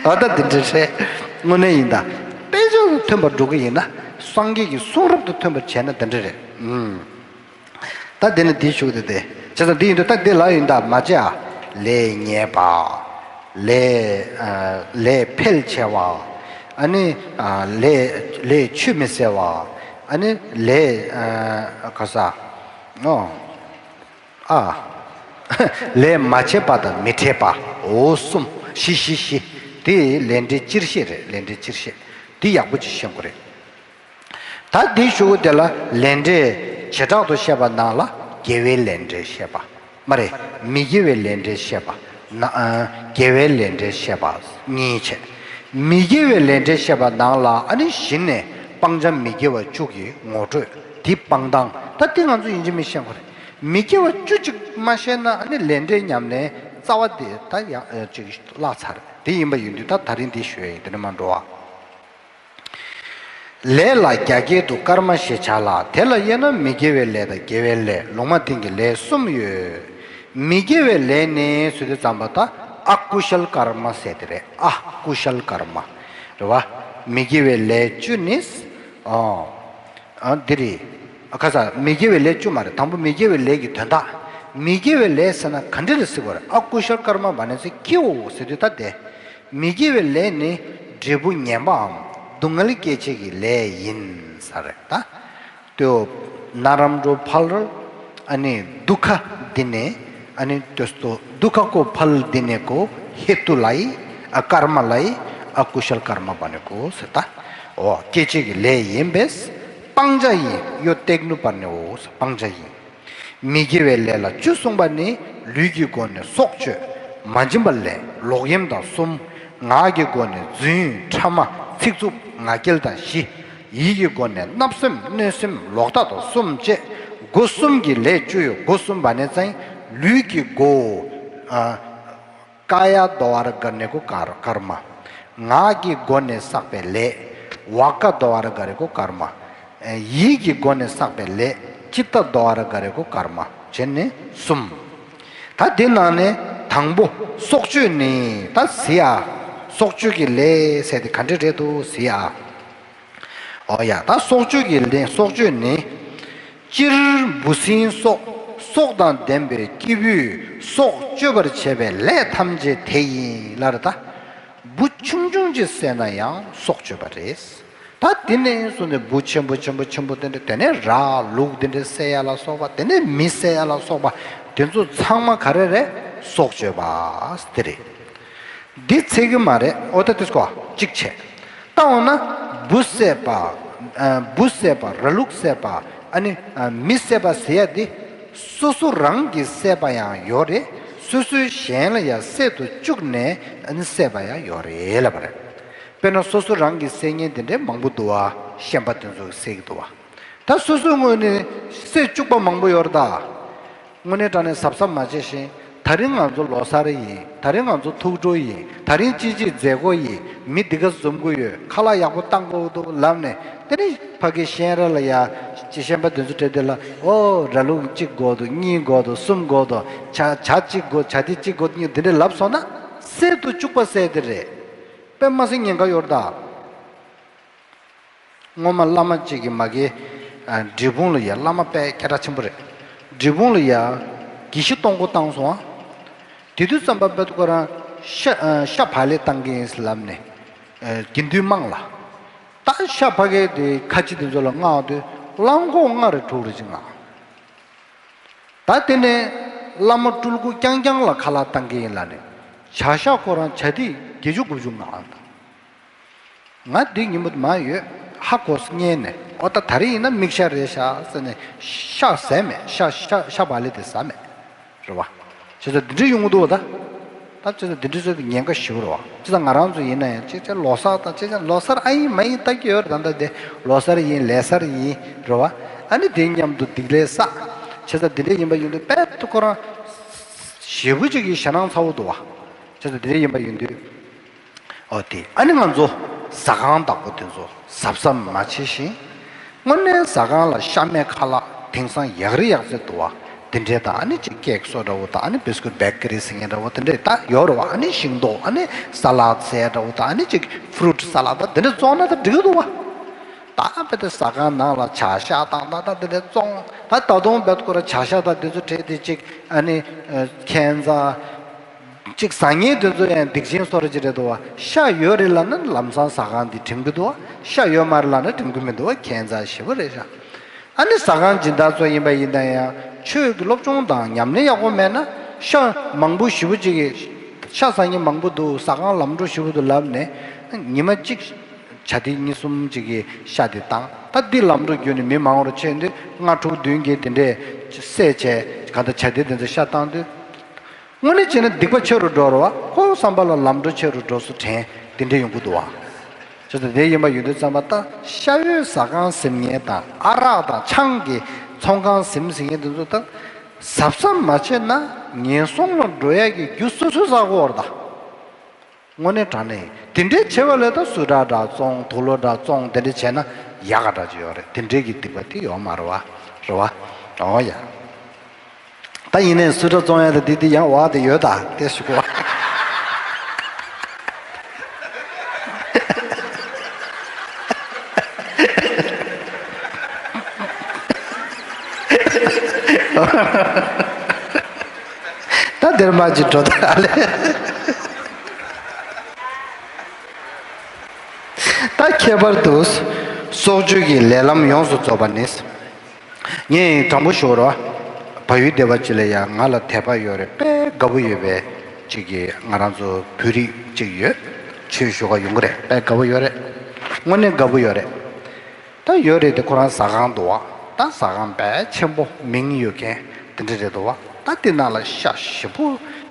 ཨ་ད་འདི་འདྲ་རེད། དངོས་གནས་ཡིན་ད། དཔེ་ཆ་ཐོན་པར་འགྲོ་གི་ཡིན་ན། སངས་རྒྱས་ཀྱི་གསུང་རབ་ཏུ་ཐོན་པར་བྱས་ན་འདི་འདྲ་རེད། ཨུམ། ད་འདི་ནི་འདི་ཞུགས་ཏེ་དེ། བྱས་ཙང་འདི་ཡིན་དུས་ད་འདི་ལ་ཡིན་ད་མ་བྱས་ཨ། ལས་ཉེས་པ། ལས་ཨ། ལས་འཕེལ་ཆེ་བ། ཨ་ནི་ཨ། ལས་ལས་ཆུད་མི་ཟ་བ། ཨ་ནི་ལས་ཨ། ག་ས། ཨོ། ཨ། ལས་མ་བྱས་པ་དང་མི་འཕྲད་པ། འོ་གསུམ། བཞི་བཞི་བཞི། དེ་ལས་འབྲས་སྤྱིར་བཤད་རེད། ལས་འབྲས་སྤྱིར་བཤད། དེ་ཡག་པོ་ཅིག་ཤེས་དགོས་རེད། ད་འདི་ཞུ་དེ་ལ་ལས་འབྲས་བྱེ་བྲག་ཏུ་བཤད་པ་ནང་ལ་དགེ་བའི་ལས་འབྲས་བཤད་པ། མ་རེད། མི་དགེ་བའི་ལས་འབྲས་བཤད་པ། ན་ཨ། དགེ་བའི་ལས་འབྲས་བཤད་པ་གཉིས་བྱས། མི་དགེ་བའི་ལས་འབྲས་བཤད་པ་ནང་ལ་ཨ་ནི་གཞི་ནས་སྤང་བྱ་མི་དགེ་བ་བཅུ་གི་ངོ་སྤྲོད། དེ་སྤང་སྟངས། ད་དེ་ང་ཚོ་ཡིན་གཅིག་མིན་གཅིག་ཤེས་དགོས་རེད། མི་དགེ་བ་བཅུ་གཅིག་མ་ཤེས་ན་ཨ་ནི་ལས་འབྲས་ཉམས་ལེན་རྩ་བ་དེ་ད་ཡང་ཨ། ཅིག་བརླག་ཚར། དེ་ཡིན་པ་ཡིན་དུས་ད་ད་རིང་འདི་ཞུ་ཡ་ཡིན། དེ་ནས་མ་འགྲོ་བ། ལས་ལ་རྒྱ་སྐྱེད་དུ་སྐར་མ་ཞེས་བྱ་ལ། དེ་ལ་དབྱེ་ན་མི་དགེ་བའི་ལས་དང་དགེ་བའི་ལས། ལུང་མ་བསྟན་གྱི་ལས་གསུམ་ཡོད། མི་དགེ་བའི་ལས་ནི་ཟེར་དུས་ཙམ་པ་ད་ཨ་ཀུ་ཤལ་ཀརྨ་ཟེར་དེ་རེད། ཨ་ཀུ་ཤལ་ཀརྨ། རེད་བ། མི་དགེ་བའི་ལས་བཅུ་ནི། ཨོ། ཨ་འདི་རེད། ཨ་ཁ་ས་མི་དགེ་བའི་ལས་བཅུ་མ་རེད། དང་པོ་མི་དགེ་བའི་ལས་ཀྱི་དོན་དག་མི་དགེ་བའི་ལས་ཟེར་ན་ག་འདྲ་རེད་ཟེར་བ་རེད། ཨ་ཀུ་ཤལ་ཀརྨ་བ་ནི་ཚེ་སྐྱེའོ་ཟེར་དུས་ད་དེ། མི་དགེ་བའི་ལས་ནི་འབྲས་བུ་ངན་པའམ་སྡུག་བསྔལ་སྐྱེད་བྱེད་ཀྱི་ལས་ཡིན་ས་རེད་ད། ལྟོས། ན་རམ་གྲོ་ཕལ། ཨ་ནི་དུ་ཁ་འདི་ནས། ཨ་ནི་ལྟོས་སོ། དུ་ཁ་ཀོ་ཕལ་འདི་ནས་ཀོ་ཧེ་ཏུ་ལའི། ཨ་ཀརྨ་ལའི། ཨ་ཀུ་ཤལ་ཀརྨ་བ་ནི་ཀོ་ཟེར་ད། འོ་སྐྱེད་བྱེད་ཀྱི་ལས་ཡིན་པས་སྤང་བྱ་ཡིན། ཡོ་ཏེག་ནུ་པར་ནི་འོ་སྤང་བྱ་ཡིན། མི་དགེ་བའི་ལས་ལ་བཅུ་གསུངས་པ་ནི་ལུས་ཀྱི་སྒོ་ནས་སྲོག་གཅོད། མ་བྱིན་པ་ལས་ལོག་གཡེམ་དང་གསུམ། ངག་གི་སྒོ་ནས་རྫུན་ཕྲ་མ་ཚིག་རྩུབ་ངག་འཁྱལ་དང་བཞི། ཡིད་ཀྱི་སྒོ་ནས་བརྣབ་སེམས་གནོད་སེམས་ལོག་ལྟ་དང་གསུམ་བཅས་སྒོ་གསུམ་གྱི་ལས་བཅུ་ཡོད། སྒོ་གསུམ་པ་ནས་ཙང་ལུས་ཀྱི་སྒོ། ཨ། ཀ་ཡ་དོ་བར་ག་ནས་ཀོ་ཀརྨ། ངག་གི་སྒོ་ནས་བསགས་པའི་ལས། ཝ་ཀ་དོ་བར་ག་རེ་ཀོ་ཀརྨ། ཡིད་ཀྱི་སྒོ་ནས་བསགས་པའི་ལས། ཅི་ཏ་དོ་བར་ག་རེ་ཀོ་ཀརྨ། བྱས་ནས་གསུམ། ད་དེ་ནང་ནས་དང་པོ་སྲོག་གཅོད་ནི་ད་ཟེར་ཡ། སྲོག་གཅོད་ཀྱི་ལས་ཟེར་དེ་ག་འདྲ་རེད་འདུག་ཟེར་ཡ། འོ་ཡ། ད་སྲོག་གཅོད་ཀྱི་ལས་སྲོག་གཅོད་ནི། སྤྱིར་འབུ་སྲིན་སོགས་སྲོག་དང་ལྡན་པའི་སྐྱེས་བུས་སྲོག་གཅོད་པར་བྱེད་པའི་ལས་ཐམས་ཅད་དེ་ཡིན་ལ་རེད་ད། འབུ་ཆུང་ཆུང་ཅིག་བསད་ན་ཡང་སྲོག་གཅོད་པ་རེད། ད་དེ་ནས་བཟུང་ནས་འབུ་ཆེན་པོ་ཆེན་པོ་ཆེན་པོ་དེ་འདྲ། དེ་ནས་ར་ལུག་དེ་འདྲ་བསད་ཡ་ལ་སོགས་པ། དེ་ནས་མི་བསད་ཡ་ལ་སོགས་པ། དེ་ཚོ་ཚང་མ་ག་རེ་རེད། སྲོག་གཅོད་པ་དེ་རེད། འདི་ཚད་ཀྱི་མ་རེད། ཨོ་ད་དེ་སྐོར་གཅིག་བྱས། ད་འོ་ན་འབུ་བསད་པ། ཨ། འབུ་བསད་པ། ར་ལུག་བསད་པ། ཨ་ནི་ཨ། མི་བསད་པ་ཟེར་ཡ་འདི་སོ་སོ་རང་གིས་བསད་པ་ཡང་ཡོད་རེད། སོ་སོའི་གཞན་ལ་ཡང་བསད་དུ་བཅུག་ནས་ཨ་ནི་བསད་པ་ཡང་ཡོད་རེད་ལབ་པ་རེད། དཔེར་ན་སོ་སོ་རང་གིས་བསད་མཁན་དེ་འདྲའི་མང་པོ་འདུག་བ། ཤན་པ་དེ་ཚོ་གིས་བསད་ཀྱི་འདུག་བ། ད་སོ་སོའི་ངོས་ནས་བསད་བཅུག་པ་མང་པོ་ཡོད་རེད་ད། དངོས་གནས་དྲང་གནས་གཟབ་གཟབ་མ་བྱས་ཤིང་། ད་རིང་ང་ཚོ་ལོ་གསར་ཡིན། ད་རིང་ང་ཚོ་ཐུགས་སྤྲོ་ཡིན། ད་རིང་ཅི་ཅི་མཛད་སྒོ་ཡིན། མི་འདི་ག་འཛོམས་ཀྱི་ཡོད། ཁ་ལག་ཡག་པོ་བཏང་དགོས་འདུག་ལབ་ནས། དེ་ནས་ཕ་གི་གཞན་ར་ལ་ཡ་ཅི་ཤན་པ་དེ་ཚོ་སྤྲད་དེ་ལ། ཨོ་ར་ལུག་གཅིག་དགོས་འདུག་གཉིས་དགོས་འདུག་གསུམ་དགོས་འདུག་ཇ་ཇ་གཅིག་དགོས། ཇ་དེ་གཅིག་དགོས་གཉིས། དེ་འདྲས་ལབ་སོང་ན་བསད་དུ་བཅུག་པ་བསད་དེ་རེད། དཔེ་མ་སྲིད་ཉེན་ཁ་ཡོད་རེད་ད། སྔོན་མ་བླ་མ་གཅིག་གིས་མ་གི་ཨ། འབྲས་སྤུངས་ལ་ཡ། བླ་མ་དཔེ་སྐད་གྲགས་ཆེན་པོ་རེད། འབྲས་སྤུངས་ལ་ཡ་དགེ་བཤེས་གཏོང་སྒོ་བཏང་སོང་ཨ། དེ་དུས་ཙམ་པ་དཔེ་ཁོ་རང་ཤ་ཨ། ཤ་བག་ལེབ་བཏང་གི་ཡིན་ལབ་ནས། ཨ། དགེ་འདུན་དམངས་ལ། ད་ཤ་ཕ་གི་དེ་ཁ་ཆེ་དེ་ཚོ་ལ་མངགས་དུས་རླངས་འཁོར་ལྔ་རེ་དྲུག་རེ་ཅིག་མངགས། ད་དེ་ནས་བླ་མ་སྤྲུལ་སྐུ་རྐྱང་རྐྱང་ལ་ཁ་ལག་བཏང་གི་ཡིན་ལབ་ནས། ཇ་ཤ་ཁོ་རང་ཇ་ཐིག་བརྒྱད་ཅུ་དགུ་བཅུ་མངགས་འདུག་ང་འདི་ཉིན་མོ་མ་ཡོད། ཧ་གོ་སོང་ངས་ནས། ཨོ་ད་ད་རེས་ཡིན་ན་མིག་ཤ་རེད་ཤག་ཟེར་ནས་ཤ་ཟས་མེད། ཤ་ཤ་ཤ་བག་ལེབ་དེ་ཟ་མེད། རེད་བ། བྱས་ཙང་འདི་འདྲ་ཡོང་གི་འདུག་བ་ད། ད་བྱས་ཙང་འདི་འདྲ་བཟོས་ཏེ་ཉེན་ཁ་ཞེ་པོ་རེད་བ། བྱས་ཙང་ང་རང་ཚོ་ཡིན་ན་ཡང་ཅིག་ཅིག་ལོ་གསར་དང་ཅིག་ཅིག་ལོ་གསར་ཨ་ཡིན་མ་ཡིན་ལྟ་གི་ཡོད་རེད། ད་ལྟ་དེ་ལོ་གསར་ཡིན་ལས་གསར་ཡིན་རེད་བ། ཨ་ནི་དེ་མཉམ་དུ་སྡིག་ལས་བསགས། བྱས་ཙང་འདི་འདྲ་ཡིན་པ་ཡིན་དུས་དཔེ་ཁོ་རང་ཞེ་པོ་ཅིག་གི་ཞེད་སྣང་ཚ་བོ་འདུག་བ། བྱས་ཙང་འདི་འདྲ་ཡིན་པ་ཡིན་དུས། ཨོ་དེ་ཨ་ནི་ང་ཚོ་ཟ་ཁང་བདག་པོ་དེ་ཚོ་གཟབ་གཟབ་མ་བྱེད་བཞིན། དངོས་གནས་ཟ་ཁང་ལ་ཤ་མེད་ཁ་ལག་དེང་སང་ཡག་རི་ཡག་རྩེ་འདུག་བ། དེ་འདྲས་དང་ཨ་ནི་ཅིག་ཀེག་བཟོ་འདྲ་བོ་དང་ཨ་ནི་བིས་ཀུད་བེ་ཀ་རི་ཟེར་མཁན་འདྲ་བོ་དེ་འདྲས་ད་ཡོད་རེད་བ། ཨ་ནི་ཤིང་ཏོག་ཨ་ནི་ས་ལད་ཟེར་འདྲ་བོ་དང་ཨ་ནི་ཅིག་ཕུ་རུ་ཊི་ས་ལད་དང་དེ་འདྲས་བཙོང་ན་ད་འགྲིག་གི་འདུག་བ། ད་དཔེ་དེ་ཟ་ཁང་ནང་ལ་བྱ་ཤ་དང་ད་ད་དེ་འདྲས་བཙོང་ད་ད་དུང་བེད་ཁོ་ར་བྱ་ཤ་དང་དེ་ཚོ་བྲེས་ཏེ་ཅིག་ཨ་ནི་ཁྱད་མཚར། གཅིག་ཟ་མཁན་དེ་ཚོ་ཡང་སྡིག་ཅན་བཟོ་འདྲ་ཅིག་རེད་འདུག་བ། ཤ་ཡོད་རེད་ལབ་ན་ལམ་སང་ཟ་ཁང་འདི་འགྲིམ་གི་འདུག་བ། ཤ་ཡོད་མ་རེད་ལབ་ན་འགྲིམ་གི་མི་འདུག་བ། ཁྱད་མཚར་ཞེ་པོ་རེད་ཤག་ཨ་ནི་ཟ་ཁང་སྦྱིན་བདག་ཚོ་ཡིན་པ་ཡིན་ན་ཡང་ཆོས་ཀྱི་སློབ་སྦྱོང་དང་ཉམས་ལེན་ཡག་པོ་མེད་ན་ཤ་མང་པོ་ཞེ་པོ་ཅིག་གིས་ཤ་ཟ་མཁན་མང་པོ་འདུག་ཟ་ཁང་ལམ་འགྲོ་ཞེ་པོ་འདུག་ལབ་ནས་ཉི་མ་གཅིག་བྱ་དེ་གཉིས་གསུམ་ཅིག་གིས་ཤ་དེ་བཏང་། ད་འདི་ལམ་འགྲོ་བརྒྱུད་ནས་མི་མང་པོ་ཆེ་འདི་ལྔ་དྲུག་བདུན་བརྒྱད་དེ་འདྲས་བསད་བྱས་ག་ད་བྱ་དེ་དེ་ཚོ་ཤ་བཏང་དུས། དངོས་གནས་བྱས་ན་སྡིག་པ་ཆེ་རུ་འགྲོ་རུ་བ། ཁོའི་བསམ་པ་ལ་ལམ་འགྲོ་ཆེ་རུ་འགྲོ་སུ་དྲན་དེ་འདྲ་ཡོང་གི་འདུག་བ། བྱས་ཙང་དེ་ཡིན་པ་ཡོད་དུས་ཙམ་པ་ད་ཤ་ཡོད་ཟ་ཁང་ཟིན་མཁན་དང་ཨ་རག་དང་ཆང་གི་ཚོང་ཁང་ཟིན་ཟིན་མཁན་དེ་ཚོ་ད་གཟབ་གཟབ་མ་བྱས་ན་ངན་སོང་ལ་འགྲོ་ཡ་གི་རྒྱུ་སོ་སོས་བསགས་ཀྱི་ཡོད་རེད་ད། དངོས་གནས་དྲང་གནས་དེ་འདྲའི་བྱེད་པ་ལས་ད་སུ་དྲག་དྲག་བཙོང་དུག་ལོག་དྲག་བཙོང་དེ་འདྲ་བྱས་ན་ཡག་ག་འདྲ་ཅིག་ཡོད་རེད། དེ་འདྲའི་གི་སྡིག་པ་དེ་ཡོད་མ་རེད་བ། རེད་བ། འོ་ཡ། ད་ཡིན་ནའི་སུ་དྲག་བཙོང་ཡ་ད་འདི་འདི་ཡང་བ་དེ་ཡོད་ད་དེ་ཞུ་གོ། ད་དེར་མ་ཅིག་འགྲོ་ད་ཨ་ལེ། ད་ཁྱད་པར་དུ་སྲོག་གཅོད་ཀྱི་ལས་ལམ་ཡོངས་སུ་རྫོགས་པ་ནི། ངས་དྲང་པོ་ཞུ་རོགས། བལ་ཡུལ་སྡེ་བ་ཅིག་ལ་ཡང་ང་ལ་དད་པ་ཡོད་རེད། དཔེ་དགའ་པོ་ཡོད་པའི་ཅིག་གི་ང་རང་ཚོ་བོད་རིགས་ཅིག་ཡོད། ཆོས་ཞུ་ག་ཡོང་གི་རེད། དཔེ་དགའ་པོ་ཡོད་རེད། དངོས་གནས་དགའ་པོ་ཡོད་རེད། ད་ཡོད་རེད་དེ་ཁོ་རང་ཟ་ཁང་འདུག་བ། ད་ཟ་ཁང་དཔེ་ཆེན་པོ་མིང་ཡོད་མཁན་དེ་འདྲ་རེད་འདུག་བ། ད་དེ་ནང་ལ་ཤ་ཞེ་པོ་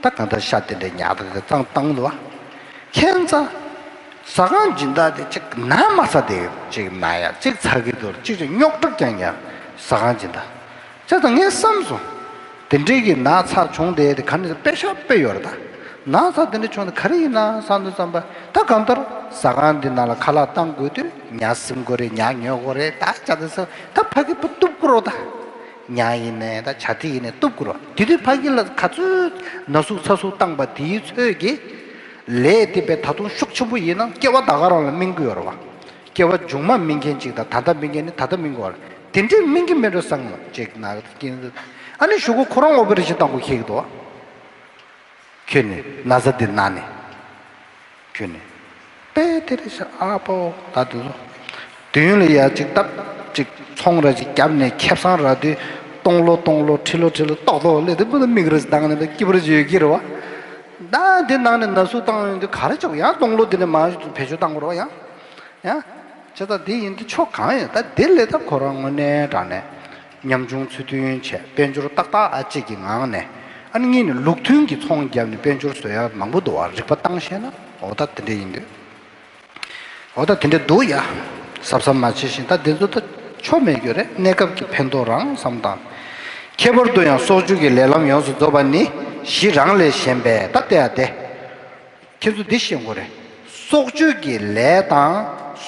ད་གང་ལྟར་ཤ་དེ་འདྲ་ཉག་དེ་འདྲ་བཏང་བཏང་འདུག་བ། ཁྱད་མཚར། ཟ་ཁང་སྦྱིན་བདག་དེ་གཅིག་ན་མ་ཚ་དེ་གཅིག་ན་ཡ་གཅིག་ཚ་གི་འདུག་གཅིག་གཅིག་རྙོག་དྲ་རྐྱང་རྐྱང་ཟ་ཁང་སྦྱིན་བདག་བྱས་ཙང་ངས་བསམ་སོང་། དེ་འདྲའི་གི་ན་ཚ་བྱུང་དེ་དེ་ག་ནས་དཔེ་ཤ་དཔེ་ཡོད་རེད་ད། ན་ཚ་དེ་འདྲ་བྱུང་དེ་ག་རེ་ཡིན་ན་བསམ་དུས་ཙམ་པ་ད་གང་ལྟར་ཟ་ཁང་འདི་ནང་ལ་ཁ་ལག་བཏང་དགོས་དུས་ཉ་ཟིན་དགོས་རེད། ཉ་ཉོ་དགོས་རེད། ད་ཅག་དེ་ཚོ་ད་ཕ་གི་པུ་གཏུབ་དགོས་རོ་ད། ཉ་ཡིན་ནས་ད་བྱ་དེ་ཡིན་ནས་གཏུབ་དགོས་རོ། དེ་དུས་ཕ་གི་ལ་ག་ཚོད་ན་ཟུག་ཚ་ཟུག་བཏང་པ་དེའི་ཚོད་ཀྱིས་ལས་དེ་པས་ད་དུང་ཤུགས་ཆེན་པོ་ཡིན་ན་སྐྱེ་བ་ད་ག་རང་ལ་སྨིན་གི་ཡོད་རེད་བ། སྐྱེ་བ་མཇུག་མ་སྨིན་མཁན་ཅིག་དང་ད་ལྟ་སྨིན་མཁན་ནི་ད་ལྟ་སྨིན་གི་ཡོད་རེད། དེ་འདྲའི་སྨིན་གི་མེད་འགྲོ་བསམ་ཅིག་ན་ཀྱིན། ཨ་ནི་གཞུག་གུ་ཁོ་རང་ཨོ་པེ་རེ་ཤིན་བཏང་དགོས་ཁེལ་གི་འདུག་བ། ཁྱོད་ནི་ན་ཚ་འདི་ན་ནས། ཁྱོད་ནི། དཔེ་དེ་རེད་ཤག་ཨ་ཕོ་ད་དེ་ཚོ། དུས་ཡུན་ལ་ཡ་གཅིག་སྟབས་གཅིག་ཚོང་ར་གཅིག་བརྒྱབ་ནས་ཁེ་བཟང་རག་དུས་སྟོང་ལོ་སྟོང་ལོ་ཁྲི་ལོ་ཁྲི་ལོ་ཏོག་ཏོག་སླེབས་དུས་སྤུ་ན་མིག་ར་གཅིག་བཏང་ནས་སྐྱིད་པོ་ར་གཅིག་ཡོད་ཀྱི་རེད་བ། ད་འདི་ནང་ནས་ན་ཟུག་བཏང་ཡོང་དུས་ག་རེ་ཆོག་ཡང་སྟོང་ལོ་འདི་ནས་མར་བེད་སྤྱོད་བཏང་དགོས་རེད་བ་ཡང་། ཡང་། བྱས་ཙང་དེ་ཡིན་དུས་ཆོ་གང་ཡོད་ད་དེ་ལས་ད་ཁོ་རང་དངོས་གནས་དྲང་གནས་ཉམ་ཆུང་ཚུལ་མཐུན་བྱས་དཔལ་འབྱོར་ཏག་ཏག་ཨ་ཅེ་གི་ངང་ནས་ཨ་ནི་གཉིས་ནས་ལུགས་མཐུན་གྱི་ཚོང་བརྒྱབ་ནས་དཔལ་འབྱོར་བཟོ་ཡ་མང་པོ་འདུག་བ། རིག་པ་བཏང་ཤེས་ན་འོ་ད་དེ་འདྲ་ཡིན་དུས་འོ་ད་དེ་འདྲ་འདུག་ཡ། གཟབ་གཟབ་མ་བྱེད་བཞིན་ད་དེ་ཚོ་ད་ཆོ་མེད་རྒྱུ་རེད། གནས་སྐབས་ཀྱི་ཕན་ཐོགས་རང་བསམ་དང་། ཁྱད་པར་དུ་ཡང་སྲོག་གཅོད་ཀྱི་ལས་ལམ་ཡོངས་སུ་རྫོགས་པ་ནི་གཞི་རང་ལས་གཞན་པས་ད་ལྟ་ཡ་སྟེ། ཁྱེད་ཚོ་འདི་ཤེས་དགོས་རེད། སྲོག་གཅོད་ཀྱི་ལས་དང་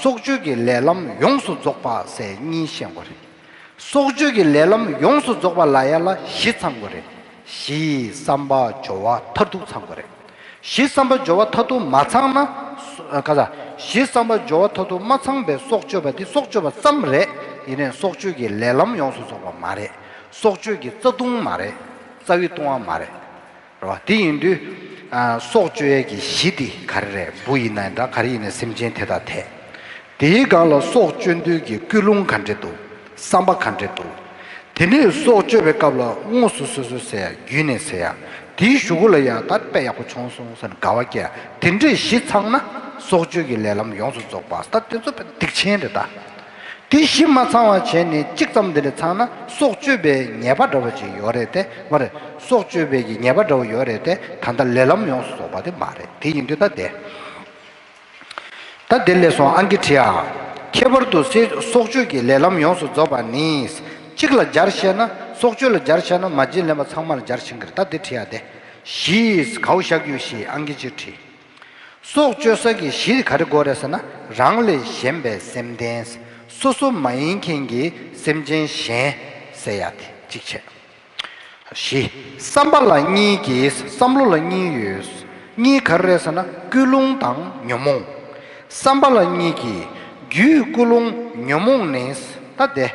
སྲོག་གཅོད་ཀྱི་ལས་ལམ་ཡོངས་སུ་རྫོགས་པ་ཟེར་གཉིས་ཤེས་དགོས་རེད། སྲོག་གཅོད་ཀྱི་ལས་ལམ་ཡོངས་སུ་རྫོགས་པ་ལ་ཡ་ལ་བཞི་ཚང་དགོས་རེད། གཞི་བསམ་པ་སྦྱོར་བ་མཐར་ཐུག་ཚང་དགོས་རེད། གཞི་བསམ་པ་སྦྱོར་བ་མཐར་ཐུག་མ་ཚང་ན། ག་ས། གཞི་བསམ་པ་སྦྱོར་བ་མཐར་ཐུག་མ་ཚང་པའི་སྲོག་གཅོད་པ་འདི་སྲོག་གཅོད་པ་ཙམ་རེད། ཡིན་ནའི་སྲོག་གཅོད་ཀྱི་ལས་ལམ་ཡོངས་སུ་རྫོགས་པ་མ་རེད། སྲོག་གཅོད་ཀྱི་རྩ་ལྟུང་མ་རེད། རྩ་བའི་ལྟུང་བ་མ་རེད། རེད་བ། དེ་ཡིན་དུས། ཨ། སྲོག་གཅོད་ཡས་ཀྱི་གཞི་དེ་ག་རེ་རེད། འབུ་ཡིན་ན་འདྲ་ག་རེ་ཡིན་ནའི་སེམས་ཅན་དེ་དག་དེ། དེའི་སྒང་ལ་སྲོག་གཅོད་འདོད་ཀྱི་ཀུན་སློང་ག་འདྲས་འདུག་བསམ་པ་ག་འདྲས་འདུག་དེ་ནས་སྲོག་གཅོད་པའི་སྐབས་ལ་དངོས་སུ་སོ་སོ་ཟེར་ཡ་བརྒྱུད་ནས་ཟེར་ཡ། དེའི་གཞུག་གུ་ལ་ཡ་ད་དཔེ་ཡག་པོ་བྱུང་སོང་ཟེར་ནས་དགའ་བ་སྐྱེ་ཡ། དེ་འདྲས་གཞི་ཚང་ན་སྲོག་གཅོད་ཀྱི་ལས་ལམ་ཡོངས་སུ་རྫོགས་པ་ད་དེ་ཚོ་དཔེ་སྡིག་ཆེན་རེད་ད། དེ་བཞི་མ་ཚང་བ་བྱས་ནས་གཅིག་ཙམ་དེ་འདྲ་ཚང་ན་སྲོག་གཅོད་པའི་ཉེས་པ་འདྲ་བ་ཅིག་ཡོད་རེད་དེ་མ་རེད། སྲོག་གཅོད་པའི་གི་ཉེས་པ་འདྲ་བ་ཡོད་རེད་དེ་ད་ལྟ་ལས་ལམ་ཡོངས་སུ་རྫོགས་པ་དེ་མ་རེད། དེ་ཡིན་དུས་ད་དེ། ད་དེ་ལས་སོང་ཨང་ཀི་བྲིས་ཨ། ཁྱད་པར་དུ་སྲོག་གཅོད་ཀྱི་ལས་ལམ་ཡོངས་སུ་རྫོགས་པ་ནི། གཅིག་ལ་སྦྱར་བཤད་ན་སྲོག་གཅོད་ལ་སྦྱར་བཤད་ན་མ་བྱིན་ལེན་པ་ཚང་མ་ལ་སྦྱར་ཤིང་གི་རེད། ད་དེ་བྲིས་ཨ་དེ། བཞི་གའུ་བཞག་རྒྱུ་བཞི་ཨང་ཀི་གཅིག་བྲིས། སྲོག་གཅོད་ས་གི་གཞི་ག་རེ་དགོས་རེད་ཟེར་ན་རང་ལས་གཞན་པའི་སེམས་ལྡན། སོ་སོ་མ་ཡིན་མཁན་གྱི་སེམས་ཅན་གཞན་ཟེར་ཡ་དེ་གཅིག་བྱས། བཞི། བསམ་པ་ལ་གཉིས་ཀྱིས་བསམ་བློ་ལ་གཉིས་ཡོད། གཉིས་ག་རེ་རེད་ཟེར་ན་ཀུན་སློང་དང་ཉོན་མོངས། བསམ་པ་ལ་གཉིས་ཀྱིས་རྒྱུད་ཀུན་སློང་ཉོན་མོངས་ནི་ད་དེ།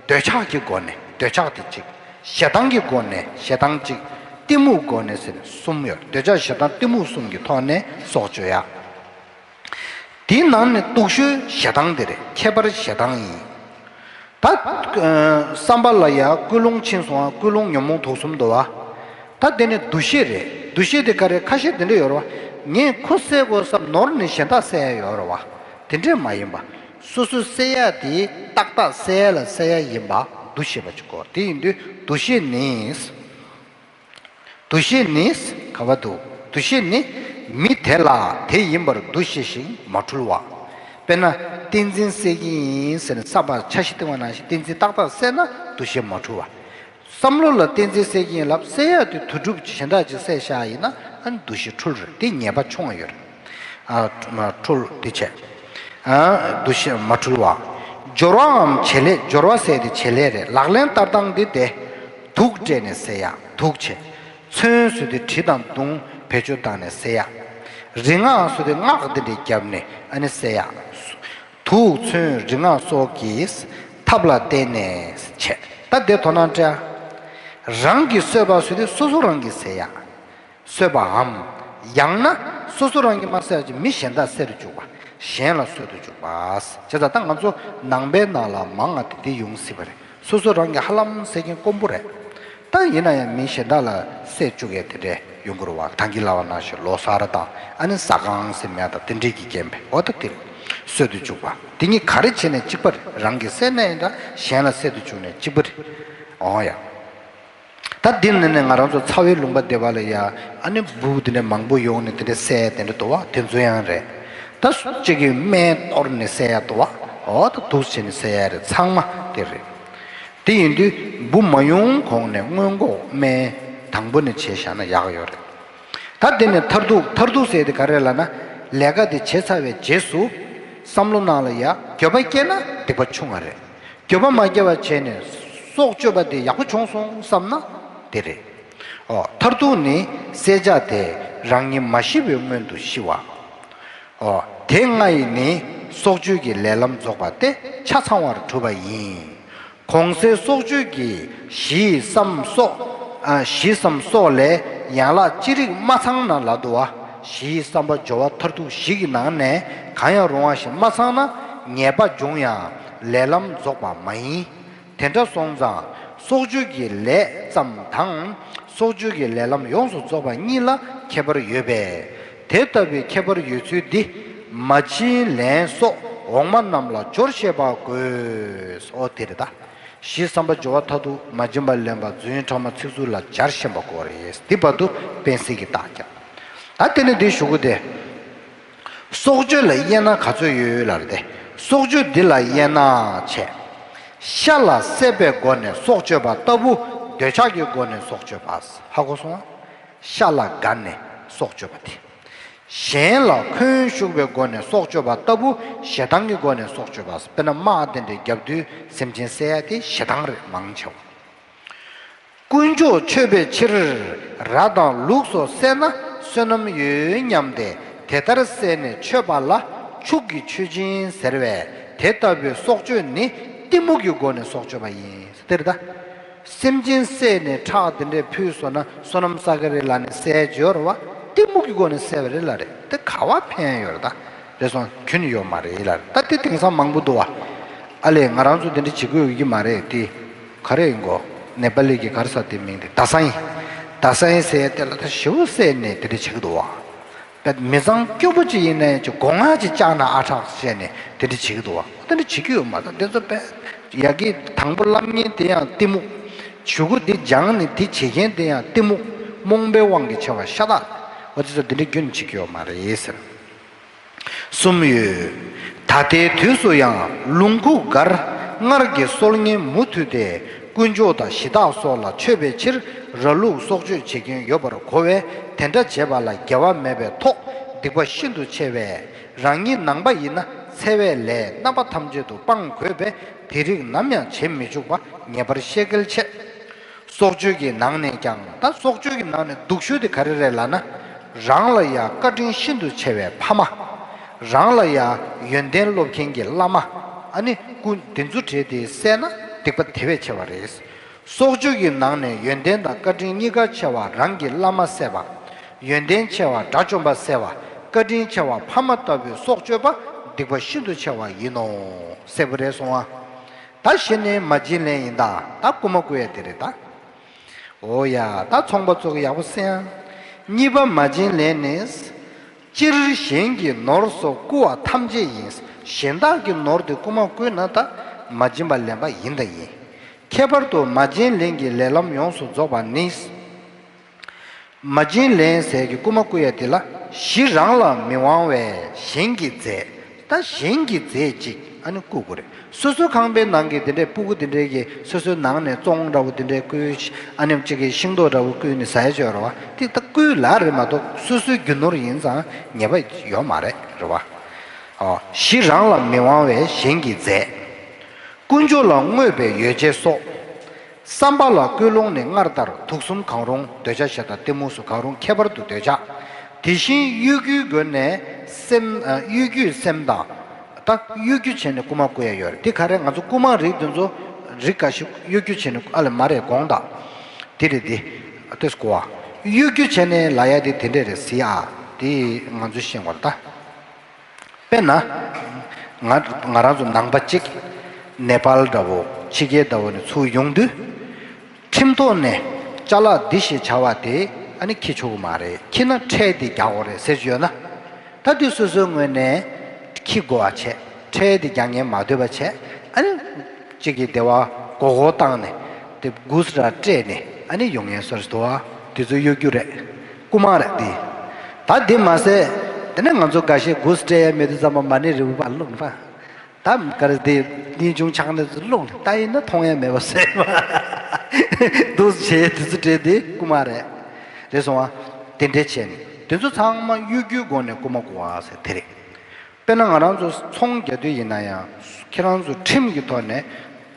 འདོད་ཆགས་ཀྱི་སྒོ་ནས་འདོད་ཆགས་དེ་གཅིག་ཞེ་སྡང་གི་སྒོ་ནས་ཞེ་སྡང་གཅིག་གཏི་མུག་སྒོ་ནས་ཟེར་གསུམ་ཡོད། འདོད་ཆགས་ཞེ་སྡང་གཏི་མུག་གསུམ་གྱི་ཐོག་ནས་སྲོག་གཅོད་ཡ། དེའི་ནང་ནས་སྡུག་ཤོས་ཞེ་སྡང་དེ་རེད། ཁྱད་པར་ཞེ་སྡང་ཡིན། ད། ཨ། བསམ་པ་ལ་ཡ་ཀུན་སློང་ཕྱིན་སོང་བ་ཀུན་སློང་ཉོན་མོངས་དུག་གསུམ་འདུག་བ། ད་དེ་ནས་འདུ་ཤེས་རེད། འདུ་ཤེས་དེ་ག་རེ་ཁ་ཤས་དེ་འདྲ་ཡོད་རེད་བ། ངས་ཁོ་བསད་དགོས་བསམ་ནོར་ནས་གཞན་དག་བསད་ཡ་ཡོད་རེད་བ། དེ་འདྲས་མ་ཡིན་པ། སོ་སོ་བསད་ཡ་དེ་ཏག་ཏག་བསད་ཡ་ལ་བསད་ཡ་ཡིན་པ་འདུ་ཤེས་པ་ཅིག་གོ། དེ་ཡིན་དུས་འདུ་ཤེས་ནི། འདུ་ཤེས་ནི། ག་བ་འདུག་འདུ་ཤེས་ནི། མི་དེ་ལ་དེ་ཡིན་པར་འདུ་ཤེས་ཤིང་མ་འཁྲུལ་བ། དཔེར་ན། བསྟན་འཛིན་བསད་ཀྱི་ཡིན་ཟེར་ནས་བསམ་པར་འཆར་གཞི་བཏིང་བ་ནང་བཞིན་བསྟན་འཛིན་ཏག་ཏག་བསད་ན་འདུ་ཤེས་མ་འཁྲུལ་བ། བསམ་བློ་ལ་བསྟན་འཛིན་བསད་ཀྱི་ཡིན་ལབ་བསད་ཡ་དེ་དུས་གྲུབ་ཀྱི་གཞན་དག་ཅིག་བསད་བཞག་ཡིན་ན་ཨ་ནི་འདུ་ཤེས་འཁྲུལ་རེད། དེ་ཉེས་པ་ཆུང་བ་ཡོད་རེད། ཨ། མ་འཁྲུལ་དེ་བྱས། ཨ། འདུ་ཤེས་མ་འཁྲུལ་བ། སྦྱོར་བའམ་བྱེད་ལས། སྦྱོར་བ་ཟེར་དེ་བྱེད་ལས་རེད། ལག་ལེན་བསྟར་སྟངས་འདི་དེ། དུག་སྤྲད་ནས་བསད་ཡ། དུག་བྱས། མཚོན་ཟེར་དེ་གྲི་དང་མདུང་བེད་སྤྱོད་བཏང་ནས་བསད་ཡ། རིག་སྔགས་ཟེར་དེ་སྔགས་འདི་འདྲས་བརྒྱབ་ནས་ཨ་ནི་བསད་ཡ། དུག་མཚོན་རིག་སྔགས་སོགས་ཀྱི་ཐབས་ལ་བརྟེན་ནས་བྱས། ད་དེ་དོ་སྣང་སྤྲད། རང་གིས་གསོད་པ་ཟེར་དེ་སོ་སོ་རང་གིས་བསད་ཡ། གསོད་པའམ། ཡང་ན་སོ་སོ་རང་གིས་མ་བསད་ཅིག་མི་གཞན་དག་བསད་དུ་བཅུག་པ། གཞན་ལ་གསོད་དུ་བཅུག་པ། བྱས་ཙང་ད་ང་ཚོ་ནང་པའི་ནང་ལ་མང་ང་དེ་འདི་ཡོང་སྲིད་པ་རེད། སོ་སོ་རང་གིས་ཧ་ལམ་བསད་མཁན་དཀོན་པོ་རེད། ད་ཡིན་ན་ཡང་མི་གཞན་དག་ལ་བསད་བཅུག་ཡས་དེ་འདྲས་ཡོང་གི་རེད་བ། ཐང་གི་ལ་བ་ནང་བཞིན་ལོ་གསར་དང་ཨ་ནི་ཟ་ཁང་ཟེར་མེད་དང་དེ་འདྲས་ཀྱི་རྐྱེན་པས་འོ་ད་དེ་རེད། གསོད་དུ་བཅུག་པ་དེ་གཉིས་ག་རེ་བྱས་ནས་གཅིག་པ་རེད། རང་གིས་བསད་ན་ཡིན་ད་གཞན་ལ་བསད་དུ་བཅུག་ནས་གཅིག་པ་རེད། འོ་ཡ། ད་འདི་ནི་ནི་ང་རང་ཚོ་ཚ་བའི་ལུང་པ་སྡེ་བ་ལ་ཡ་ཨ་ནི་འབུ་དེ་འདྲ་མང་པོ་ཡོང་ནས་དེ་འདྲ་བསད་དེ་འདྲ་འདུག་བ། དེ་ཚོ་ཡང་རེད། ད་གཅིག་གིས་སྨན་གཏོར་ནས་བསད་ཡ་འདུག་བ། འོ་ད་འདུག་བྱས་ནས་བསད་ཡ་རེད། ཚང་མ་དེ་རེད། དེ་ཡིན་དུས་འབུ་མ་ཡོང་གོང་ནས་སྔོན་འགོག་སྨན་དང་པོ་ནས་བྱས་བཞག་ན་ཡག་ཡོད་རེད། ད་དེ་ནས་མཐར་ཐུག་མཐར་ཐུག་ཟེར་དེ་ག་རེ་ལབ་ན་ལས་ཀ་དེ་བྱས་ཚར་བའི་རྗེས་སུ་བསམ་བློ་ནང་ལ་ཡ་འགྱོད་པ་སྐྱེས་ན་སྡིག་པ་ཆུང་བ་རེད། འགྱོད་པ་མ་སྐྱེ་བ་བྱས་ནས་སྲོག་གཅོད་པ་དེ་ཡག་པོ་བྱུང་སོང་བསམ་ན་དེ་རེད། ཨོ། མཐར་ཐུག་ནི་བསད་བྱ་དེ་རང་ཉིད་མ་ཤི་བའི་སྔོན་དུ་ཤི་བ། ཨོ། དེ་ལྔ་ཡིས་ནི་སྲོག་གཅོད་ཀྱི་ལས་ལམ་རྫོགས་པ་སྟེ་ཆ་ཚང་བར་གྲུབ་པ་ཡིན། གོང་གསལ་སྲོག་གཅོད་ཀྱི་གཞི་ཡི་བསམ་སྲོག་ཨ། གཞི་བསམ་སྲོག་ལས་ཡན་ལག་ཅི་རིགས་མ་ཚང་ན་ལབ་འདུག་བ། གཞི་ཡི་བསམ་པ་སྦྱོར་བ་མཐར་ཐུག་བཞི་གི་ནང་ནས་གང་ཡང་རུང་བ་ཞིག་མ་ཚང་ན་ཉེས་པ་འབྱུང་ཡང་ལས་ལམ་རྫོགས་པ་མ་ཡིན། དེ་འདྲ་སོང་ཙང་སྲོག་གཅོད་ཀྱི་ལས་ཙམ་དང་སྲོག་གཅོད་ཀྱི་ལས་ལམ་ཡོངས་སུ་རྫོགས་པ་གཉིས་ལ་ཁྱད་པར་ཡོད་པས། དེ་ལྟ་བུའི་ཁྱད་པར་ཡོད་ཚུལ་འདི་མ་བྱིན་ལེན་སོགས་འོག་མ་རྣམས་ལ་སྦྱོར་ཤེས་པ་དགོས། ཨོ་དེ་རེད་ད། གཞི་བསམ་པ་སྦྱོར་བ་མཐར་ཐུག་མ་བྱིན་པ་ལེན་པ་རྫུན་ཕྲ་མ་ཚིག་རྩུབ་ལ་སྦྱར་ཤེས་པ་དགོས་རེད། འདི་བར་དུ་དཔེ་གསལ་གྱི་རྟགས་བརྒྱབ། ད་དེ་ནས་འདི་ཞུ་གི་དེ། སྲོག་གཅོད་ལ་དབྱེ་ན་ག་ཚོད་ཡོད་ལབ་རེད་དེ། སྲོག་གཅོད་འདི་ལ་དབྱེ་ན་བྱས། ཤ་ལ་བསད་པའི་སྒོ་ནས་སྲོག་གཅོད་པ་ལྟ་བུ་འདོད་ཆགས་ཀྱི་སྒོ་ནས་སྲོག་གཅོད་པ། ཧ་གོ་སོང་ང་། ཤ་ལ་དགའ་ནས་སྲོག་གཅོད་པ་དེ། གཞན་ལ་འཁོན་ཞུགས་པའི་སྒོ་ནས་སྲོག་གཅོད་པ་ལྟ་བུ་ཞེ་སྡང་གི་སྒོ་ནས་སྲོག་གཅོད་པ། དཔེར་ན་དམག་དེ་འདྲའི་རྒྱབ་དུས་སེམས་ཅན་བསད་ཡ་དེ་ཞེ་སྡང་རེད་མང་ཆེ་བ། དཀོན་མཆོག་མཆོད་པའི་ཕྱིར་ར་དང་ལུག་སོགས་བསད་ན་བསོད་ནམས་ཡོད་སྙམ་སྟེ་དེ་ལྟར་བསད་ནས་མཆོད་པ་ལ་ཕྱུགས་ཀྱི་མཆོད་སྦྱིན་ཟེར་བས་དེ་ལྟ་བུའི་སྲོག་གཅོད་ནི་གཏི་མུག་གི་སྒོ་ནས་སྲོག་གཅོད་པ་ཡིན། དེ་རེད་ད། སེམས་ཅན་བསད་ནས་ཁྲག་དེ་འདྲས་ཕུལ་སོང་ན་བསོད་ནམས་བསགས་ཀྱི་རེད་ལབ་ནས་བསད་ཡ་ཅིག་ཡོད་རེད་བ། གཏི་མུག་གི་སྒོ་ནས་བསད་པ་རེད་ལབ་རེད། དེ་ག་བ་ཕན་ཡོད་རེད་ད། རེད་སོང་ཁྱོན་ནས་ཡོད་མ་རེད་ལབ་རེད། ད་དེ་དེང་སང་མང་པོ་འདུག་བ། ཨ་ལས་ང་རང་ཚོ་དེ་འདྲ་བྱེད་དགོས་ཡོད་ཀྱི་མ་རེད་དེ། ག་རེ་ཡིན་གོ། ནེ་པ་ལི་གི་ག་རེ་ཟེར་དེ་མིང་དེ་ད་སང་ཡིན། ད་སང་ཡིན་ཟེར་ཡ་དེ་ལ་ད་ཞེ་པོ་བསད་ནས་དེ་འདྲ་བྱེད་ཀྱི་འདུག་བ། མི་ཚང་སྐྱོ་པོ་ཅིག་ཡིན་ནའི་ཅིག་སྒོ་ང་ཅིག་བཅག་ན་ཨ་དྲག་བཤད་ནས་དེ་འདྲ་བྱེད་ཀྱི་འདུག་བ། དེ་འདྲ་བྱེད་ཀྱི་ཡོད་མ་རེད། དེ་ཚོ་དཔེ་ཡ་གི་དང་པོ་སློབ་གཉེར་དེ་ཡང་གཏི་མུག་གཞུག་གུ་འདི་སྦྱངས་ནས་དེ་བྱེད་མཁན་དེ་ཡང་གཏི་མུག་རྨོངས་པའི་དབང་གིས་ཆེ་བ་ཤ་སྟག་འོ་དེ་ཚོ་དེ་འདྲ་རྒྱུན་བྱེད་ཀྱི་ཡོད་མ་རེད་ཟེར། གསུམ་ཡོད། ད་ལྟའི་དུས་སུ་ཡང་ལུང་ཁུག་སྒར་སྔར་གྱི་སྲོལ་ངན་མུ་མཐུད་དེ་དཀོན་མཆོག་དང་གཞི་བདག་སོགས་ལ་མཆོད་པའི་ཕྱིར་ར་ལུག་སྲོག་གཅོད་བྱེད་མཁན་ཡོད་པར་གོ་བས། དེ་འདྲ་བྱེད་པ་ལ་དགེ་བ་མེད་པའི་ཐོག་སྡིག་པ་ཤིན་ཏུ་ཆེ་བས། རང་ཉིད་ནང་པ་ཡིན་ན་འཚེ་བའི་ལས་རྣམ་པ་ཐམས་ཅད་དུ་སྤང་དགོས་པས། དེ་རིགས་ནམ་ཡང་བྱེད་མི་བཅུག་པ་ངེས་པར་ཤེས་གལ་ཆེ། སྲོག་གཅོད་ཀྱི་ནང་ནས་ཀྱང་། ད་སྲོག་གཅོད་ཀྱི་ནང་ནས་སྡུག་ཤོས་དེ་ག་རེ་རེད་ལབ་ན། རང་ལ་ཡང་བཀའ་དྲིན་ཤིན་ཏུ་ཆེ་བའི་ཕ་མ། རང་ལ་ཡང་ཡོན་ཏན་སློབ་མཁན་གྱི་བླ་མ། ཨ་ནི་སྐུ་དེ་ཚོ་གྲས་དེ་བསད་ན་སྡིག་པ་དེ་བས་ཆེ་བ་རེད། སྲོག་གཅོད་ཀྱི་ནང་ནས་ཡོན་ཏན་དང་བཀའ་དྲིན་གཉིས་ཀ་ཆེ་བ་རང་གི་བླ་མ་བསད་པ། ཡོན་ཏན་ཆེ་བ་དགྲ་བཅོམ་པ་བསད་པ། བཀའ་དྲིན་ཆེ་བ་ཕ་མ་ལྟ་བུའི་སྲོག་གཅོད་པ་སྡིག་པ་ཤིན་ཏུ་ཆེ་བ་ཡིན་ནོ། གསལ་པོ་རེད་སོང་ཨ། ད་གཞི་ནས་མ་བྱིན་ལེན་ཡིན་ད། ད་རྐུ་མ་རྐུ་ཡ་དེ་རེད་ད། འོ་ཡ། ད་ཚོང་པ་ཚོ་གི་ཡག་པོ་གསན་ཨ། གཉིས་པ་མ་བྱིན་ལེན་ནི། སྤྱིར་གཞན་གྱི་ནོར་སོགས་རྐུ་བ་ཐམས་ཅད་ཡིན། གཞན་དག་གི་ནོར་དེ་རྐུ་མ་རྐུས་ན་ད་མ་བྱིན་པ་ལེན་པ་ཡིན་ད་ཡིན། ཁྱད་པར་དུ་མ་བྱིན་ལེན་གྱི་ལས་ལམ་ཡོངས་སུ་རྫོགས་པ་ནི། མ་བྱིན་ལེན་ཟེར་གྱི་རྐུ་མ་རྐུ་ཡ་དེ་ལ་གཞི་རང་ལ་མི་དབང་བས་གཞན་གྱི་རྫས། ད་གཞན་གྱི་རྫས་ཅིག་ཨ་ནི་རྐུ་དགོས་རེད། སོ་སོའི་ཁང་པའི་ནང་གི་དེ་འདྲའི་སྤུ་གུ་དེ་འདྲའི་གི་སོ་སོའི་ནང་ནས་བཙོང་འདྲ་བོ་དེ་འདྲའི་རྐུས། ཨ་ནི་གཅིག་གི་ཤིང་ཏོག་འདྲ་བོ་རྐུས་ནས་ཟ་ཡ་ཅིག་ཡོད་རེད་བ། དེ་ད་རྐུས་ལ་རེད་མ་གཏོགས་སོ་སོའི་རྒྱུ་ནོར་ཡིན་ཙང་ཉེས་པ་ཡོད་མ་རེད། རེད་བ། ཨོ། གཞི་རང་ལ་མི་དབང་བས་གཞན་གྱི་རྫས། དཀོན་མཆོག་ལ་བསྔོས་པའི་ཡོ་བྱད་སོགས། བསམ་པ་ལ་ཀུན་སློང་ནི་སྔར་ལྟར་དུག་གསུམ་གང་རུང་འདོད་ཆགས་ཞེ་སྡང་གཏི་མུག་སོགས་གང་རུང་ཁྱད་པར་དུ་འདོད་ཆགས། དེ་བཞིན་གཡོ་སྒྱུའི་སྒོ་ནས་སེམས། ཨ། གཡོ་སྒྱུས་སེམས་དང་། ད་གཡོ་སྒྱུ་བྱས་ནས་རྐུ་མ་རྐུ་ཡ་ཡོད་རེད། དེ་ག་རེ་ང་ཚོ་རྐུ་མ་རིགས་དེ་ཚོ་རིགས་འགའ་ཞིག་གཡོ་སྒྱུ་བྱས་ནས་ཨ་ལས་མ་རེད་དགོངས་དག་དེ་རེད་དེ། ཨ། དེ་རྐུ་བ། གཡོ་སྒྱུ་བྱས་ནས་ལབ་ཡ་དེ་དེ་འདྲས་རེད་ཟེར་ཡ། དེ་ང་ཚོ་ཤེས་དགོས་རེད་ད། དཔེར་ན། ང་ང་རང་ཚོ་ནང་པ་གཅིག་ནེ་པཱལ་འདྲ་བོ་ཕྱི་རྒྱལ་འདྲ་བོ་ནས་ཚུར་ཡོང་དུས། ཁྲིམས་ཐོག་ནས་ཅ་ལག་འདི་ཞེས་བྱ་བ་དེ་ཨ་ནི་འཁྱེར་ཆོག་གི་མ་རེད། འཁྱེར་ན་ཁྲལ་དེ་རྒྱག་དགོས་རེད་ཟེར་གྱི་ཡོད་ན། ད་དེ་སོ་སོའི་ངོས་ནས་འཁྱེར་དགོས་པ་བྱས། ཁྲལ་དེ་རྒྱག་མཁན་མ་འདོད་པ་བྱས། ཨ་ནི་གཅིག་གིས་དེ་བ་མགོ་སྐོར་བཏང་ནས་དེ་གུས་ར་སྤྲད་ནས་ཨ་ནི་ཡོང་མཁན་སོ་སོ་འདུག་བ། དེ་ཚོ་གཡོ་སྒྱུ་རེད། རྐུ་མ་རེད་དེ། ད་དེ་མ་ཟད། དེ་ནས་ང་ཚོ་འགའ་ཤས་གུས་སྤྲད་ཡ་མེད་དུས་ཙམ་པ་མ་ཎི་རིལ་བུ་ཕར་བླུགས་ནས་ཕར། ད་ག་རེ་དེ་སྙིང་ཆུང་ཆགས་ནས་བླུགས་ནས་ད་ཡིན་ན་མཐོང་ཡ་མེད་པ་བཟོས་པ། འདུག་བྱས་དེ་ཚོ་སྤྲད་དེ་རྐུ་མ་རེད། རེད་སོང་བ། དེ་འདྲས་བྱས་ནས་དེ་ཚོ་ཚང་མ་གཡོ་སྒྱུའི་སྒོ་ནས་རྐུ་མ་རྐུ་བ་ཟེར་དེ་རེད། དཔེར་ན་ང་རང་ཚོ་ཚོང་རྒྱག་དུས་ཡིན་ན་ཡང་ཁྱེད་རང་ཚོ་ཁྲིམས་ཀྱི་ཐོག་ནས་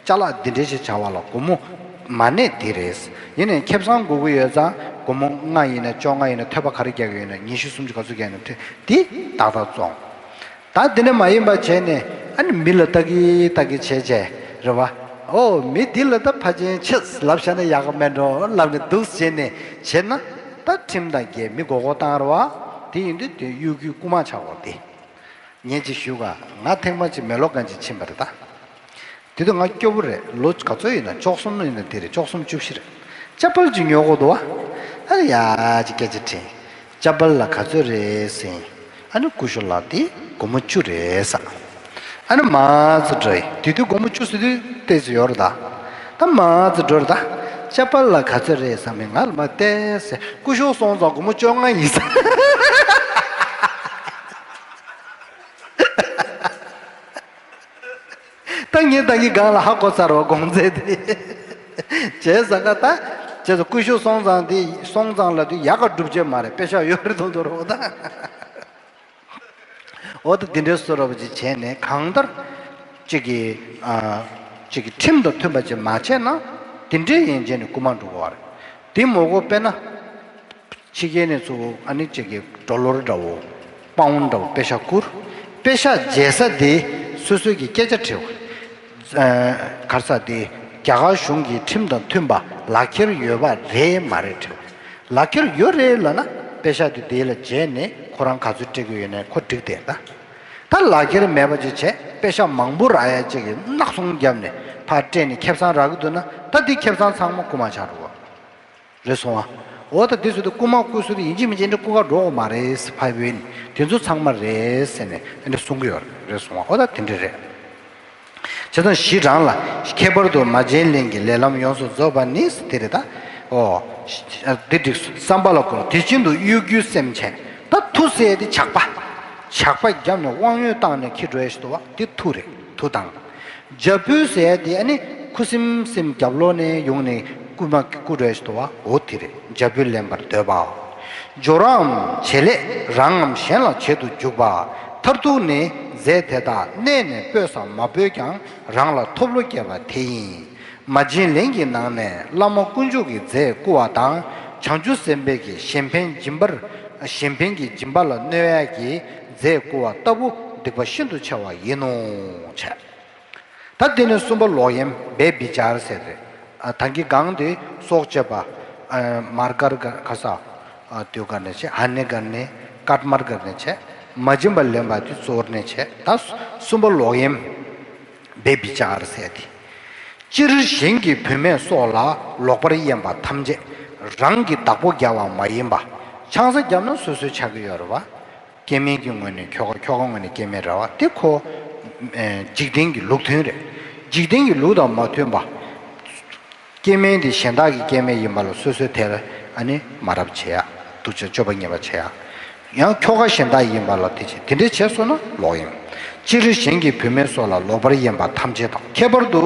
ཅ་ལག་འདི་འདྲས་ཞིག་བྱ་བ་ལ་སྒོར་མོ་མ་གནས་དེ་རེད། ཡིན་ནའི་ཁེ་བཟང་དགོས་ཀྱི་ཡོད་ཙང་སྒོར་མོ་ལྔ་ཡིན་ན་བཅོ་ལྔ་ཡིན་ན་ཐོལ་པ་ག་རེ་རྒྱག་གི་ཡོད་ན་ཉི་ཤུ་སུམ་ཅུ་ག་ཚོད་རྒྱག་ན་ཐོན་དེ་ཏག་ཏག་བཙོང་། ད་དེ་འདྲ་མ་ཡིན་པ་བྱས་ནས་ཨ་ནི་མི་ལ་ལྟ་གི་ལྟ་གི་བྱས་བྱས་རེད་བ། ཨོ་མི་འདི་ལ་ད་ཕ་ཆེན་ཆེས་ལབ་བྱས་ན་ཡག་ག་མེད་འགྲོ་ལབ་ནས་འདུག་བྱས་ནས་བྱས་ན་ད་ཁྲིམས་དང་འགལ་མི་མགོ་སྐོར་བཏང་རེད་བ། དེ་ཡིན་དུས་དེ་གཡོ་སྒྱུའི་རྐུ་མ་ཆགས་འོ་དེ། ངས་ཅིག་ཞུ་ག་ང་ཐེངས་མ་ཅིག་མེ་ལོ་གན་ཅིག་ཕྱིན་པ་རེད་ད། དེ་དུས་ང་སྐྱོ་པོ་རེད། ལོ་ག་ཚོད་ཡིན་ན་བཅུ་གསུམ་ཡིན་ན་དེ་རེད། བཅུ་གསུམ་བཅུ་བཞི་རེད། ཅ་པལ་ཅིག་ཉོ་དགོས་འདུག་བ། ཨ་ནི་ཡ་ཅིག་སྐད་ཆ་དྲིས། ཅ་པལ་ལ་ག་ཚོད་རེད་ཟེར། ཨ་ནི་སྐུ་ཞབས་ལགས་དེ་སྒོར་མོ་བཅུ་རེད་ཟེར། ཨ་ནི་མ་ཙི་འགྲོ་ཡི་དེ་དུས་སྒོར་མོ་བཅུ་ཟེར་དུས་ཏོག་ཙམ་ཡོད་རེད་ད། ད་མ་ཙི་འགྲོ་རེད་ད། ཅ་པལ་ལ་ག་ཚོད་རེད་ཟེར་མི་ང་ལ་མ་བལྟས་ཟེར། སྐུ་ཞབས་སོང་ཙང་སྒོར་མོ་བཅོ་ལྔ་ཡིན་ཟེར། ད་ངས་ད་གིན་སྒང་ལ་ཧ་གོ་ཚར་བ་དགོངས་མཛད་དེ། བྱས་ཙང་ཀ་ད། བྱས་ཙང་སྐུ་ཞབས་སོང་ཙང་དེ་སོང་ཙང་ལ་དུས་ཡག་ག་སྒྲུབ་བྱེད་མ་རེད། པེ་ཤག་ཡོད་རེད་མཐོང་དུ་རོགས་ད། འོ་ད་དེ་འདྲའི་བཟོ་འདྲ་བོ་ཅིག་བྱས་ནས་གང་ལྟར། གཅིག་གི་ཨ། གཅིག་གི་ཁྲིམས་དང་མཐུན་པ་ཅིག་མ་བྱས་ན། དེ་འདྲའི་ཡན་ཆད་ནས་རྐུ་མ་འགྲོ་གི་རེད། དེ་མོ་གོ་དཔེར་ན། ཕྱི་རྒྱལ་ནས་ཚུར་ཨ་ནི་གཅིག་གི་ཌོ་ལར་འདྲ་བོ། པའུན་འདྲ་བོ་པེ་ཤག་བསྐུར། པེ་ཤག་འཇལ་ས་དེ་སོ་སོ་གི་སྐད་ཆ་དྲིས། ཨ། ག་རེ་ཟེར་དེ་རྒྱ་གར་གཞུང་གི་ཁྲིམས་དང་མཐུན་པ་ལག་ཁྱེར་ཡོད་པ་རེད་མ་རེད་དྲིས། ལག་ཁྱེར་ཡོད་རེད་ལབ་ན་པེ་ཤག་དེ་དེ་ལ་འཇལ་ནས་ཁོ་རང་ག་ཚོད་སྤྲད་ཀྱི་ཡོད་ན་ཁོ་འགྲིག་བསྡད་ད། ད་ལག་ཁྱེར་མེད་པ་ཅིག་བྱས་པེ་ཤག་མང་པོ་རག་ཡ་ཅིག་གི་སྣག་ཚོང་བརྒྱབ་ནས་ཕར་སྤྲད་ནས་ཁེ་བཟང་རག་གི་འདུག་ན་ད་དེ་ཁེ་བཟང་ཚང་མ་རྐུ་མ་ཆགས་འགྲོ་གི་རེད་སོང་ཨ། འོ་ད་དེ་ཚོ་དེ་རྐུ་མ་རྐུ་སོ་དེ་ཡིན་གཅིག་མིན་གཅིག་འདྲ་རྐུ་ག་འགྲོ་དགོས་མ་རེད་ཟེར་ཕ་བུ་ནི་དེ་ཚོ་ཚང་མ་རེད་ཟེར་ནས་ཨ་འདྲ་གསུང་གི་ཡོད་རེད་གསུང་བ། འོ་ད་དེ་འདྲ་རེད། བྱས་ཙང་གཞི་རང་ལ་ཁྱད་པར་དུ་མ་བྱིན་ལེན་གྱི་ལས་ལམ་ཡོངས་སུ་རྫོགས་པ་ནི་དེ་རེད་ད། ཨོ། འདི་འགྲིགས་སོ། བསམ་པ་ལ་གོ་དེ་བཞིན་དུ་གཡོ་སྒྱུའི་སེམས་བྱས། ད་མཐུ་ཟེར་དེ་ཇག་པ། ཇག་པ་བརྒྱབ་ནས་དབང་ཡོད་བཏང་ནས་ཁྱེར་འགྲོ་ཡ་ཞིག་འདུག་བ་དེ་མཐུ་རེད་མཐུ་དང་། འཇབ་བུ་ཟེར་དེ་ཨ་ནི་ཁུ་སིམ་སིམ་རྒྱབ་ལོགས་ནས་ཡོང་ནས་རྐུ་མ་རྐུ་འགྲོ་ཡ་ཞིག་འདུག་བ་འོ་དེ་རེད། འཇབ་བུ་ལེན་པར་འདོད་པ། སྦྱོར་བའམ་བྱེད་ལས་རང་ངམ་གཞན་ལ་བྱེད་དུ་འཇུག་པ། མཐར་ཐུག་ནི་རྫས་དེ་དག་གནས་ནས་སྤོས་སམ་མ་སྤོས་ཀྱང་རང་ལ་ཐོབ་བློ་སྐྱེ་བ་དེ་ཡིན། མ་བྱིན་ལེན་གྱི་ནང་ནས་བླ་མ་དཀོན་མཆོག་གི་རྫས་བརྐུ་བ་དང་བྱང་ཆུབ་སེམས་དཔའི་གི་གཞན་ཕན་སྦྱིན་པར་གཞན་ཕན་གྱི་སྦྱིན་པ་ལ་གནོད་ཡ་གི་རྫས་བརྐུ་བ་ལྟ་བུ་སྡིག་པ་ཤིན་ཏུ་ཆེ་བ་ཡིན་ནོ། བྱས། ད་དེ་ནས་གསུམ་པ་ལོག་གཡེམ་བེ་བི་ཅར་ཟེར་རེད། ཨ་ད་གིན་གང་དེ་སྲོག་གཅོད་པ། ཨ་མར་ཀར་ག་ས། ཨ་དུས་ག་ནས་བྱས་ཧ་ནེ་ག་ནས་ཀར་མར་ག་ནས་བྱས་མ་བྱིན་པ་ལེན་པ་དེ་གཙོ་བོར་ནས་བྱས་ད་གསུམ་པ་ལོག་གཡེམ་བེ་བི་ཅར་ཟེར་དེ། སྤྱིར་གཞན་གྱི་བུད་མེད་སོགས་ལ་ལོག་པར་གཡེམ་པ་ཐམས་ཅད་རང་གི་བདག་པོ་རྒྱག་པ་མ་ཡིན་པ། ཆང་ས་བརྒྱབ་ན་སོ་སོའི་ཆགས་ཀྱི་ཡོད་རེད་བ། སྐྱེ་དམན་གྱི་ངོས་ནས་ཁྱོ་ག་ཁྱོ་ག་ངོས་ནས་སྐྱེ་དམན་རེད་བ་དེ་ཁོ། ཨེ་འཇིག་རྟེན་གྱི་ལུགས་མཐུན་རེད། འཇིག་རྟེན་གྱི་ལུགས་དང་མ་མཐུན་པ། སྐྱེ་དམན་དེ་གཞན་དག་གི་སྐྱེ་དམན་ཡིན་པ་ལ་སོ་སོའི་དེར་ཨ་ནི་མ་རབས་བྱེད་ཡ། སྡུག་ཅག་སྤྱོད་པ་ངན་པ་བྱེད་ཡ། ཡང་ཁྱོ་ག་གཞན་དག་ཡིན་པ་ལ་དེ་བྱེད་དེ་འདྲས་བྱས་སོང་ན་ལོག་གཡེམ། སྤྱིར་གཞན་གྱི་བུད་མེད་སོགས་ལ་ལོག་པར་གཡེམ་པ་ཐམས་ཅད་དང་ཁྱད་པར་དུ་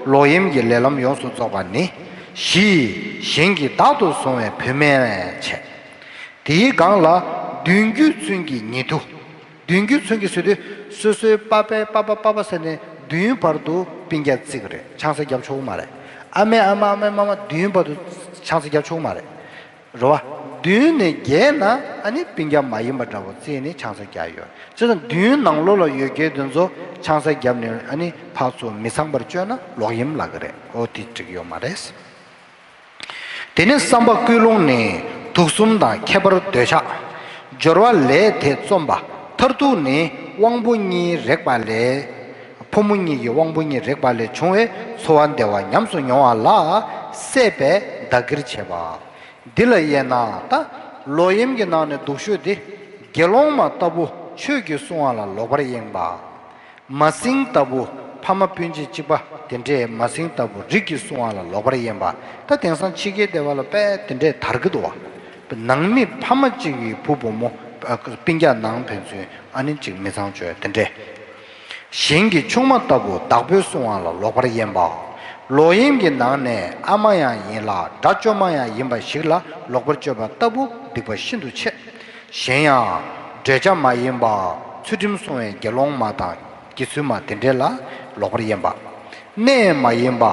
ལོག་གཡེམ་གྱི་ལས་ལམ་ཡོངས་སུ་རྫོགས་པ་ནི། བཞི། གཞན་གྱིས་བདག་ཏུ་བཟུང་བའི་བུད་མེད་བྱས། དེའི་སྒང་ལ་མདུན་རྒྱུད་ཚུན་གྱི་ཉེ་དུ། མདུན་རྒྱུད་ཚུན་གྱི་ཟེར་དུས་སོ་སོའི་པ་ཕའི་པ་ཕ་པ་ཕ་ཟེར་ནས་མདུན་བར་དུ་སྤུན་ཀྱག་བརྩི་གི་རེད། ཆང་ས་བརྒྱབ་ཆོག་གི་མ་རེད། ཨ་མའི་ཨ་མ་ཨ་མའི་མ་མ་མདུན་བར་དུ་ཆང་ས་བརྒྱབ་ཆོག་གི་མ་རེད། རེད་བ། མདུན་ནས་བརྒལ་ན་ཨ་ནི་སྤུན་ཀྱག་མ་ཡིན་པ་འདྲ་བོ་བརྩིས་ནས་ཆང་ས་བརྒྱབ་ཡོད། བྱས་ཙང་མདུན་ནང་ལོགས་ལ་ཡོད་མཁན་དེ་ཚོ་ཆང་ས་བརྒྱབ་ནས་ཨ་ནི་ཕར་ཚུར་མི་ཚངས་པར་སྤྱོད་ན་ལོག་གཡེམ་ལབ་ཀྱི་རེད། འོ་དེ་འགྲིག་གི་ཡོད་མ་རེད། དེ་ནས་བསམ་པ་ཀུན་སློང་ནི་དུག་གསུམ་དང་ཁྱད་པར་འདོད་ཆགས། སྦྱོར་བ་ལས་དེ་རྩོམ་པ་མཐར་ཐུག་ནི་དབང་པོ་གཉིས་རེག་པ་ལས། ཕོ་མོ་གཉིས་ཀྱི་དབང་པོ་གཉིས་རེག་པ་ལས་བྱུང་བའི་ཚོར་བ་བདེ་བ་ཉམས་སུ་མྱོང་བ་ལ་སྲེད་པས་བདག་གིར་བྱེད་པ། འདི་ལ་དབྱེ་ན་ད་ལོག་གཡེམ་གྱི་ནང་ནས་སྡུག་ཤོས་དེ་དགེ་སློང་མ་ལྟ་བུ་ཆོས་ཀྱིས་བསྲུང་བ་ལ་ལོག་པར་གཡེམ་པ། མ་སྲིང་ལྟ་བུ་ཕ་མ་སྤུན་མཆེད་གཅིག་པ་དེ་འདྲས་མ་སྲིང་ལྟ་བུ་རིགས་ཀྱིས་བསྲུང་བ་ལ་ལོག་པར་གཡེམ་པ། ད་དེང་སང་ཕྱི་རྒྱལ་སྡེ་བ་ལ་དཔེ་དེ་འདྲས་དར་གི་འདུག་བ། ནང་མི་ཕ་མ་གཅིག་གི་བུ་བུ་མོ་སྤུན་ཀྱག་ནང་ཕན་ཚུན་ཨ་ནི་གཅིག་མི་ཚངས་སྤྱོད་དེ་འདྲས། གཞན་གྱི་ཆུང་མ་ལྟ་བུ་བདག་པོས་བསྲུང་བ་ལ་ལོག་པར་གཡེམ་པ། ལོག་གཡེམ་གྱི་ནང་ནས་ཨ་མ་ཡང་ཡིན་ལ་དགྲ་བཅོམ་མ་ཡང་ཡིན་པ་ཞིག་ལ་ལོག་པར་སྤྱོད་པ་ལྟ་བུ་སྡིག་པ་ཤིན་ཏུ་ཆེ། གཞན་ཡང་། བགྲོད་བྱ་མ་ཡིན་པ། ཚུལ་ཁྲིམས་སྲུང་བའི་དགེ་སློང་མ་དང་དགེ་ཚུལ་མ་དེ་འདྲས་ལ་ལོག་པར་གཡེམ་པ། གནས་མ་ཡིན་པ།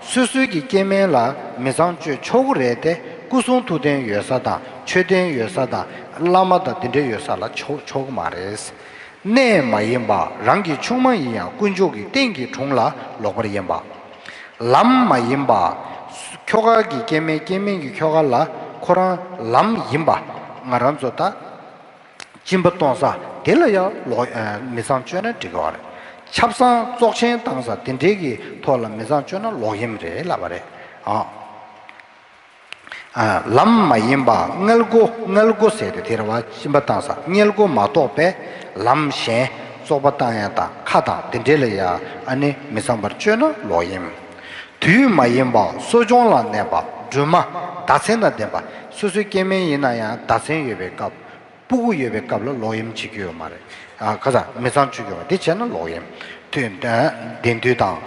སོ་སོའི་གི་སྐྱེ་དམན་ལ་མི་ཚངས་སྤྱོད་ཆོག་གི་རེད་དེ་སྐུ་གསུང་ཐུགས་རྟེན་ཡོད་ས་དང་མཆོད་རྟེན་ཡོད་ས་དང་བླ་མ་དང་དེ་འདྲས་ཡོད་ས་ལ་ཆོག་ཆོག་གི་མ་རེད། གནས་མ་ཡིན་པ་རང་གི་ཆུང་མ་ཡིན་ཡང་དཀོན་མཆོག་གི་རྟེན་གྱི་དྲུང་ལ་ལོག་པར་གཡེམ་པ། ལམ་མ་ཡིན་པ། ཁྱོ་ག་གི་སྐྱེ་དམན་སྐྱེ་དམན་གྱི་ཁྱོ་ག་ལ་ཁོ་རང་ལམ་ཡིན་པ། ང་རང་ཚོ་ད་སྦྱིན་པ་གཏོང་ས་དེ་ལ་ཡང་ལོག་ཨ་མི་ཚངས་སྤྱོད་ན་འགྲིག་གི་རེད། ཆབ་གསང་བཙོག་ཆེན་བཏང་ས་དེ་འདྲའི་གི་ཐོག་ལ་མི་ཚངས་སྤྱོད་ན་ལོག་གཡེམ་རེད་ལབ་པ་རེད། ཨ། ཨ། ལམ་མ་ཡིན་པ་མངལ་སྒོ་མངལ་སྒོ་ཟེར་ཏེ་དེ་རེད་བ། སྦྱིན་པ་བཏང་ས་མངལ་སྒོ་མ་གཏོགས་པའི་ལམ་གཞན་བཙོག་པ་བཏང་ཡ་དང་ཁ་དང་དེ་འདྲས་ལ་ཡ་ཨ་ནི་མི་ཚངས་པར་སྤྱོད་ན་ལོག་གཡེམ། དུས་མ་ཡིན་པ་གསོ་སྦྱོང་ལ་གནས་པ་སྦྲུམ་མ་ཟླ་མཚན་དང་ལྡན་པ་སོ་སོའི་སྐྱེ་དམན་ཡིན་ན་ཡང་ཟླ་མཚན་ཡོད་པའི་སྐབས། སྤུ་གུ་ཡོད་པའི་སྐབས་ལ་ལོག་གཡེམ་བྱེད་རྒྱུ་ཡོད་མ་རེད། ཨ་ཁ་ས་མི་ཚངས་སྤྱོད་རྒྱུ་བ་འདི་བྱས་ན་ལོག་གཡེམ། དུས་ལྡན་དུས་དང་།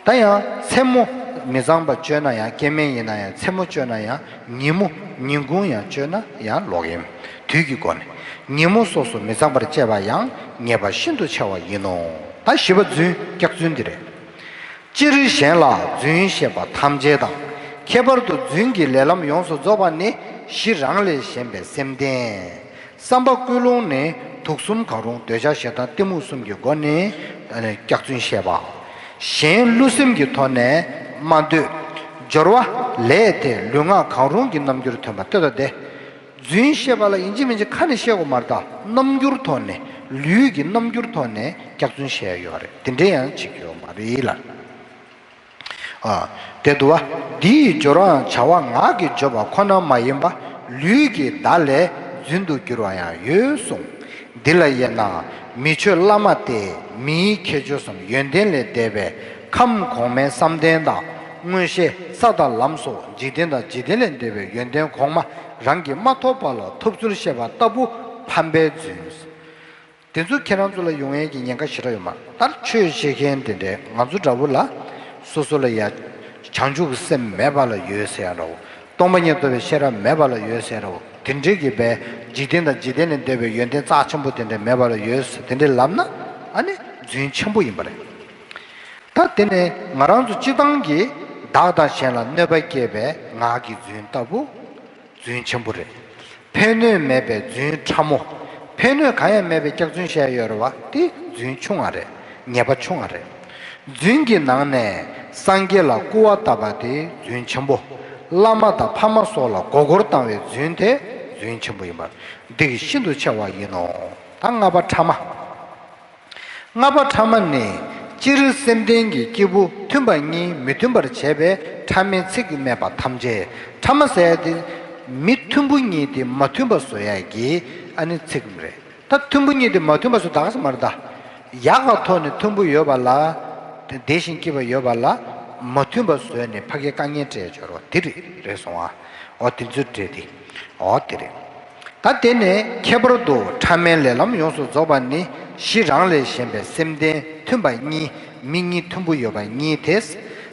ད་ཡང་མཚན་མོ་མི་ཚངས་པ་སྤྱོད་ན་ཡང་སྐྱེ་དམན་ཡིན་ན་ཡང་མཚན་མོ་སྤྱོད་ན་ཡང་ཉིན་མོ་ཉིན་གུང་ཡང་སྤྱོད་ན་ཡང་ལོག་གཡེམ། དུས་ཀྱི་སྒོ་ནས་ཉིན་མོ་སོ་སོ་མི་ཚངས་པར་སྤྱད་པ་ཡང་ཉེས་པ་ཤིན་ཏུ་ཆེ་བ་ཡིན་ནོ། ད་བཞི་པ་རྫུན་སྐྱག་རྫུན་འདི་རེད། སྤྱིར་གཞན་ལ་རྫུན་བཤད་པ་ཐམས་ཅད་དང་། ཁྱད་པར་དུ་རྫུན་གྱི་ལས་ལམ་ཡོངས་སུ་རྫོགས་པ་ནི་གཞི་རང་ལས་གཞན་པའི་སེམས་ལྡན། བསམ་པ་ཀུན་སློང་ནི་དུག་གསུམ་གང་རུང་འདོད་ཆགས་ཞེ་སྡང་གཏི་མུག་གསུམ་གྱི་སྒོ་ནས་སྐྱག་རྫུན་བཤད་པ། གཞན་བསླུ་སེམས་ཀྱི་ཐོག་ནས་སྨྲ་འདོད། སྦྱོར་བ་ལས་དེ་ལུས་ངག་གང་རུང་གི་རྣམ་འགྱུར་ཐོན་པ་ལྟོས་དང་ལྡན། རྫུན་བཤད་པ་ལ་ཡིན་གཅིག་མིན་གཅིག་ཁ་ནས་བཤད་དགོས་མ་རེད་ད། རྣམ་འགྱུར་ཐོག་ནས་ལུས་ཀྱི་རྣམ་འགྱུར་ཐོག་ནས་སྐྱག་རྫུན་བཤད་ཡ་ཡོད་རེད། དེ་འདྲའི་ཡང་བྱེད་ཀྱི་ཡོད་མ་རེད་ལ། ཨ། དེ་འདུག་བ། འདི་ཡི་སྦྱོར་བའང་བྱ་བ་ངག་གིས་བརྗོད་པ་ཁོ་ན་མ་ཡིན་པ། ལུས་ཀྱི་བརྡ་ལས་རྫུན་དུ་འགྱུར་བ་ཡང་ཡོད་གསུངས། འདི་ལ་དབྱེ་ན། མི་ཆོས་བླ་མ་སྟེ་མིའི་ཁྱད་ཆོས་སམ་ཡོན་ཏན་ལས་འདས་པའི་ཁམས་གོང་མའི་བསམ་གཏན་དང་མངོན་ཤེས་ས་དང་ལམ་སོགས་འཇིག་རྟེན་དང་འཇིག་རྟེན་ལས་འདས་པའི་ཡོན་ཏན་གོང་མ་རང་གིས་མ་ཐོབ་པ་ལ་ཐོབ་ཚུལ་བཤད་པ་ལྟ་བུ་ཕམ་པའི་རྫུན། དེ་ཚོ་ཁྱེད་རང་ཚོ་ལ་ཡོང་ཡས་ཀྱི་ཉེན་ཁ་ཞེ་དྲག་ཡོད་མ་རེད། ད་ཆོས་བཤད་མཁན་དེ་འདྲས་ང་ཚོ་འདྲ་བོ་ལ་སོ་སོ་ལ་ཡ་བྱང་ཆུབ་ཀྱི་སེམས་མེད་པ་ལ་ཡོད་ཟེར་ཡ་འདྲ་བོ། སྟོང་པ་ཉིད་རྟོགས་པའི་ཤེས་རབ་མེད་པ་ལ་ཡོད་ཟེར་ཡ་འདྲ་བོ། དེ་འདྲས་ཀྱི་བས་འཇིག་རྟེན་དང་འཇིག་རྟེན་ལས་འདས་པའི་ཡོན་ཏན་རྩ་ཆེན་པོ་དེ་འདྲས་མེད་པ་ལ་ཡོད་ཟེར་དེ་འདྲས་ལབ་ན་ཨ་ནི་རྫུན་ཆེན་པོ་ཡིན་པ་རེད། ད་དེ་ནས་ང་རང་ཚོ་སྤྱི་བཏང་གི་བདག་དང་གཞན་ལ་གནོད་པ་སྐྱེལ་བའི་ངག་གི་རྫུན་ལྟ་བུ། རྫུན་ཆེན་པོ་རེད། ཕན་གནོད་མེད་པའི་རྫུན་ཕྲ་མོ། ཕན་གནོད་གང་ཡང་མེད་པའི་སྐྱག་རྫུན་བཤད་ཡོད་རེད་བ། དེ་རྫུན་ཆུང་བ་རེད། ཉེས་པ་ཆུང་བ་རེད། རྫུན་གྱི་ནང་ནས་སངས་རྒྱས་ལ་སྐུར་བ་བཏབ་པ་དེ་རྫུན་ཆེན་པོ། བླ་མ་དང་ཕ་མ་སོགས་ལ་མགོ་སྐོར་བཏང་བའི་རྫུན་དེ་རྫུན་ཆེན་པོ་ཡིན་པ། འདི་གིས་ཤིན་ཏུ་ཆེ་བ་ཡིན་ནོ། ད་ལྔ་པ་ཕྲ་མ། ལྔ་པ་ཕྲ་མ་ནི། སྤྱིར་སེམས་ལྡན་གྱི་སྐྱེས་བུ་མཐུན་པ་གཉིས་མི་མཐུན་པར་བྱེད་པའི་ཕྲ་མའི་ཚིག་སྨྲས་པ་ཐམས་ཅད། ཕྲ་མ་ཟེར་ཡ་དེ། མི་མཐུན་པོ་གཉིས་དེ་མ་མཐུན་པ་བཟོ་ཡ་གི་ཨ་ནི་ཚིག་རེད། ད་མཐུན་པོ་གཉིས་དེ་མ་མཐུན་པ་བཟོ་ད་ག་ས་མ་རེད་ད། ཡག་ག་ཐོག་ནས་མཐུན་པོ་ཡོད་པ་ལ། བདེ་ཞིང་སྐྱིད་པ་ཡོད་པ་ལ། མ་མཐུན་པ་བཟོས་ནས་ཕ་གིའི་དཀའ་ངལ་སྤྲད་ཆོག་རོགས་དེ་རེད་རེད་སོང་ཨ། འོ་དེ་ཚོའི་གྲས་དེ། འོ་དེ་རེད། ད་དེ་ནས་ཁྱད་པར་དུ་ཕྲ་མའི་ལས་ལམ་ཡོངས་སུ་རྫོགས་པ་ནི་གཞི་རང་ལས་གཞན་པའི་སེམས་ལྡན་མཐུན་པ་གཉིས་མི་གཉིས་མཐུན་པོ་ཡོད་པ་གཉིས་དེ།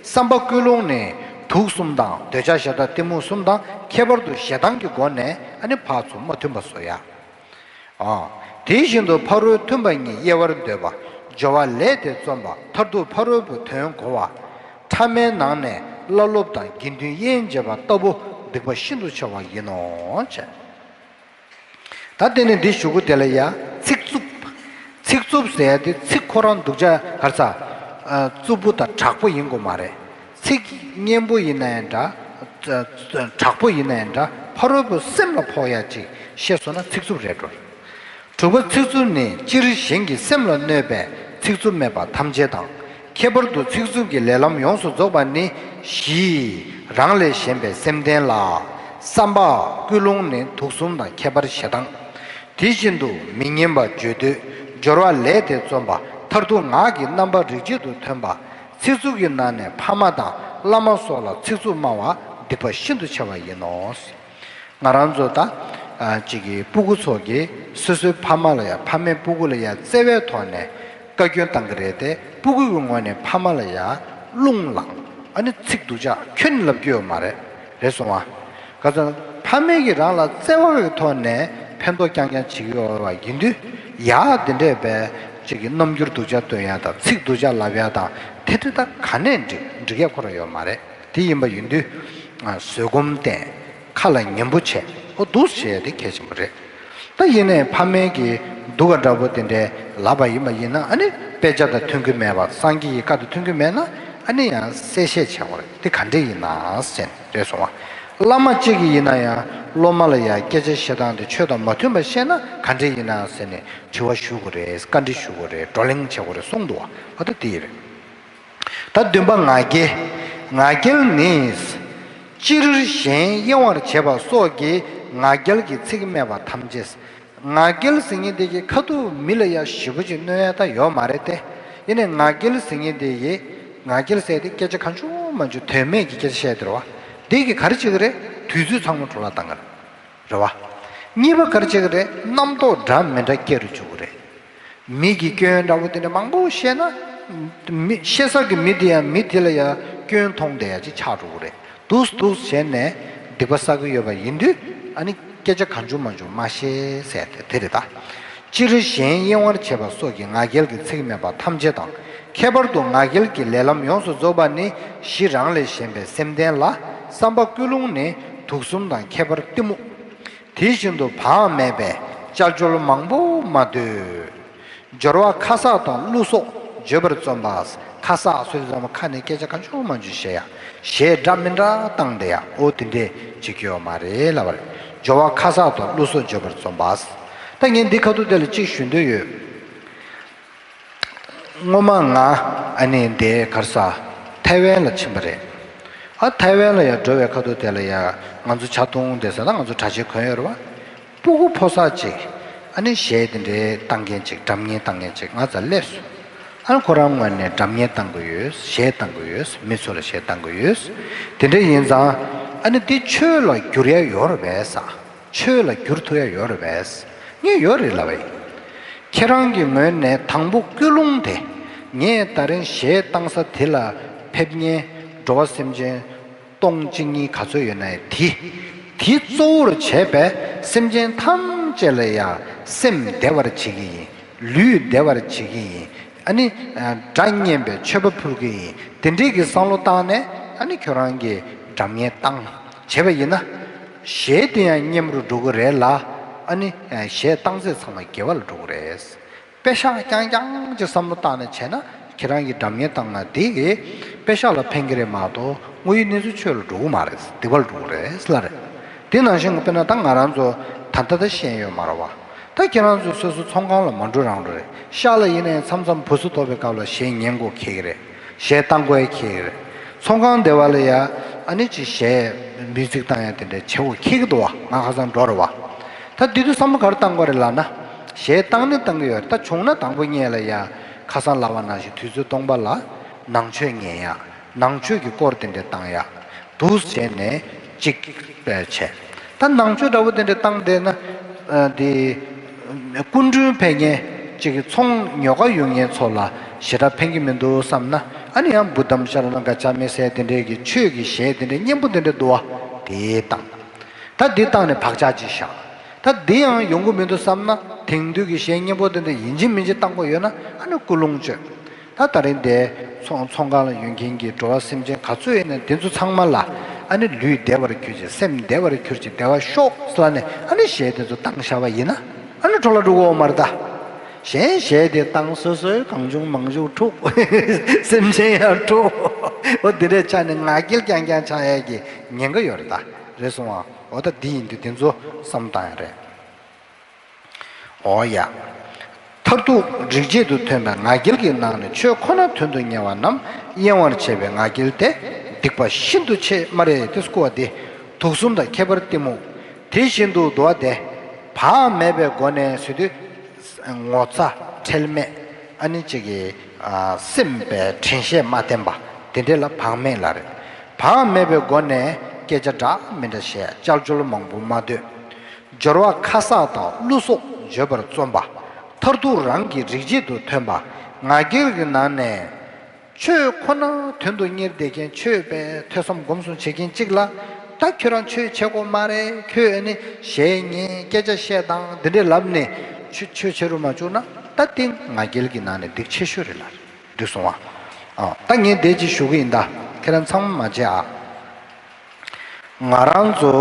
བསམ་པ་ཀུན་སློང་ནི་དུག་གསུམ་དང་འདོད་ཆགས་ཞེ་སྡང་གཏི་མུག་གསུམ་དང་ཁྱད་པར་དུ་ཞེ་སྡང་གི་སྒོ་ནས་ཨ་ནི་ཕར་ཚུར་མ་མཐུན་པ་བཟོ་ཡ། ཨ། དེ་བཞིན་དུ་ཕ་རོལ་མཐུན་པ་གཉིས་དབྱེ་བར་འདོད་པ། སྦྱོར་བ་ལས་དེ་རྩོམ་པ་མཐར་ཐུག་ཕ་རོལ་པོའི་དོན་གོ་བ། ཕྲ་མའི་ནང་ནས་བླ་སློབ་དང་དགེ་འདུན་དབྱེན་འབྱེད་པ་ལྟ་བུ་སྡིག་པ་ཤིན་ཏུ་ཆེ་བ་ཡིན་ནོ་ཅེས། ད་དེ་ནས་འདི་ཞུ་གུ་དེ་ལ་ཡ་ཚིག་རྩུབ། ཚིག་རྩུབ་ཟེར་ཡ་དེ་ཚིག་ཁོ་རང་སྡུག་ཅག་ག་རེ་ཟ། རྩུབ་པོ་དང་དྲག་པོ་ཡིན་དགོས་མ་རེད། ཚིག་སྙན་པོ་ཡིན་ན་ཡང་འདྲ། དྲག་པོ་ཡིན་ན་ཡང་འདྲ། ཕ་རོལ་པོ་སེམས་ལ་ཕོག་ཡ་ཅིག་བཤད་སོང་ན་ཚིག་རྩུབ་རེད་འགྲོ། དྲུག་པ་ཚིག་རྩུབ་ནི་སྤྱིར་གཞན་གྱི་སེམས་ལ་གནོད་པའི་ཚིག་རྩུབ་སྨྲས་པ་ཐམས་ཅད་དང་། ཁྱད་པར་དུ་ཚིག་རྩུབ་ཀྱི་ལས་ལམ་ཡོངས་སུ་རྫོགས་པ་ནི་གཞི་རང་ལས་གཞན་པའི་སེམས་ལྡན་ལ་བསམ་པ་ཀུན་སློང་ནི་དུག་གསུམ་དང་ཁྱད་པར་ཞེ་སྡང་། དེ་བཞིན་དུ་མི་སྙན་པ་བརྗོད་འདོད་སྦྱོར་བ་ལས་དེ་རྩོམ་པ་མཐར་ཐུག་ངག་གི་རྣམ་པ་རིགས་གཅིག་ཏུ་ཐོན་པ། ཚིག་རྩུབ་ཀྱི་ནང་ནས་ཕ་མ་དང་བླ་མ་སོགས་ལ་ཚིག་རྩུབ་སྨྲ་བ་སྡིག་པ་ཤིན་ཏུ་ཆེ་བ་ཡིན་ནོ། ང་རང་ཚོ་ད་ཨ་གཅིག་གི་སྤུ་གུ་ཚོ་གིས་སོ་སོའི་ཕ་མ་ལ་ཡ་ཕ་མས་སྤུ་གུ་ལ་ཡ་བརྩེ་བའི་ཐོག་ནས་བཀའ་བཀྱོན་བཏང་གི་རེད་དེ། སྤུ་གུ་གི་ངོས་ནས་ཕ་མ་ལ་ཡ་རླུང་ལངས། ཨ་ནི་ཚིག་སྡུག་ཅག་ཁྱོན་ནས་ལབ་རྒྱུ་ཡོད་མ་རེད། རེད་སོང་ཨ། ག་ཚོད་ཕ་མས་ཀྱིས་རང་ལ་བརྩེ་བ་གི་ཐོག་ནས་ཕན་ཐོགས་རྐྱང་རྐྱང་བྱེད་ཀྱི་ཡོད་པ་ཡིན་དུས། ཡ་དེ་འདྲས་པའི་གཅིག་གི་རྣམ་འགྱུར་སྡུག་ཅག་སྟོན་ཡ་དང་ཚིག་སྡུག་ཅག་ལབ་ཡ་དང་དེ་འདྲ་ད་ག་ནས་འགྲིག་འགྲིག་ཡ་ཁོ་རང་ཡོད་མ་རེད། དེ་ཡིན་པ་ཡིན་དུས། ཨ། བཟོད་སྒོམ་བསྟེན། ཁ་ལ་ཉན་པོ་བྱས། ཨོ་འདུག་བྱས་ཏེ་གལ་ཆེན་པོ་རེད། ད་ཡིན་ནའི་ཕ་མའི་གི་སྡུག་ག་འདྲ་པོ་དེ་འདྲའི་ལབ་པ་ཡིན་པ་ཡིན་ན། ཨ་ནི་དཔེ་ཆ་དང་མཐུན་གྱི་མེད་པ། སངས་རྒྱས་ཀྱི་བཀའ་དང་མཐུན་གྱི་མེད་ན། ཨ་ནི་ཡང་གསལ་བཤད་བྱ་དགོས་རེད། དེ་ག་འདྲས་ཡིན་ན་ཟེར་རེད་སོང་བ། བླ་མ་གཅིག་གིས་ཡིན་ན་ཡང་སློབ་མ་ལ་ཡང་སྐད་ཆ་བཤད་སྟངས་དེ་ཆོས་དང་མ་མཐུན་པ་བཤད་ན་ག་འདྲས་ཡིན་ན་ཟེར་ནས་དྲི་བ་ཞུ་དགོས་རེད། བཀའ་འདྲི་ཞུ་དགོས་རེད། བགྲོ་གླེང་བྱེད་དགོས་རེད་གསུངས་འདུག་བ། ཨ་ད་དེ་རེད། ད་བདུན་པ་ང་རྒྱལ། ང་རྒྱལ་ནི། སྤྱིར་གཞན་གཡེང་བར་བྱེད་པ་སོགས་ཀྱི་ང་རྒྱལ་གྱི་ཚིག་སྨྲས་པ་ཐམས་ཅད། ང་རྒྱལ་ཟེར་མཁན་དེ་གི་ཁ་ཐུག་མི་ལ་ཡ་ཞེ་པོ་ཅིག་གནོད་ཡ་ད་ཡོད་མ་རེད་དེ། ཡིན་ནའི་ང་རྒྱལ་ཟེར་མཁན་དེ་གི། ང་རྒྱལ་ཟེར་དེ་སྐད་ཆ་གང་བྱུང་མང་བྱུང་དོན་མེད་ཀྱི་སྐད་ཆ་བཤད་དེ་རེད་བ། དེ་གི་ག་རེ་བྱེད་ཀྱི་རེད། དུས་ཚོད་ཚང་མ་འཕྲོ་བརླག་བཏང་གི་རེད། རེད་བ། གཉིས་པ་ག་རེ་བྱེད་ཀྱི་རེད། རྣམ་རྟོག་འདྲ་མི་འདྲ་སྐྱེ་རུ་འཇུག་གི་རེད། མི་གི་སྐྱོན་འདྲ་བོ་དེ་འདྲ་མང་པོ་བཤད་ན། མི་བཤད་ས་གི་མི་དེ་ཡང་མི་དེ་ལ་ཡང་སྐྱོན་མཐོང་བསྡད་ཡ་ཅིག་ཆགས་འགྲོ་གི་རེད། འདུག་འདུག་བྱས་ནས་སྡིག་པ་བསགས་ཀྱི་ཡོད་པ་ཡིན་དུས། ཨ་ནི་སྐད་ཆ་གང་བྱུང་མང་བྱུང་མ་བཤད་ཟེར་དེ་དེ་རེད་ད། སྤྱིར་གཞན་གཡེང་བར་བྱེད་པ་སོགས་ཀྱི་ང་རྒྱལ་གྱི་ཚིག་སྨྲས་པ་ཐམས་ཅད་དང་། ཁྱད་པར་དུ་ང་རྒྱལ་གྱི་ལས་ལམ་ཡོངས་སུ་རྫོགས་པ་ནི་གཞི་རང་ལས་གཞན་པའི་སེམས་ལྡན་ལ། བསམ་པ་ཀུན་སློང་ནི་དུག་གསུམ་དང་ཁྱད་པར་གཏི་མུག། དེ་བཞིན་དུ་བག་མེད་པས་ཅལ་ཅོལ་མང་པོ་མ་འདོད། སྦྱོར་བ་ཁ་གསག་དང་གླུ་སོགས་བརྗོད་པར་བརྩོན་པ། ཁ་གསག་ཟེར་དུས་ཙམ་པ་ཁ་ནས་སྐད་ཆ་གང་བྱུང་མང་བྱུང་བཤད་ཡ། གཞས་འདྲ་མི་འདྲ་བཏང་བསྡད་ཡ། ཨོ་དེ་འདྲས་བྱེད་ཀྱི་ཡོད་མ་རེད་ལབ་པ་རེད། སྦྱོར་བ་ཁ་གསག་དང་གླུ་སོགས་བརྗོད་པར་བརྩོན་པ། ད་ངས་འདི་ཁ་ཐུག་དེ་ལ་གཅིག་ཞུ་འདོད་ཡོད། སྔོན་མ་ང་ཨ་ནི་འདི་ག་རེ་ཟ། ཐའེ་ཝན་ལ་ཕྱིན་པ་རེད། ཨ་ཐའེ་ཝན་ལ་ཡང་འགྲོ་བའི་ཁ་ཐུག་དེ་ལ་ཡང་ང་ཚོ་ཇ་འཐུང་བསྡད་ས་ན་ང་ཚོ་གྲྭ་ཆས་གོན་ཡོད་རེད་བ། སྤུ་གུ་ཕོ་གསར་ཅིག་ཨ་ནི་གཞས་དེ་འདྲའི་བཏང་མཁན་ཅིག་སྒྲ་སྙན་བཏང་མཁན་ཅིག་ང་རྩར་སླེབས་སོང་། ཨ་ནི་ཁོ་རང་ངོས་ནས་སྒྲ་སྙན་བཏང་གི་ཡོད། གཞས་བཏང་གི་ཡོད། མི་ཚོ་ལ་གཞས་བཏང་གི་ཡོད། དེ་འདྲ་ཡིན་ཙང་ཨ་ནི་འདི་ཆོས་ལ་བསྒྱུར་ཡ་ཡོད་རེད་པས། ཆོས་ལ་བསྒྱུར་ཐུབ་ཡ་ཡོད་རེད་པས། ངས་ཡོད་རེད་ལབ་པ་ཡིན། ཁྱེད་རང་གི་ངོས་ནས་དང་པོ་ཀུན་སློང་དེ། ངས་ད་རིང་གཞས་བཏང་ས་དེ་ལ་ཕེབས་མཁན་འགྲོ་བ་སེམས་ཅན་སྟོང་གཅིག་གཉིས་ག་ཚོད་ཡོད་ན་དེ། དེ་གཙོ་བོར་བྱས་པའི་སེམས་ཅན་ཐམས་ཅད་ལ་ཡང་སེམས་བདེ་བར་བྱེད་ཀྱི་ཡིན། ལུས་བདེ་བར་བྱེད་ཀྱི་ཡིན། ཨ་ནི་སྒྲ་སྙན་པའི་མཆོད་པ་ཕུལ་གྱི་ཡིན། དེ་འདྲའི་གི་བསམ་བློ་བཏང་ནས་ཨ་ནི་ཁྱོད་རང་གི་སྒྲ་སྙན་བཏང་བྱས་པ་ཡིན་ན། གཞས་དེ་ཡང་སྙན་རུ་འགྲོ་གི་རེད་ལ། ཨ་ནི་གཞས་བཏང་ཚད་ཚང་མ་དགེ་བ་ལ་འགྲོ་གི་རེད། པེ་ཤག་རྐྱང་རྐྱང་ཅིག་བསམ་བློ་བཏང་ནས་བྱས་ན་ཁྱེད་རང་གི་སྒྲ་སྙན་བཏང་ན་དེ་གི་པེ་ཤག་ལ་ཕན་གི་རེད་མ་གཏོགས་དངོས་ཡོད་གནས་ཚུལ་ཆོས་ལ་འགྲོ་གི་མ་རེད། སྡིག་པ་ལ་འགྲོ་གི་རེད་ལ་རེད། དེ་ནང་བཞིན་དཔེར་ན་ད་ང་རང་ཚོ་ད་ལྟ་ད་ཤེས་ཡོད་མ་རེད་བ། ད་ཁྱེད་རང་ཚོ་སོ་སོ་ཚོང་ཁང་ལ་མ་འགྲོ་རང་འགྲོ་རེད། ཤག་ལ་ཡིན་ནའི་མཚམས་མཚམས་བུ་སུ་ཐོབ་པའི་སྐབས་ལ་གཞས་ཉན་དགོས་ཁེལ་གི་རེད། གཞས་བཏང་དགོས་ཁེལ་གི་རེད། ཚོང་ཁང་སྡེ་བ་ལ་ཡ་ཨ་ནི་ཅིག་གཞས་མིའུ་ཛིག་བཏང་ཡ་དེ་འདྲ་བྱེད་དགོས་ཁེལ་གི་འདུག་བ། ང་ཁ་སང་འགྲོ་རེད་བ། ད་འདི་དུས་བསམ་བློ་ག་རེ་བཏང་དགོས་རེད་ལབ་ན། གཞས་བཏང་ནི་བཏང་གི་ཡོད་རེད། ད་བྱུང་ན་དང་པོ་ཉིད་ལ་ཡ་ཁ་སང་ལབ་པ་ནང་བཞིན་དུས་ཚོད་སྟོང་པ་ལ་ནང་ཆོས་ཉན་ཡ། ནང་ཆོས་ཀྱི་སྐོར་དེ་འདྲ་བཏང་ཡ། འདུག་བྱས་ནས་གཅིག་བྱས། ད་ནང་ཆོས་འདྲ་པོ་དེ་འདྲ་བཏང་བསྡད་ན། ཨ་དེ། སྐུ་མགྲོན་ཕེབས་མཁན་གཅིག་གི་ཚོང་ཉོ་ག་ཡོང་མཁན་ཚོ་ལ་ཞེ་དྲག་ཕན་གྱི་མི་འདུག་བསམ་ན། ཨ་ནི་ཡང་བུ་དམ་ཤ་ར་ན་ག་ཅ་མེ་སེ་དེ་འདྲའི་གི་ཆོས་ཀྱི་གཞས་དེ་འདྲའི་སྙན་པོ་དེ་འདྲ་འདུག་བ། དེ་བཏང་། ད་འདི་བཏང་ནས་བག་ཆགས་ཅིག་བཞག་ད་འདི་ཡང་ཡོང་གི་མི་འདུག་བསམ་ན། དེང་དུས་ཀྱི་གཞས་སྙན་པོ་དེ་འདྲ་ཡིན་གཅིག་མིན་གཅིག་བཏང་དགོས་ཡོད་ན་ཨ་ནི་ཀུན་སློང་བཅོས། ད་ད་རིང་དེ་ཚོང་ཚོང་ཁང་ལ་ཡོད་མཁན་གྱི་འགྲོ་བ་སེམས་ཅན་ག་ཚོད་ཡིན་ན་དེ་ཚོ་ཚང་མ་ལ་ཨ་ནི་ལུས་བདེ་བར་གྱུར་ཅིག་སེམས་བདེ་བར་གྱུར་ཅིག་བདེ་བར་ཤོག་ཟེར་ནས་ཨ་ནི་གཞས་དེ་ཚོ་བཏང་བཞག་པ་ཡིན་ན་ཨ་ནི་འཕྲོ་བརླག་འགྲོ་གི་ཡོད་མ་རེད་ད། གཞན་གཞས་དེ་བཏང་སོ་སོའི་གང་བྱུང་མང་བྱུང་འཁྲུག་སེམས་ཅན་ཡང་འཁྲུག་འོ་དེ་འདྲའི་ཆ་ནས་ང་རྒྱལ་རྐྱང་རྐྱང་ཆགས་ཡས་ཀྱི་ཉེན་ཁ་ཡོད་རེད་ད། རེད་སོང་ཨ། འོ་ད་འདི་ཡིན་དུས་དེ་ཚོ་བསམ་བཏང་ཡ་རེད། འོ་ཡ། མཐར་ཐུག་རིག་བྱེད་དུ་ཐོན་པའི་ང་རྒྱལ་གྱི་ནང་ནས་ཆོས་ཁོ་ན་དོན་དུ་གཉེར་བ་རྣམས་གཡེང་བར་བྱེད་པའི་ང་རྒྱལ་དེ་སྡིག་པ་ཤིན་ཏུ་ཆེ་སྨ་རེ། དེ་སྐུར་བ་དེ་དུག་གསུམ་དང་ཁྱད་པར་གཏི་མུག་དེ་བཞིན་དུ་འདུལ་བ་དེ་བག་མེད་པའི་སྒོ་ནས་ཟེར་དུས་ངོ་ཚ་ཁྲེལ་མེད་ཨ་ནི་གཅིག་གི་སེམས་པའི་དྲན་ཤེས་མ་བསྟེན་པ་དེ་འདྲ་ལ་བག་མེད་ལབ་རེད། བག་མེད་པའི་སྒོ་ནས་སྐད་ཆ་འདྲ་མི་འདྲ་བཤད། ཅལ་ཅོལ་མང་པོ་མ་འདོད། སྦྱོར་བ་ཁ་གསག་དང་གླུ་སོགས་བརྗོད་པར་རྩོམ་པ། མཐར་ཐུག་རང་གི་རིག་བྱེད་དུ་ཐོན་པ། ང་རྒྱལ་གྱི་ནང་ནས་ཆོས་ཁོ་ན་དོན་དུ་གཉེར་བསྡད་མཁན་ཆོས་པའི་ཐོས་བསམ་སྒོམ་གསུམ་བྱེད་མཁན་གཅིག་ལ། ད་ཁྱོད་རང་ཆོས་བྱེད་དགོས་མ་རེད། ཁྱོད་ཨ་ནི་གཞས་ཉན་སྐད་ཆ་བཤད་དང་འདི་འདྲས་ལབ་ནས་ཆོས་ཆོས་བྱེད་རུ་མ་བཅུག་ན་ད་དེ་ང་རྒྱལ་གྱི་ནང་ནས་སྡིག་ཆེ་ཤོས་རེད་ལ། འདུག་སོང་ཨ། ཨ། ད་ངས་འདི་ཅིག་ཞུ་གི་ཡིན་ད། ཁྱེད་རང་ཚང་མ་མ་བརྗེད་ཨ། ང་རང་ཚོ་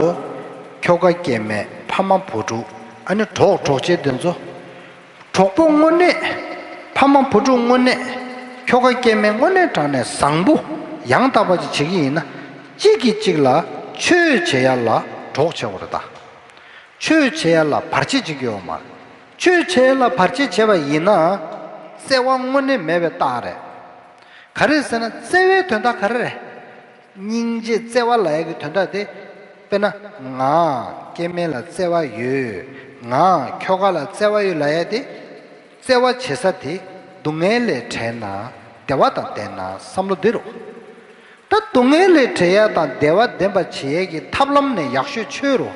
ཁྱོ་ག་སྐྱེ་མེད་ཕ་མ་བུ་ཕྲུག་ཨ་ནི་གྲོགས་གྲོགས་མཆེད་དེ་ཚོ། གྲོགས་པོ་དངོས་གནས། ཕ་མ་བུ་ཕྲུག་དངོས་གནས། ཁྱོ་ག་སྐྱེ་མེད་དངོས་གནས་དྲང་གནས་བཟང་པོ་ཡང་དག་པ་ཅིག་བྱེད་ཀྱི་ཡིན་ན། གཅིག་གིས་གཅིག་ལ་ཆོས་བྱེད་ཡ་ལ་གྲོགས་བྱེད་དགོས་རེད་ད། ཆོས་བྱེད་ཡ་ལ་བར་ཆད་བྱེད་ཀྱི་ཡོད་མ་རེད། ཆོས་བྱེད་ཡ་ལ་བར་ཆད་བྱས་པ་ཡིན་ན། བརྩེ་བ་དངོས་གནས་མེད་པའི་རྟགས་རེད། ག་རེ་ཟེར་ན་བརྩེ་བའི་དོན་དག་ག་རེ་རེད། སྙིང་རྗེ་བརྩེ་བ་ལབ་ཡ་གི་དོན་དག་དེ། དཔེར་ན། ང་སྐྱེ་དམན་ལ་བརྩེ་བ་ཡོད། ང་ཁྱོ་ག་ལ་བརྩེ་བ་ཡོད་ལབ་ཡ་དེ། བརྩེ་བ་བྱེད་ས་དེ་སྡུག་བསྔལ་ལས་བྲལ་ན་བདེ་བ་དང་ལྡན་ན་བསམ་བློ་འདི་རུ། ད་སྡུག་བསྔལ་ལས་བྲལ་ཡ་དང་བདེ་བ་ལྡན་པ་བྱེད་ཡས་ཀྱི་ཐབས་ལམ་ནི་ཡག་ཤོས་ཆོས་རུ།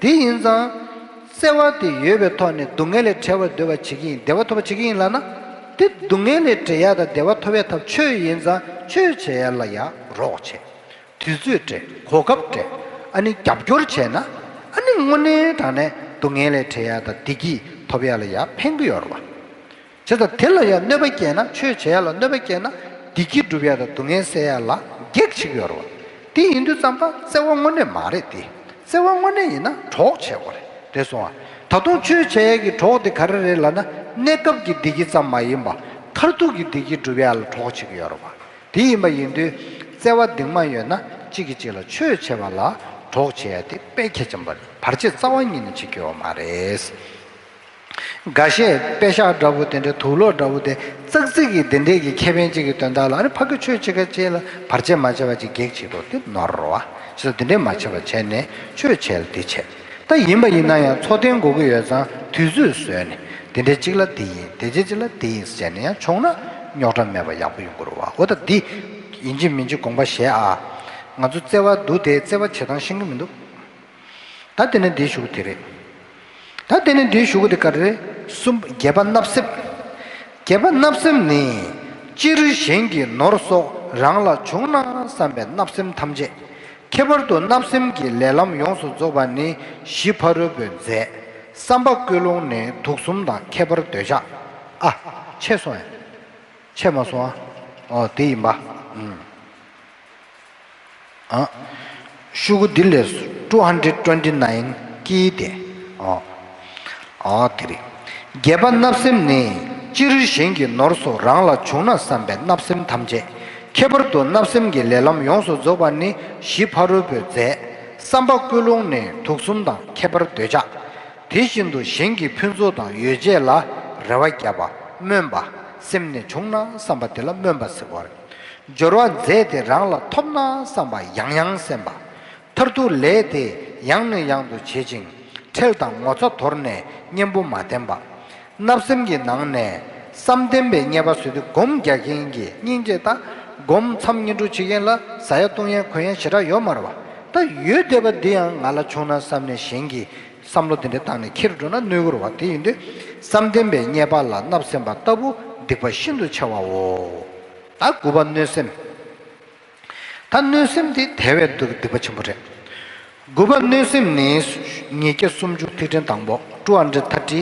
དེ་ཡིན་ཙང་། བརྩེ་བ་དེ་ཡོད་པའི་ཐོག་ནས་སྡུག་བསྔལ་ལས་བྲལ་བར་འདོད་པ་བྱེད་ཀྱི་ཡིན། བདེ་བ་ཐོབ་པ་བྱེད་ཀྱི་ཡིན་ལབ་ན། དེ་སྡུག་བསྔལ་ལས་བྲལ་ཡ་དང་བདེ་བ་ཐོབ་ཡ་ཐབས་ཆོས་ཡིན་ཙང་ཆོས་བྱེད་ཡ་ལ་ཡ་རོགས་བྱེད། དུས་ཚོད་སྤྲད། གོ་སྐབས་སྤྲད། ཨ་ནི་རྒྱབ་སྐྱོར་བྱས་ན། ཨ་ནི་དངོས་གནས་དྲང་གནས་སྡུག་བསྔལ་ལས་བྲལ་ཡ་དང་བདེ་སྐྱིད་ཐོབ་ཡ་ལ་ཡ་ཕན་གྱི་ཡོད་རེད་བ། བྱས་ཙང་དེ་ལ་ཡང་གནོད་པ་སྐྱེལ་ན། ཆོས་བྱེད་ཡ་ལ་གནོད་པ་སྐྱེལ་ན། བདེ་སྐྱིད་སྒྲུབ་ཡ་དང་སྡུག་བསྔལ་སེལ་ཡ་ལ་གེགས་བྱེད་ཀྱི་ཡོད་རེད་བ། དེ་ཡིན་དུས་ཙམ་པ་བརྩེ་བ་དངོས་གནས་མ་རེད་དེ། བརྩེ་བ་དངོས་གནས་ཡིན་ན་གྲོགས་བྱེད་དགོས་རེད། དེ་སོང་བ། ད་དུང་ཆོས་བྱེད་ཡ་གི་གྲོགས་དེ་ག་རེ་རེད་ལབ་ན། གནས་སྐབས་ཀྱི་བདེ་སྐྱིད་ཙམ་མ་ཡིན་པ། མཐར་ཐུག་གི་བདེ་སྐྱིད་སྒྲུབ་ཡ་ལ་གྲོགས་བྱེད་ཀྱི་ཡོད་རེད་བ། དེ་ཡིན་པ་ཡིན་དུས། བརྩེ་བ་གདིང་མ་ཡོད་ན་གཅིག་གིས་གཅིག་ལ་ཆོས་བྱེད་པ་ལ་གྲོགས་བྱེད་ཡ་དེ་དཔེ་གལ་ཆེན་པོ་རེད། བར་ཆད་རྩ་བ་ཉིད་ནས་བྱེད་ཀྱི་ཡོད་མ་རེད། འགའ་ཤས་དཔེ་ཤག་འདྲ་པོ་དེ་འདྲའི་དུག་ལོག་འདྲ་པོ་དེ་ཙག་ཙིག་གི་དེ་འདྲའི་གི་ཁེ་ཕན་གཅིག་གི་དོན་དག་ལ། ཨ་ནི་ཕ་གི་ཆོས་བྱེད་མཁན་ཅིག་ལ་བར་ཆད་མ་བྱས་པ་ཅིག་གེགས་བྱེད་རོགས་དེ་ནོར་རོ་བ། ཅི་ལ་དེ་འདྲའི་མ་བྱས་པ་བྱས་ནས་ཆོས་བྱས་ལ་དེ་བྱས། ད་ཡིན་པ་ཡིན་ན་ཡང་འཚོ་རྟེན་དགོས་ཀྱི་ཡོད་ཙང་དུས་ཚོད་བཟོས་ནས་དེ་འདྲའི་གཅིག་ལ་དེ་ཡིན། དེ་འདྲའི་གཅིག་ལ་དེ་ཡིན་ཟེར་ནས་ཡང་བྱུང་ན་རྙོག་དྲ་མེད་པ་ཡག་པོ་ཡོང་གི་རེད་བ། འོ་ད་འདི་ཡིན་གཅིག་མིན་གཅིག་དགོངས་པ་བཞེས་ཨ། ང་ཚོ་བརྩེ་བ་འདུག་སྟེ་བརྩེ་བ་བྱེད་སྟངས་ཤེས་ཀྱི་མི་འདུག་ད་དེ་ནས་འདིའི་གཞུག་གུ་དེ་རེད། ད་དེ་ནས་འདིའི་གཞུག་གུ་དེ་ག་རེ་རེད། གསུམ། བརྒྱད་པ་བརྣབ་སེམས། བརྒྱད་པ་བརྣབ་སེམས་ནི། སྤྱིར་གཞན་གྱི་ནོར་སོགས་རང་ལ་བྱུང་ན་བསམ་པའི་བརྣབ་སེམས་ཐམས་ཅད། ཁྱད་པར་དུ་བརྣབ་སེམས་ཀྱི་ལས་ལམ་ཡོངས་སུ་རྫོགས་པ་ནི་གཞི་ཕ་རོལ་པོའི་རྫས། བསམ་པ་ཀུན་སློང་ནི་དུག་གསུམ་དང་ཁྱད་པར་འདོད་ཆགས། ཨ། ཆད་སོང་ཡ། ཆད་མ་སོང་ཨ། ཨོ་དེ་ཡིན་པ། ཨུམ། ཨ། ཤོག་གུ་འདི་ལས་two hundred twenty nine ཀྱི་དེ། ཨོ། ཨོ་དེ་རེད། བརྒྱད་པ་བརྣབ་སེམས་ནི། སྤྱིར་གཞན་གྱི་ནོར་སོགས་རང་ལ་བྱུང་ན་བསམ་པའི་བརྣབ་སེམས་ཐམས་ཅད། ཁྱད་པར་དུ་བརྣབ་སེམས་ཀྱི་ལས་ལམ་ཡོངས་སུ་རྫོགས་པ་ནི་གཞི་ཕ་རོལ་པོའི་རྫས། བསམ་པ་ཀུན་སློང་ནི་དུག་གསུམ་དང་ཁྱད་པར་འདོད་ཆགས། དེ་བཞིན་དུ་གཞན་གྱི་ཕུན་ཚོགས་དང་ཡོ་བྱད་ལ་རེ་བ་བརྒྱབ་པ། སྨོན་པ། སེམས་ནས་བྱུང་ན་བསམ་པ་དེ་ལ་སྨོན་པ་ཟེར་བ་རེད། སྦྱོར་བ་རྫས་དེ་རང་ལ་ཐོབ་ན་བསམ་པ་ཡང་ཡང་སེམས་པ། མཐར་ཐུག་ལས་དེ་ཡང་ནས་ཡང་དུ་བྱེད་ཅིང་ཁྲེལ་དང་ངོ་ཚ་དོར་ནས་གཉེན་པོ་མ་བསྟེན་པ། བརྣབ་སེམས་ཀྱི་ནང་ནས་བསམ་གཏན་པའི་རྙེད་པ་ཟེར་དུས་སྒོམ་རྒྱག་མཁན་གྱི་སྙིང་རྗེ་དང་སྒོམ་མཚམས་བསྙེན་སྒྲུབ་བྱེད་མཁན་ལ་ཟ་ཡ་བཏུང་ཡ་གོན་ཡ་ཞེ་དྲག་ཡོད་མ་རེད་བ། ད་ཡོད་བསྡད་པ་འདི་ཡང་ང་ལ་བྱུང་ན་བསམ་ནས་གཞན་གྱི་བསམ་བློ་དེ་འདྲ་བཏང་ནས་འཁྱེར་འགྲོ་ན་གནོད་གི་རེད་བ། དེ་ཡིན་དུས་བསམ་གཏན་པའི་རྙེད་པ་ལ་བརྣབ་སེམས་པ་ལྟ་བུ་སྡིག་པ་ཤིན་ཏུ་ཆེ་བའོ། ད་དགུ་པ་གནོད་སེམས། ད་གནོད་སེམས་དེ་དེ་བས་སྡིག་པ་ཆེན་པོ་རེད། དགུ་པ་གནོད་སེམས་ནི། ཉིས་བརྒྱ་སུམ་ཅུ་ཐིག་ཕྲེང་དང་པོ། two hundred thirty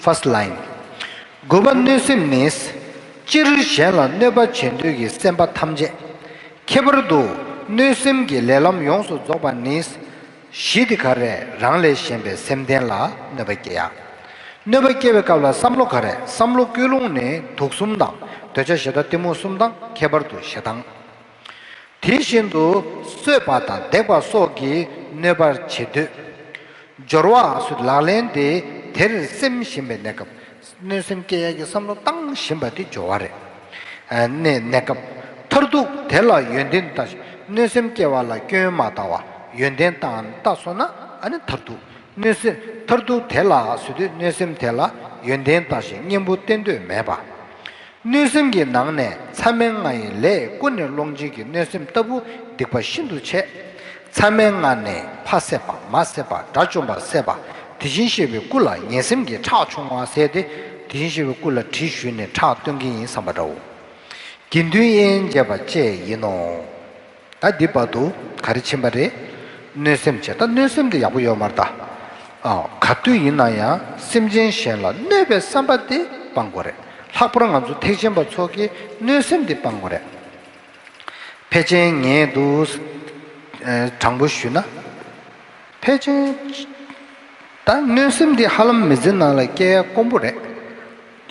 first line། དགུ་པ་གནོད་སེམས་ནི། སྤྱིར་གཞན་ལ་གནོད་པ་བྱེད་འདོད་ཀྱི་སེམས་པ་ཐམས་ཅད། ཁྱད་པར་དུ་གནོད་སེམས་ཀྱི་ལས་ལམ་ཡོངས་སུ་རྫོགས་པ་ནི། གཞི་དེ་ག་རེ་རང་ལས་གཞན་པའི་སེམས་ལྡན་ལ་གནོད་པ་སྐྱེལ་ཡ། གནོད་པ་སྐྱེལ་བའི་སྐབས་ལ་བསམ་བློ་ག་རེ། བསམ་བློ་ཀུན་སློང་ནི་དུག་གསུམ་དང་འདོད་ཆགས་ཞེ་སྡང་གཏི་མུག་གསུམ་དང་ཁྱད་པར་དུ་ཞེ་སྡང་། དེ་བཞིན་དུ་གསོད་པ་དང་བརྡེག་པ་སོགས་ཀྱིས་གནོད་པར་བྱེད་འདོད། སྦྱོར་བ་སོགས་ལག་ལེན་དེ་དེར་སེམས་བཞིན་པའི་གནས་སྐབས། གནོད་སེམས་སྐྱེ་ཡག་གི་བསམ་བློ་བཏང་བཞིན་པ་དེ་སྦྱོར་བ་རེད། ཨ་ནི་གནས་སྐབས། མཐར་ཐུག་དེ་ལ་ཡོན་ཏན་བཏགས་ཤིང་། གནོད་སེམས་སྐྱེ་བ་ལ་སྐྱོན་མ་བཏགས་པ། ཡོན་ཏན་བཏགས་བཏགས་སོང་ན་ཨ་ནི་མཐར་ཐུག་གནོད་སེམས་མཐར་ཐུག་དེ་ལ་ཟེར་དུས་གནོད་སེམས་དེ་ལ་ཡོན་ཏན་བཏགས་ཤིང་གཉེན་པོ་བསྟེན་འདོད་མེད་པ། གནོད་སེམས་ཀྱི་ནང་ནས་མཚམས་མེད་ལྔ་ཡི་ལས་ཀུན་ནས་སློང་བྱེད་ཀྱི་གནོད་སེམས་ལྟ་བུ་སྡིག་པ་ཤིན་ཏུ་ཆེ། མཚམས་མེད་ལྔ་ནས་ཕ་བསད་པ། མ་བསད་པ། དགྲ་བཅོམ་པ་བསད་པ། དེ་བཞིན་གཤེགས་པའི་སྐུ་ལ་ངན་སེམས་ཀྱི་ཁྲག་ཕྱུང་བ་ཟེར་ཏེ། དེ་བཞིན་གཤེགས་པའི་སྐུ་ལ་གྲི་གཞུས་ནས་ཁྲག་བཏོན་གྱི་ཡིན་བསམ་པ་འདྲ་བོ། དགེ་འདུན་དབྱེན་བྱེད་པ་བཅས་ཡིན་ནོ། ད་འདི་བར་དུ་ག་རེ་ཕྱིན་པ་རེད། གནོད་སེམས་བྱས། ད་གནོད་སེམས་དེ་ཡག་པོ་ཡོད་མ་རེད་ད། ཨ། ག་དུས་ཡིན་ན་ཡང་སེམས་ཅན་གཞན་ལ་གནོད་པའི་བསམ་པ་དེ་སྤང་དགོས་རེད། ལྷག་པར་ང་ཚོ་ཐེག་ཆེན་པ་ཚོ་གིས་གནོད་སེམས་དེ་སྤང་དགོས་རེད། ཕལ་ཆེར་ངས་འདུག་ཨ། དྲང་པོ་ཞུས་ན། ཕལ་ཆེར། ད་གནོད་སེམས་འདི་ཧ་ལམ་མི་ཚེ་ནང་ལ་སྐྱེ་ཡ་དཀོན་པོ་རེད།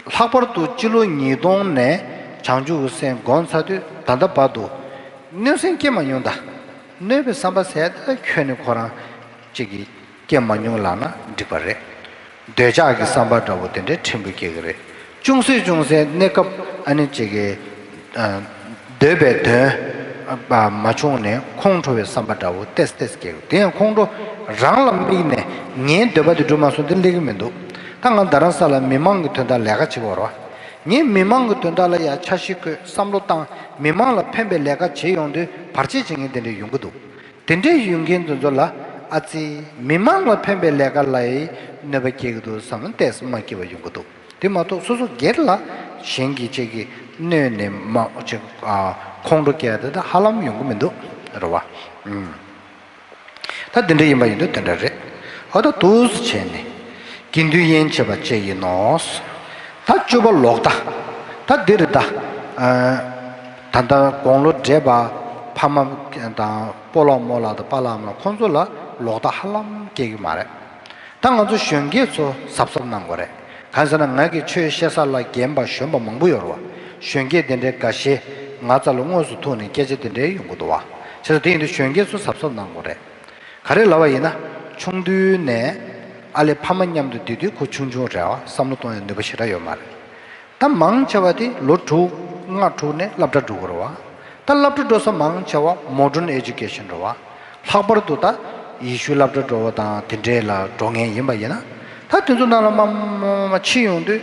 ལྷག་པར་དུ་སྤྱི་ལོ་ཉིས་སྟོང་ནས་བྱང་ཆུབ་ཀྱི་སེམས་བསྒོམས་ཚར་དུས་ད་ལྟ་བར་དུ་གནོད་སེམས་སྐྱེ་མ་མྱོང་། ད་གནོད་པའི་བསམ་པ་ཟེར་ཡ་དེ་ཁྱོན་ནས་ཁོ་རང་གཅིག་གིས་སྐྱེ་མ་མྱོང་ལབ་ན་འགྲིག་པ་རེད། འདོད་ཆགས་ཀྱི་བསམ་པ་འདྲ་བོ་དེ་འདྲའི་ཕྲན་བུ་སྐྱེ་གི་རེད། ཅུང་ཟད་ཅུང་ཟད་གནས་སྐབས་ཨ་ནི་གཅིག་གི་ཨ། འདོད་པའི་དོན་མ་བྱུང་ནས་ཁོང་ཁྲོ་བའི་བསམ་པ་འདྲ་བོ་ཏོག་ཙམ་ཏོག་ཙམ་སྐྱེ་དགོས། དེ་ཡང་ཁོང་ཁྲོ་རང་ལ་དམིགས་ནས་ངའི་འདོད་པ་དེ་འགྲུབ་མ་སོང་དེ་སླེབས་ཀྱི་མི་འདུག་ད་ང་རྡ་རམ་ས་ལ་མི་མང་གི་དོན་དག་ལས་ཀ་བྱེད་ཀྱི་ཡོད་རེད་བ། ངས་མི་མང་གི་དོན་དག་ལ་ཡ་འཆར་གཞི་བཀོད། བསམ་བློ་བཏང་། མི་མང་ལ་ཕན་པའི་ལས་ཀ་བྱེད་ཡོང་དུས་བར་ཆད་བྱེད་མཁན་དེ་འདྲ་ཡོང་གི་འདུག་དེ་འདྲའི་ཡོང་མཁན་དེ་ཚོ་ལ་ཨ་ཙི་མི་མང་ལ་ཕན་པའི་ལས་ཀ་ལ་ཡི་གནོད་པ་སྐྱེལ་གྱི་འདུག་བསམ་ན་ཏོག་ཙམ་མ་སྐྱིད་པ་ཡོང་གི་འདུག་དེ་མ་གཏོགས་སོ་སོ་སྒེར་ལ་གཞན་གྱི་ཅིག་གི་གནོད་ནས་མ་ཅིག་ཨ། ཁོང་ཁྲོ་སྐྱེ་ཡ་དེ་ད་ཧ་ལམ་ཡོང་གི་མི་འདུག་རེད་བ། ཨུམ། ད་དེ་འདྲ་ཡིན་པ་ཡིན་དུས་དེ་འདྲ་རེད། འོ་ད་འདུག་སེ་བྱས་ནས་དགེ་འདུན་དབྱེན་བྱེད་པ་བཅས་ཡིན་ནོ། ད་བཅུ་པ་ལོག་ལྟ། ད་འདི་རེད་ད། ཨ། ད་ལྟ་དགུང་ལོ་བགྲེས་པ་ཕ་མ་དང་སྤོ་ལགས་རྨོ་ལགས་དང་པཱ་ལགས་ཨ་མ་ལགས་ཁོང་ཚོ་ལ་ལོག་ལྟ་ཧ་ལམ་སྐྱེ་གི་མ་རེད། ད་ང་ཚོ་གཞོན་སྐྱེས་ཚོ་གཟབ་གཟབ་གནང་དགོས་རེད། གང་ཟེར་ན་ང་གི་ཆོས་བཤད་ས་ལ་རྒན་པ་གཞོན་པ་མང་པོ་ཡོད་རེད་བ། གཞོན་སྐྱེས་དེ་འདྲའི་འགའ་ཤས་ང་རྩ་ལ་དངོས་སུ་ཐུག་ནས་སྐད་ཆ་དེ་འདྲའི་ཡོང་གི་འདུག་བ། བྱས་ཙང་དེ་ཡིན་དུས་གཞོན་སྐྱེས་ཚོ་གཟབ་གཟབ་གནང་དགོས་རེད། ག་རེ་ལབ་པ་ཡིན་ན། ཆུང་དུས་ནས་ ཨ་ལས་ཕ་མ་མཉམ་དུ་བསྡད་དུས་ཁོ་ཆུང་ཆུང་རེད་བ། བསམ་བློ་གཏོང་ཡ་ནུས་པ་ཞེ་དྲག་ཡོད་མ་རེད། ད་མང་ཆེ་བ་དེ་ལོ་དྲུག་ལྔ་དྲུག་ནས་སློབ་གྲྭ་འགྲོ་གི་རེད་བ། ད་སློབ་གྲྭ་འགྲོ་ས་མང་ཆེ་བ་མོ་ཌརན་ཨེ་ཇུ་ཀེ་ཤན་རེད་བ། ལྷག་པར་དུ་ད་ཡེ་ཤུའི་སློབ་གྲྭ་འགྲོ་བ་དང་དེ་འདྲས་ལ་འགྲོ་མཁན་ཡིན་པ་ཡིན་ན། ད་དེ་ཚོ་ནང་ལ་མ་མ་མ་ཕྱིན་ཡོང་དུས་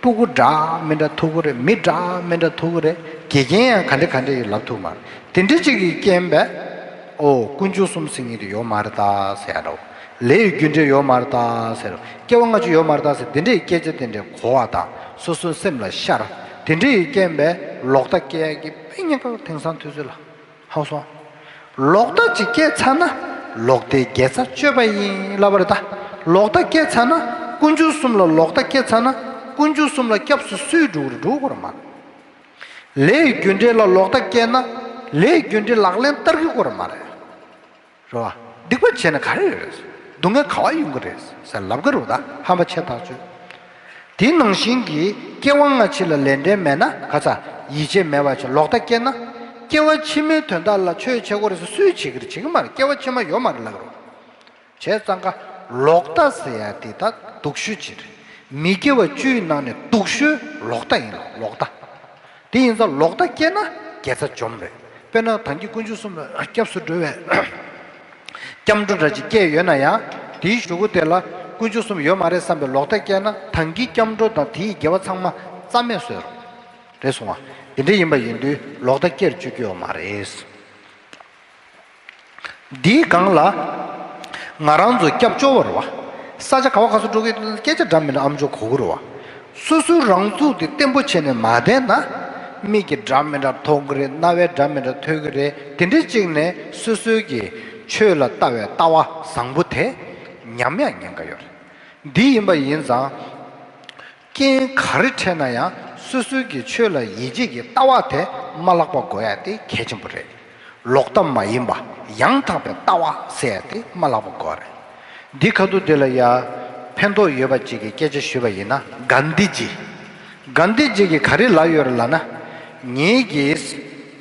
སྤུ་གུ་འདྲ་མི་འདྲ་ཐུག་གི་རེད། མི་འདྲ་མི་འདྲ་ཐུག་གི་རེད། དགེ་རྒན་ཡང་ག་འདྲ་ག་འདྲ་ཡོད་ལབ་ཐུབ་མ་རེད། དེ་འདྲ་ཅིག་གི་རྐྱེན་པས། ཨོ་དཀོན་མཆོག་གསུམ་ཟེར་མཁན་དེ་ཡོད་མ་རེད་ད་ཟེར་ཡ་འདྲ་བོ། ལས་ཀྱི་རྒྱུ་འབྲས་ཡོད་མ་རེད་ད་ཟེར། སྐྱེ་བ་སྔ་ཕྱི་ཡོད་མ་རེད་ད་ཟེར། དེ་འདྲའི་སྐད་ཆ་དེ་འདྲའི་གོ་བ་དང་སོ་སོའི་སེམས་ལ་ཤར། དེ་འདྲའི་རྐྱེན་པས་ལོག་ལྟ་སྐྱེ་ཡ་གི་དཔེ་ཉེན་ཁ་དེང་སང་དུས་ཚོད་ལ་ཧ་གོ་སོང་། ལོག་ལྟ་ཅིག་སྐྱེས་ཚར་ན་ལོག་ལྟའི་དགེ་རྩ་སྤྱོད་པ་ཡིན་ལབ་པ་རེད་ད། ལོག་ལྟ་སྐྱེས་ཚར་ན་དཀོན་མཆོག་གསུམ་ལ་ལོག་ལྟ་སྐྱེས་ཚར་ན་དཀོན་མཆོག་གསུམ་ལ་སྐྱབས་སུ་སུས་འགྲོ་གི་རེད། འགྲོ་གི་རེད་མ་རེད། ལས་ཀྱི་རྒྱུ་འབྲས་ལ་ལོག་ལྟ་སྐྱེས་ན་ལས་ཀྱི་རྒྱུ་འབྲས་ལག་ལེན་བསྟར་གི་ཡོད་རེད་མ་རེད། རེད་བ། སྡིག་པ་བྱས་ན་ག་རེ་ཡོད་རེད། སྡུག་བསྔལ་ག་བ་ཡོང་གི་རེད་ཟེར་ལབ་གི་རེད་བ། ད་ཧམ་པ་ཆེ་ཐག་ཆོད། དེའི་ནང་བཞིན་གྱི་སྐྱེ་བ་སྔ་ཕྱི་ལ་ལས་འབྲས་མེད་ན་ག་ཚ་ཡིད་ཆེས་མེད་པ་བྱས་ལོག་ལྟ་སྐྱེས་ན། སྐྱེ་བ་ཕྱི་མའི་དོན་དག་ལ་ཆོས་བྱེད་དགོས་རེད་ཟེར་སུས་བྱེད་ཀྱི་རེད། བྱེད་ཀྱི་མ་རེད། སྐྱེ་བ་ཕྱི་མ་ཡོད་མ་རེད་ལབ་གི་རེད་བ། བྱས་ཙང་ཀ་ལོག་ལྟ་ཟེར་ཡ་དེ་ད་སྡུག་ཤོས་ཅིག་རེད། མི་དགེ་བ་བཅུའི་ནང་ནས་སྡུག་ཤོས་ལོག་ལྟ་ཡིན་ལ་ལོག་ལྟ། དེ་ཡིན་ཙང་ལོག་ལྟ་སྐྱེས་ན་དགེ་རྩ་འཇོམས་རེད། དཔེར་ན་ད་གིན་དཀོན་མཆོག་གསུམ་ལ་སྐྱབས་སུ་འགྲོ་བའི་སྐྱབས་འགྲོ་འདྲ་ཅིག་སྐྱེས་ཡོད་ན་ཡང་དེའི་གཞུག་གུ་དེ་ལ་དཀོན་མཆོག་གསུམ་ཡོད་མ་རེད་བསམ་པའི་ལོག་ལྟ་སྐྱེས་ན་ད་གིན་སྐྱབས་འགྲོ་དང་དེའི་དགེ་བ་ཚང་མ་རྩ་མེད་བཟོས་རུང་རེད་སོང་བ། དེ་འདྲ་ཡིན་པ་ཡིན་དུས་ལོག་ལྟ་སྐྱེར་བཅུག་གི་ཡོད་མ་རེད། འདིའི་སྒང་ལ་ང་རང་ཚོ་སྐྱབས་བཅོལ་བ་རེད་བ། ས་ཆ་ག་བ་ག་ས་འགྲོ་གི་ཡོད་དུས་སྐད་ཆ་འདྲ་མི་འདྲ་ཨམ་ཅོག་གོ་གི་རེད་བ། སོ་སོའི་རང་ཚུགས་དེ་བརྟན་པོ་བྱས་ནས་མ་བསྡད་ན། མིག་གིས་འདྲ་མི་འདྲ་མཐོང་གི་རེད། རྣ་བས་འདྲ་མི་འདྲ་ཐོས་ཀྱི་རེད། དེ་འདྲ་ཅིག་ནས་སོ་སོའི་གི་ཆོས་ལ་ལྟ་བའི་ལྟ་བ་བཟང་པོ་དེ་ཉམས་ཡག་ཉེན་ཁ་ཡོད་རེད། འདི་ཡིན་པ་ཡིན་ཙང་། རྐྱེན་ག་རེ་འཕྲད་ན་ཡང་སོ་སོའི་གི་ཆོས་ལ་ཡིད་ཆེས་ཀྱི་ལྟ་བ་དེ་མ་བརླག་པ་དགོས་ཡ་དེ་གལ་ཆེན་པོ་རེད། ལོག་ལྟ་མ་ཡིན་པ་ཡང་དག་པའི་ལྟ་བ་ཟེར་ཡ་དེ་མ་བརླག་པ་དགོས་རེད། འདི་ཁ་ཐུག་དེ་ལ་ཡ་ཕན་ཐོགས་ཡོད་པ་ཅིག་གི་སྐད་ཆ་ཞུས་པ་ཡིན་ན། གན་དྷི་ཇི། གན་དྷི་ཇི་གིས་ག་རེ་ལབ་ཡོད་རེད་ལབ་ན། ངེད་ཀྱིས་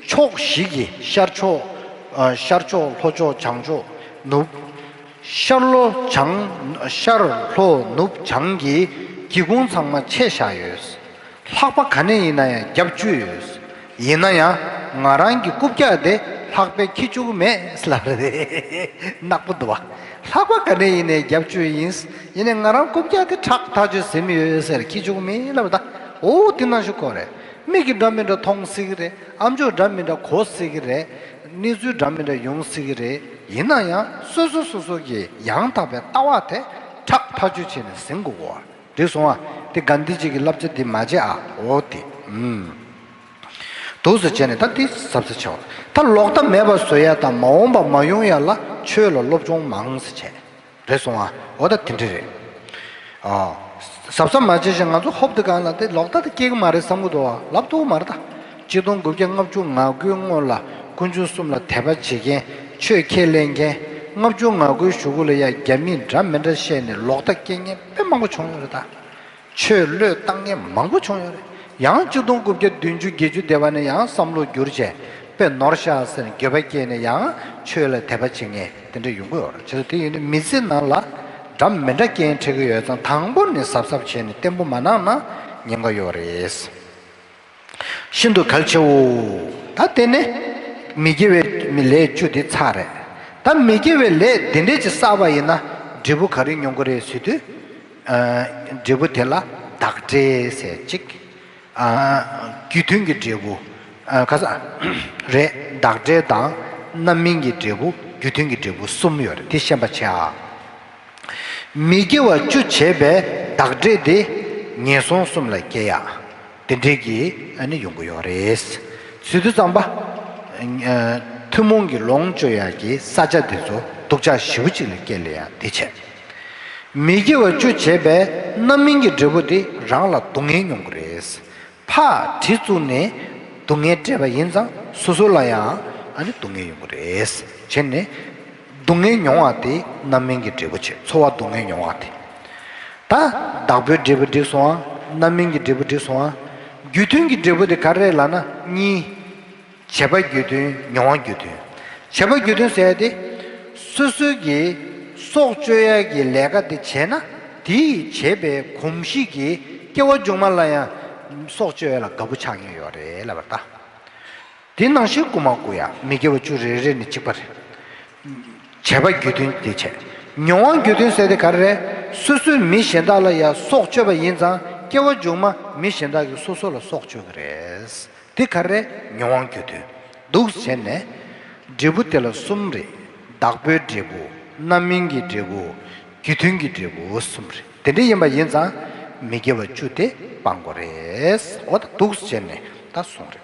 ཕྱོགས་བཞི་གི་ཤར་ཕྱོགས། ཨ། ཤར་ཕྱོགས་ལྷོ་ཕྱོགས་བྱང་ཕྱོགས་ནུབ། ཤར་ལྷོ་བྱང་། ཤར་ལྷོ་ནུབ་བྱང་གི་སྒེའུ་ཁུང་ཚང་མ་ཕྱེ་བཞག་ཡོད། ལྷགས་པ་ག་ནས་ཡིན་ན་ཡང་བརྒྱབ་བཅུག་ཡོད། ཡིན་ན་ཡང་ང་རང་གི་རྐུབ་བཀྱག་དེ་ལྷགས་པས་འཁྱེར་བཅུག་གི་མེད་ལབ་རེད། ནག་པོ་འདུག་བ། ལྷགས་པ་ག་ནས་ཡིན་ནའི་བརྒྱབ་བཅུག་ཡིན། ཡིན་ནའི་ང་རང་རྐུབ་བཀྱག་དེ་ཁྲག་ཐག་ཆོད་ཟིན་ཡོད་ཟེར་འཁྱེར་བཅུག་གི་མེད་ལབ། ད་འོ་དེ་ནང་བཞིན་གོ་རེད། མིག་གིས་འདྲ་མི་འདྲ་མཐོང་སྲིད་ཀྱི་རེད། ཨམ་ཅོག་འདྲ་མི་འདྲ་གོ་སྲིད་ཀྱི་རེད། གནས་ཚུལ་འདྲ་མི་འདྲ་ཡོང་སྲིད་ཀྱི་རེད། ཡིན་ན་ཡང་སོ་སོ་སོ་སོ་གི་ཡང་དག་པའི་ལྟ་བ་དེ་ཁྲག་ཐག་ཆོད་བྱས་ནས་ཟིན་དགོས་གོ། འགྲིག་སོང་ཨ། དེ་གན་དྷི་ཇི་གི་བསླབ་བྱ་དེ་མ་བརྗེད་ཨ། འོ་དེ། ཨུམ། འདུག་སེ་བྱས་ནས་ད་དེ་གཟབ་གཟབ་བྱེད་པ། ད་ལོག་ལྟ་མེད་པ་བཟོ་ཡ་དང་མ་འོངས་པ་མ་ཡོང་ཡ་ལ་ཆོས་ལ་སློབ་སྦྱོང་མང་སེ་བྱས། རེད་སོང་ཨ། འོ་ད་དེ་འདྲ་རེད། ཨ། གཟབ་གཟབ་མ་བྱས་ཤིང་ང་ཚོ་ཧོབ་དེ་གང་ལ་དེ་ལོག་ལྟ་དེ་སྐྱེ་གི་མ་རེད་བསམ་གི་འདུག་བ། ལབ་ཐུབ་གི་མ་རེད་ད། གཅིག་སྟོང་དགུ་བརྒྱ་ལྔ་བཅུ་ང་དགུའི་སྔོན་ལ་དཀོན་མཆོག་གསུམ་ལ་དད་པ་བྱེད་མཁན། ཆོས་ཁས་ལེན་མཁན། ལྔ་བཅུ་ང་དགུའི་གཞུག་གུ་ལ་ཡ་རྒྱ་མིས་འདྲ་མི་འདྲ་བཤད་ནས་ལོག་ལྟ་སྐྱེ་མཁན་དཔེ་མང་པོ་བྱུང་ཡོད་རེད་ད། ཆོས་བློས་བཏང་མཁན་མང་པོ་བྱུང་ཡོད་རེད། ཡང་གཅིག་སྟོང་དགུ་བརྒྱ་བདུན་ཅུ་བརྒྱད་ཅུ་དེ་བ་ནས་ཡང་བསམ་བློ་བསྒྱུར་བྱས་དཔེ་ནོར་ཤག་ཟེར་ནས་འགྱོད་པ་སྐྱེས་ནས་ཡང་ཆོས་ལ་དད་པ་བྱེད་མཁན་དེ་འདྲ་ཡོང་གི་ཡོད་རེད། བྱས་ཙང་དེ་ཡིན་དུས་མི་ཚེ་ནང་ལ་འདྲ་མི་འདྲ་རྐྱེན་འཕྲད་ཀྱི་ཡོད་ཙང་དང་པོ་ནས་གཟབ་གཟབ་བྱས་ནས་བརྟན་པོ་མ་གནང་ན་ཉེན་ཁ་ཡོད་རེད། ཤིན་ཏུ་གལ་ཆེའོ། ད་དེ་ནས་མི་དགེ་བའི་ལས་བཅུ་དེ་ཚར་རེད། ད་མི་དགེ་བའི་ལས་དེ་འདྲས་ཅིག་བསགས་པ་ཡིན་ན་འབྲས་བུ་ག་རེ་མྱོང་གི་རེད་ཟེར་དུས། ཨ། འབྲས་བུ་དེ་ལ་བདག་འབྲས་ཟེར་གཅིག་ཨ། རྒྱུ་མཐུན་གྱི་འབྲས་བུ། ཨ། ག་ས་རེད། བདག་འབྲས་དང་རྣམ་སྨིན་གྱི་འབྲས་བུ། རྒྱུ་མཐུན་གྱི་འབྲས་བུ་གསུམ་ཡོད་རེད། དེ་ཤེས་པ་བྱེད་ཨ། མི་དགེ་བ་བཅུ་བྱས་པའི་བདག་འབྲས་དེ་ངན་སོང་གསུམ་ལ་སྐྱེ་ཡ། དེ་འདྲའི་གི་ཨ་ནི་ཡོང་གི་ཡོད་རེད། ཟེར་དུས་ཙམ་པ། ཨ། ཐུན་མོང་གི་ལོངས་སྤྱོད་ཡ་གི་ས་ཆ་དེ་ཚོ་སྡུག་ཅག་ཞེ་པོ་ཅིག་ལ་སྐྱེལ་ཡ་དེ་བྱས། མི་དགེ་བ་བཅུ་བྱས་པའི་རྣམ་སྨིན་གྱི་འབྲས་བུ་དེ་རང་ལ་སྡུག་བསྔལ་མྱོང་གི་རེད། ཕར་གྲི་བཙུགས་ནས་སྡུག་བསྔལ་སྤྲད་པ་ཡིན་ཙང་སོ་སོ་ལ་ཡང་ཨ་ནི་སྡུག་བསྔལ་ཡོང་གི་རེད། བྱས་ནས་སྡུག་བསྔལ་མྱོང་བ་དེ་རྣམ་སྨིན་གྱི་འབྲས་བུ་བྱས། ཚོར་བ་སྡུག་བསྔལ་མྱོང་བ་དེ། ད་བདག་པོའི་འབྲས་བུ་འགྲིག་སོང་ཨ། རྣམ་སྨིན་གྱི་འབྲས་བུ་འགྲིག་སོང་ཨ། རྒྱུ་མཐུན་གྱི་འབྲས་བུ་དེ་ག་རེ་རེད་ལབ་ན་གཉིས། བྱས་པ་རྒྱུ་མཐུན། མྱོང་བ་རྒྱུ་མཐུན། བྱས་པ་རྒྱུ་མཐུན་ཟེར་ཡ་དེ། སོ་སོའི་གི་ སྲོག་གཅོད་ཡ་གི་ལས་ཀ་དེ་བྱས་ན། དེས་བྱས་པའི་གོམས་གཤིས་ཀྱིས་སྐྱེ་བ་མཇུག་མ་ལ་ཡང་སྲོག་གཅོད་ཡ་ལ་དགའ་པོ་ཆགས་ངེས་ཡོད་རེད་ལབ་པ་རེད་ད། དེ་ནང་བཞིན་རྐུ་མ་རྐུ་ཡ་མི་དགེ་བ་བཅུ་རེ་རེ་ནི་གཅིག་པ་རེད། བྱས་པ་རྒྱུ་མཐུན་དེ་བྱས། མྱོང་བ་རྒྱུ་མཐུན་ཟེར་དེ་ག་རེ་རེད། སོ་སོས་མི་གཞན་དག་ལ་ཡ་སྲོག་གཅོད་པ་ཡིན་ཙང་སྐྱེ་བ་མཇུག་མ་མི་གཞན་དག་གིས་སོ་སོ་ལ་སྲོག་གཅོད་ཀྱི་རེད། དེ་ག་རེ་རེད། མྱོང་བ་རྒྱུ་མཐུན། འདུག་སེ་བྱས་ནས། འབྲས་བུ་དེ་ལ་གསུམ་རེད། བདག་པོའི་འབྲས་བུ། རྣམ་སྨིན་གྱི་འབྲས་བུ། རྒྱུ་མཐུན་གྱི་འབྲས་བུ་གསུམ་རེད། དེ་འདྲ་ཡིན་པ་ཡིན་ཙང་མི་དགེ་བ་བཅུ་དེ་སྤང་དགོས་རེད། འོ་ད་འདུག་སེ་བྱས་ནས་ད་གསུངས་རེད།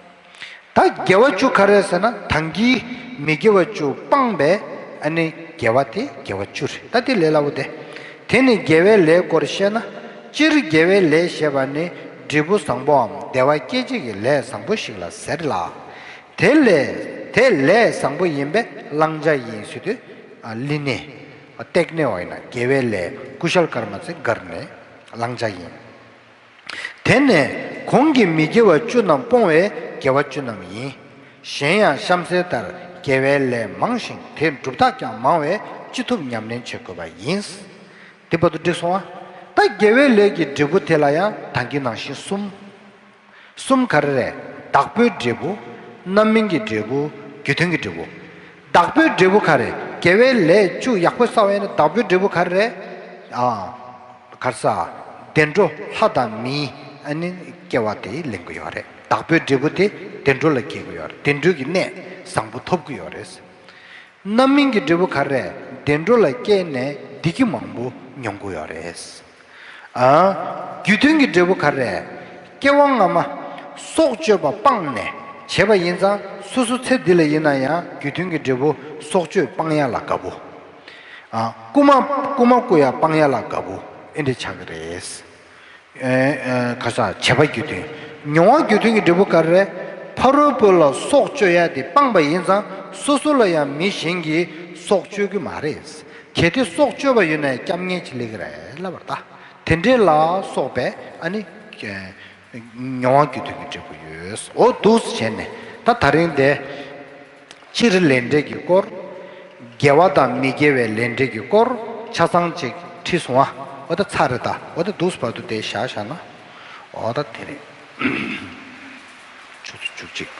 ད་དགེ་བ་བཅུ་ག་རེ་ཟེར་ན། ད་གིན་མི་དགེ་བ་བཅུ་སྤངས་པས་ཨ་ནི་དགེ་བ་དེ་དགེ་བ་བཅུ་རེད། ད་དེ་ལས་སླ་པོ་དེ། དེ་ནི་དགེ་བའི་ལས་སྐོར་བཤད་ན། སྤྱིར་དགེ་བའི་ལས་ཞེས་པ་ནི་འབྲས་བུ་བཟང་པོའམ་བདེ་བ་སྐྱེད་བྱེད་ཀྱི་ལས་བཟང་པོ་ཞིག་ལ་ཟེར་ལ། དེ་ལས་དེ་ལས་བཟང་པོ་ཡིན་པས་བླང་བྱ་ཡིན་ཟེར་དུས། ཨ་ལི་ནི། ཏེག་ནེ་བ་ཡིན་ན་དགེ་བའི་ལས་ཀུ་ཤལ་ཀརྨ་ཚེ་འགར་ནས་བླང་བྱ་ཡིན། དེ་ནས་གོང་གི་མི་དགེ་བ་བཅུ་རྣམས་སྤོང་བས་དགེ་བ་བཅུ་རྣམས་ཡིན། གཞན་ཡང་གཤམ་གསལ་ལྟར་དགེ་བའི་ལས་མང་ཞིང་དེའི་སྒྲུབ་རྟགས་ཀྱང་མང་བས་ཅི་ཐུབ་ཉམས་ལེན་བྱེད་དགོས་པ་ཡིན། དེ་བར་དུ་འགྲིག་སོང་ཨ། ད་དགེ་བའི་ལས་ཀྱི་འབྲས་བུ་དེ་ལ་ཡང་ད་གིན་ནང་བཞིན་གསུམ། གསུམ་ག་རེ་རེད། བདག་པོའི་འབྲས་བུ། རྣམ་སྨིན་གྱི་འབྲས་བུ། རྒྱུ་མཐུན་གྱི་འབྲས་བུ། བདག་པོའི་འབྲས་བུ་ག་རེ། དགེ་བའི་ལས་བཅུ་ཡག་པོ་བསགས་པ་ཡིན་ན་བདག་པོའི་འབྲས་བུ་ག་རེ་རེད། ཨ། ག་རེ་ཟ། བདེ་འགྲོ་ལྷ་དང་མིའི་ཨ་ནི་སྐྱེ་བ་དེ་ལེན་གྱི་ཡོད་རེད། བདག་པོའི་འབྲས་བུ་དེ་བདེ་འགྲོ་ལ་སྐྱེ་གི་ཡོད་རེད། བདེ་འགྲོའི་གི་གནས་བཟང་པོ་ཐོབ་ཀྱི་ཡོད་རེད། རྣམ་སྨིན་གྱི་འབྲས་བུ་ག་རེ་རེད། བདེ་འགྲོ་ལ་སྐྱེས་ནས་བདེ་སྐྱིད་མང་པོ་མྱོང་གི་ཡོད་རེད། ཨ། རྒྱུ་མཐུན་གྱི་འབྲས་བུ་ག་རེ་རེད། སྐྱེ་བ་སྔ་མ་སྲོག་གཅོད་པ་སྤངས་ནས་བྱས་པ་ཡིན་ཙང་སོ་སོ་ཚེ་འདི་ལ་ཡིན་ན་ཡང་རྒྱུ་མཐུན་གྱི་འབྲས་བུ་སྲོག་གཅོད་སྤང་ཡ་ལ་དགའ་པོ། ཨ། རྐུ་མ་རྐུ་མ་རྐུ་ཡ་སྤང་ཡ་ལ་དགའ་པོ་ཨེ་འདྲ་ཆགས་ཀྱི་རེད། ཨེ་ཨེ་ག་ས་བྱས་པ་རྒྱུ་མཐུན། མྱོང་བ་རྒྱུ་མཐུན་གྱི་འབྲས་བུ་ག་རེ་རེད། ཕ་རོལ་པོ་ལ་སྲོག་གཅོད་ཡ་དེ་སྤངས་པ་ཡིན་ཙང་སོ་སོ་ལ་ཡང་མི་གཞན་གྱིས་སྲོག་གཅོད་ཀྱི་མ་རེད། གལ་ཏེ་སྲོག་གཅོད་པ་ཡོད་ན་ཡང་སྐྱབས་ངལ་གྱི་ལས་ཀྱི་རེད་ལབ་པར་ད། དེ་འདྲའི་ལ་སོགས་པའི་ཨ་ནི། མྱོང་བ་རྒྱུ་མཐུན་གྱི་འབྲས་བུ་ཡོད། འོ་འདུག་སེ་བྱས་ནས་ད་ད་རིང་དེ། སྤྱིར་ལས་འབྲས་ཀྱི་སྐོར། དགེ་བ་དང་མི་དགེ་བའི་ལས་འབྲས་ཀྱི་སྐོར་ཆ་ཚང་ཅིག་ཁྲིད་སོང་ཨ། འོ་ད་ཚར་རེད་ད། འོ་ད་འདུག་སེ་བར་དུ་དེ་བཞག་བཞག་ན། འོ་ད་དེ་རེད། ཆུ་ཚོད་བཅུ་གཅིག